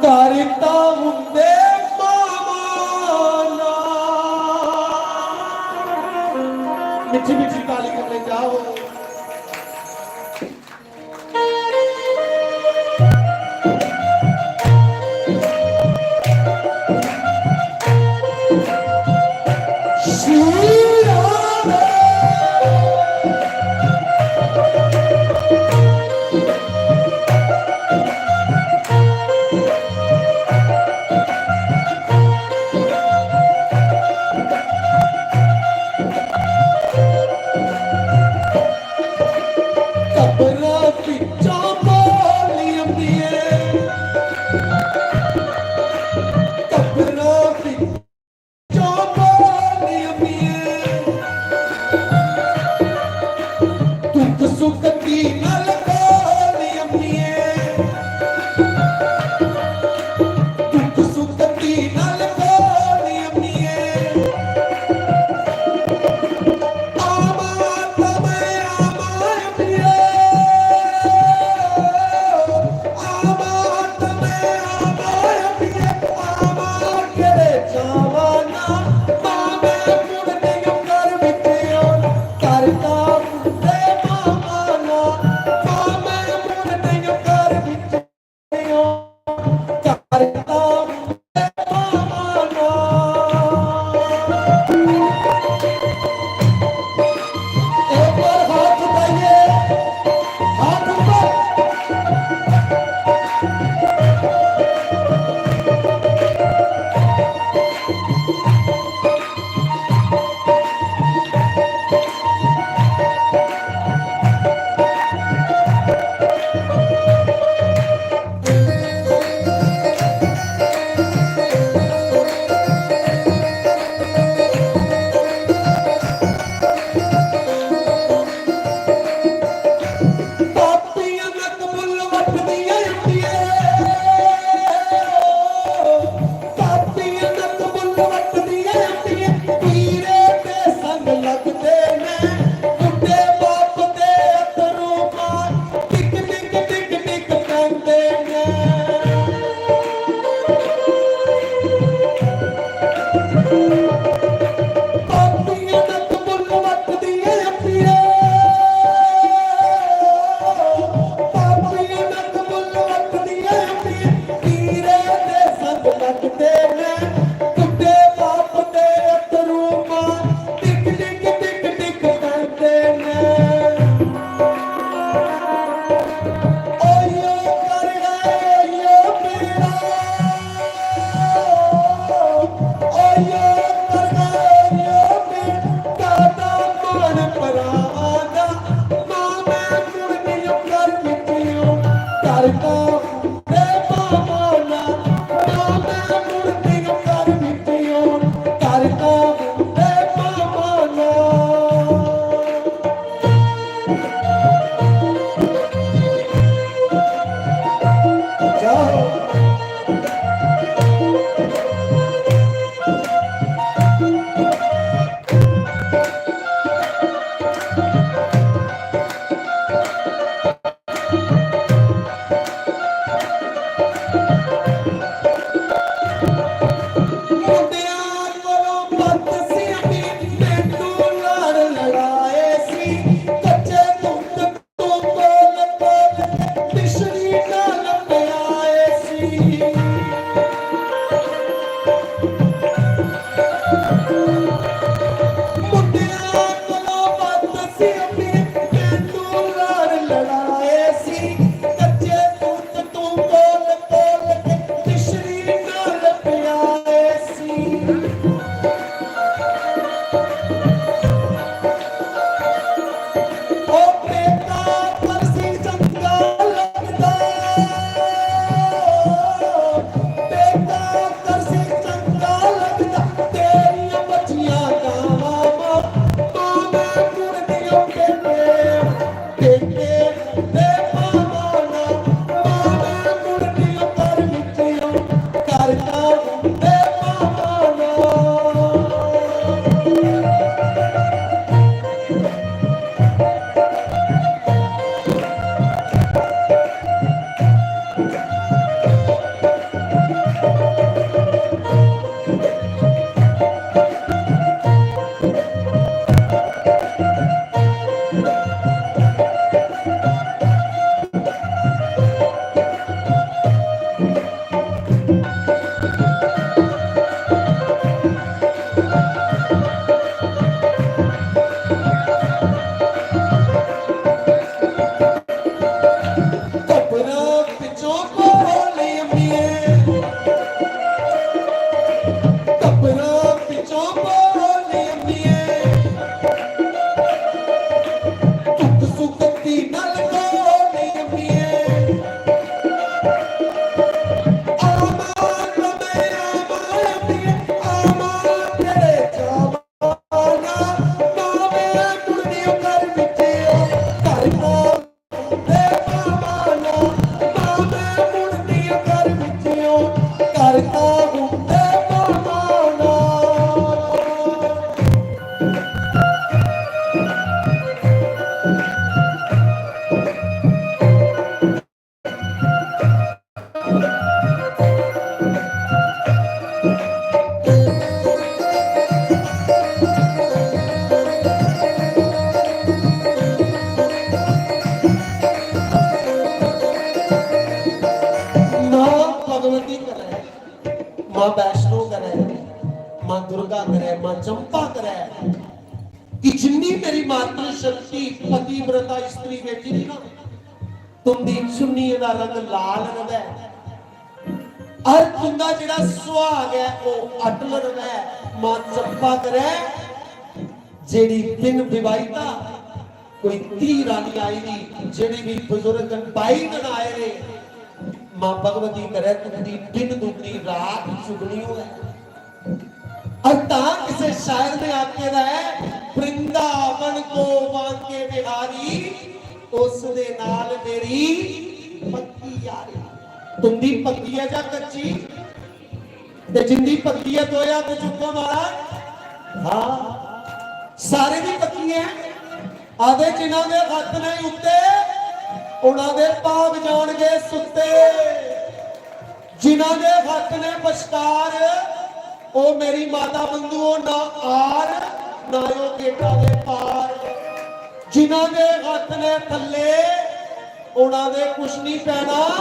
करता हुंदे मामा ना। मिठी मिठी ताली कन्नै गाओ। अपने मैनू लाड़ लड़ाए सी, कच्चे दूध तू कोल कोल के मिश्री नाल पियाए सी। ओ बेटा, परसी चंगा लगदा। बेटा, करसी चंगा लगदा, तेरियां बच्चियां गावां मां, मां मैं मुड़नियों पेके, पेके ते मामा ना, मां मैं मुड़नियों घर विचियों, घर का ते मामा ना। कपड़ा पिचों बोले अम्मिये, कपड़ा पिचों बोले अम्मिये, दुख सुख दी नल बोले अम्मिये। आमा कमे आमा अम्मिये, आमा तेरे जावा ना, ना मैं मुड़नियों घर विचियों, घर का ते मामा ना, ना मैं मुड़नियों घर विचियों, घर का ते मामा ना। मां भगवती करै, मां वैष्णो करै, मां दुर्गा करै, मां चंपा करै, कि जिन्नी मेरी मातृ शक्ति पतिव्रता स्त्री बैठी दी ना, तुंदी चुन्नियें दा रंग लाल रवै, हर तुंदा जेह्ड़ा सुहाग ऐ, ओह् अटल रवै। मां चंपा करै, जेह्ड़ी बिन विवाहिता कोई धी रानी आई दी, जेह्ड़ी भी बुजुर्ग बाई दिन आए दे, मां भगवती करै तुंदी दिन दुगनी रात चुगनी होऐ। और तां किसे शायर ने आखे दा है, "वृंदावन को बांके बिहारी, उसदे नाल मेरी पक्की यारी।" तुंदी पक्की है जां कच्ची? ते जिंदी पक्की है, दो हत्थ चुक्को महाराज। हाँ, सारे दी पक्की है। आदे जिन्हां दे हत्थ ने उत्ते, उन्हां दे भाग जाणगे सुत्ते। जिन्हां दे हत्थ ने बश्कार, ओ मेरी माता बंधुओ, ना आर, ना ओ गेटा दे पार। जिन्हां दे हत्थ ने थल्ले, उन्हां दे कुछ नहीं पैना।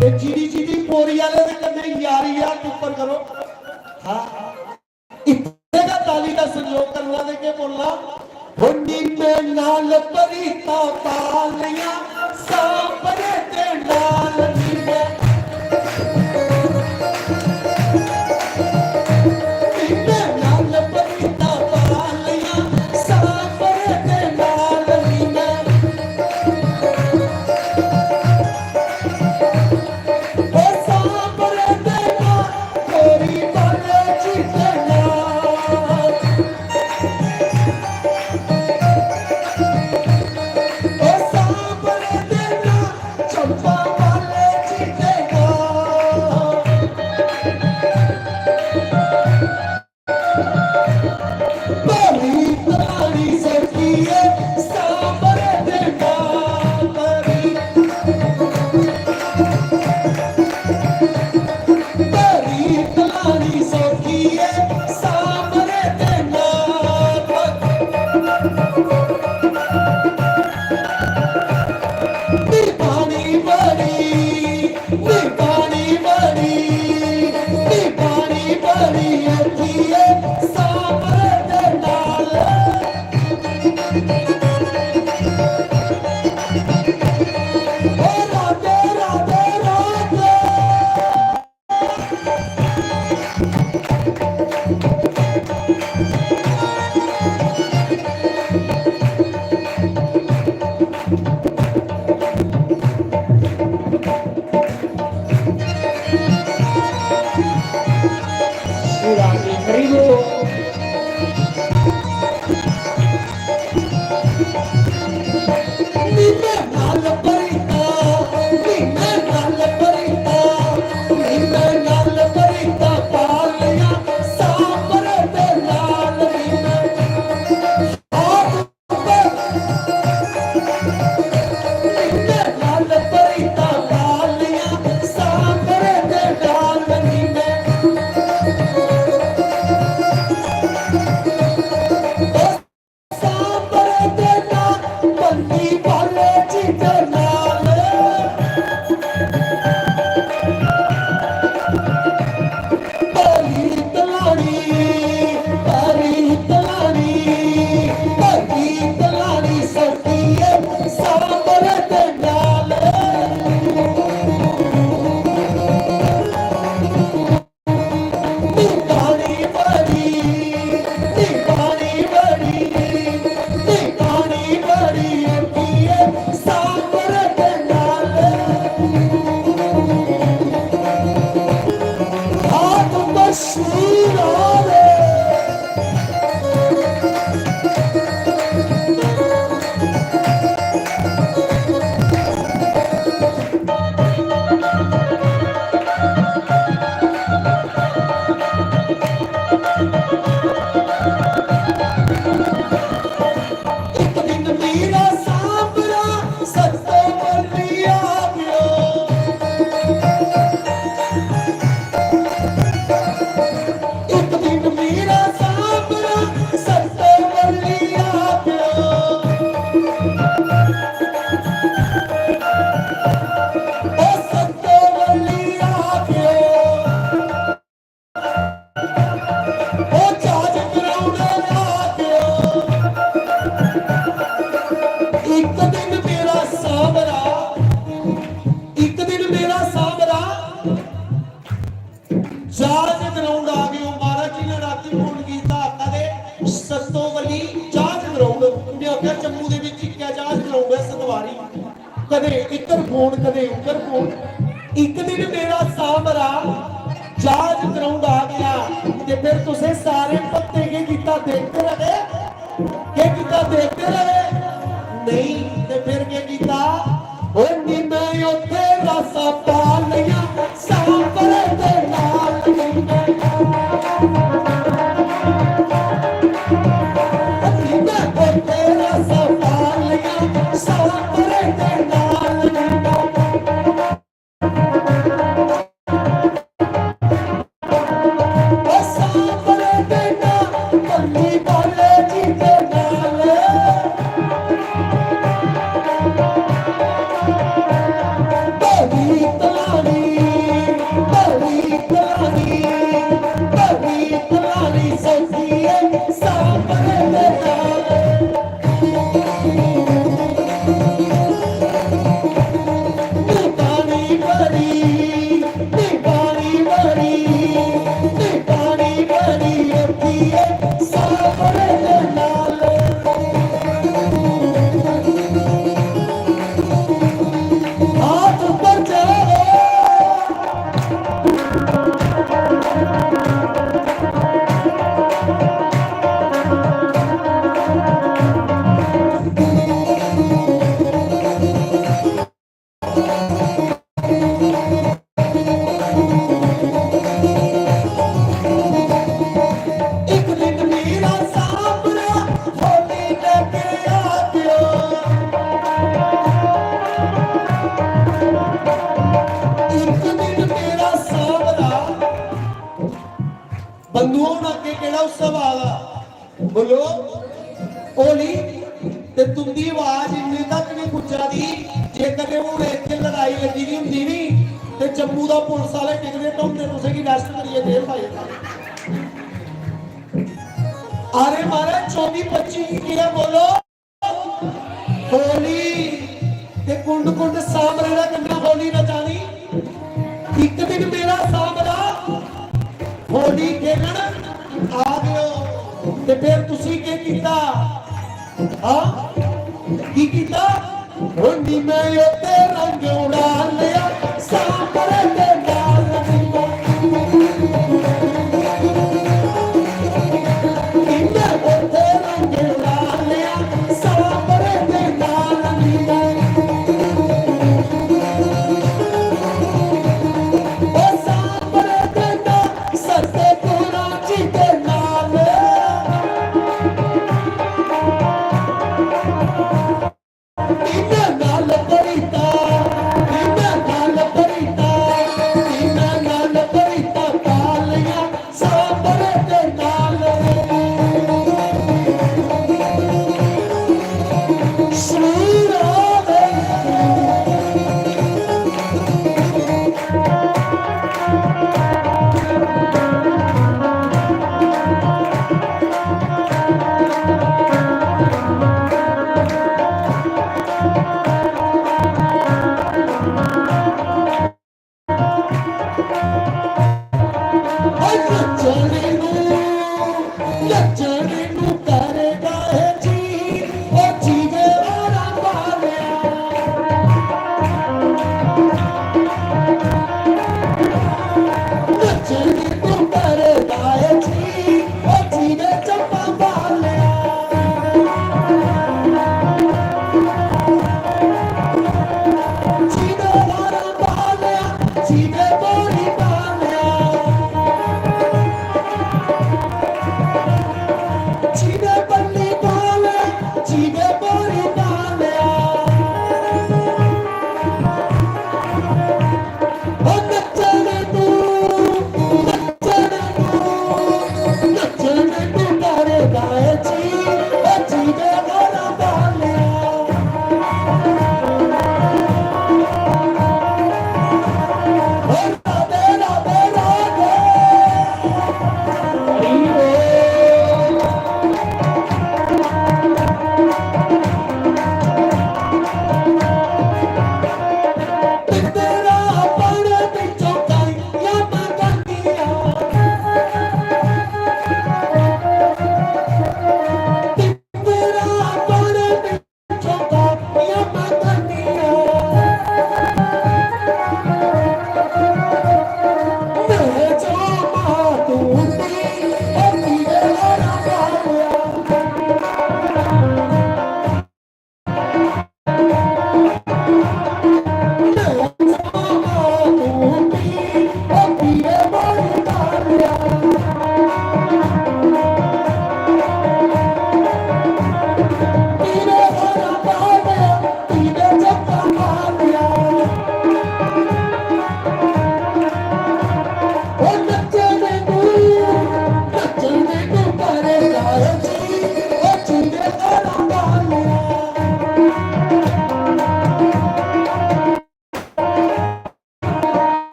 ते जिदी जिदी बोरी आले दे कन्नै यारी, हत्थ उप्पर करो। हाँ। इत्थे गै ताली दा संयोग करना ते केह् बोलना? ओ नीमे नाल परीतां पालियां, सांबरे दे नाल नीमे। नीमे नाल परीतां पालियां, सांबरे दे नाल नीमे। ओ सांबरे दे नाल गोरी वाले जी दे नाल। ओ सांबरे दे नाल जम्मू दे बिच इक्कै ज्हाज चलाउड़ै सतवारी, कदें इद्धर फोन, कदें उद्धर फोन। इक दिन मेरा सामरा ज्हाज कराउंदा गेआ ते फिर तुसें सारे भक्तें केह् कीता? देखदे रहे। केह् कीता? देखदे रहे। नेईं ते फिर केह् कीता? ओ नी मैं उत्थे रासा पा लिया, सामरे दे नाल नी मैं। ओ नी मैं उत्थे रासा पा लिया, सामरे दे नाल नी मैं। ओ सामरे दे नाल, कल्ली वाले जी दे नाल। बड़ी तलानी, बड़ी तलानी, बड़ी तलानी सौखी है, सामने दे नाल। नी पानी भरी, नी पानी भरी, नी पानी भरी, रखी है, सामने दे नाल। हाथ ऊपर चढ़ो। एक दिन मेरा सामरा होली लेके आ गयो। एक दिन मेरा सामरा, बंधुओं, हुन अग्गें केह्ड़ा उत्सव आ दा? बोलो, होली। ते तुंदी आवाज इन्ने तक नहीं पुज्जा दी। जे कदें हुन इत्थै लड़ाई लग्गी दी हुंदी नी, ते जम्मू दा पुलिस आह्ले टिकदे ढोंदे तुसेंगी arrest करियै जेल पाई ओड़दे। अरे महाराज, चौबी पच्ची गी केह् बोलो? होली। ते कुंड कुंड सामरे दा कन्नै होली नचानी। इक दिन मेरा सामरा होली खेलन आ गयो। ते फिर तुसी केह् कीता? हाँ, की कीता? होली में यो ते रंग उड़ा लिया, सामरे दे नाल।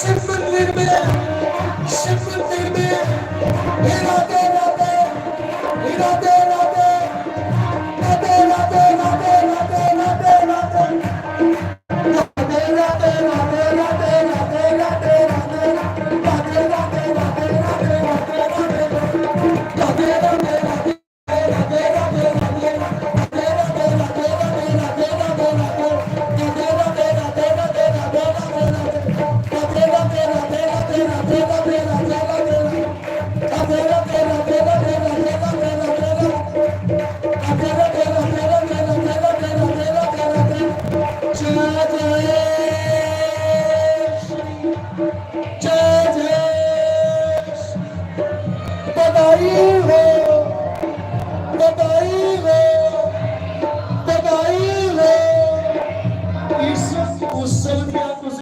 Edmund Lynn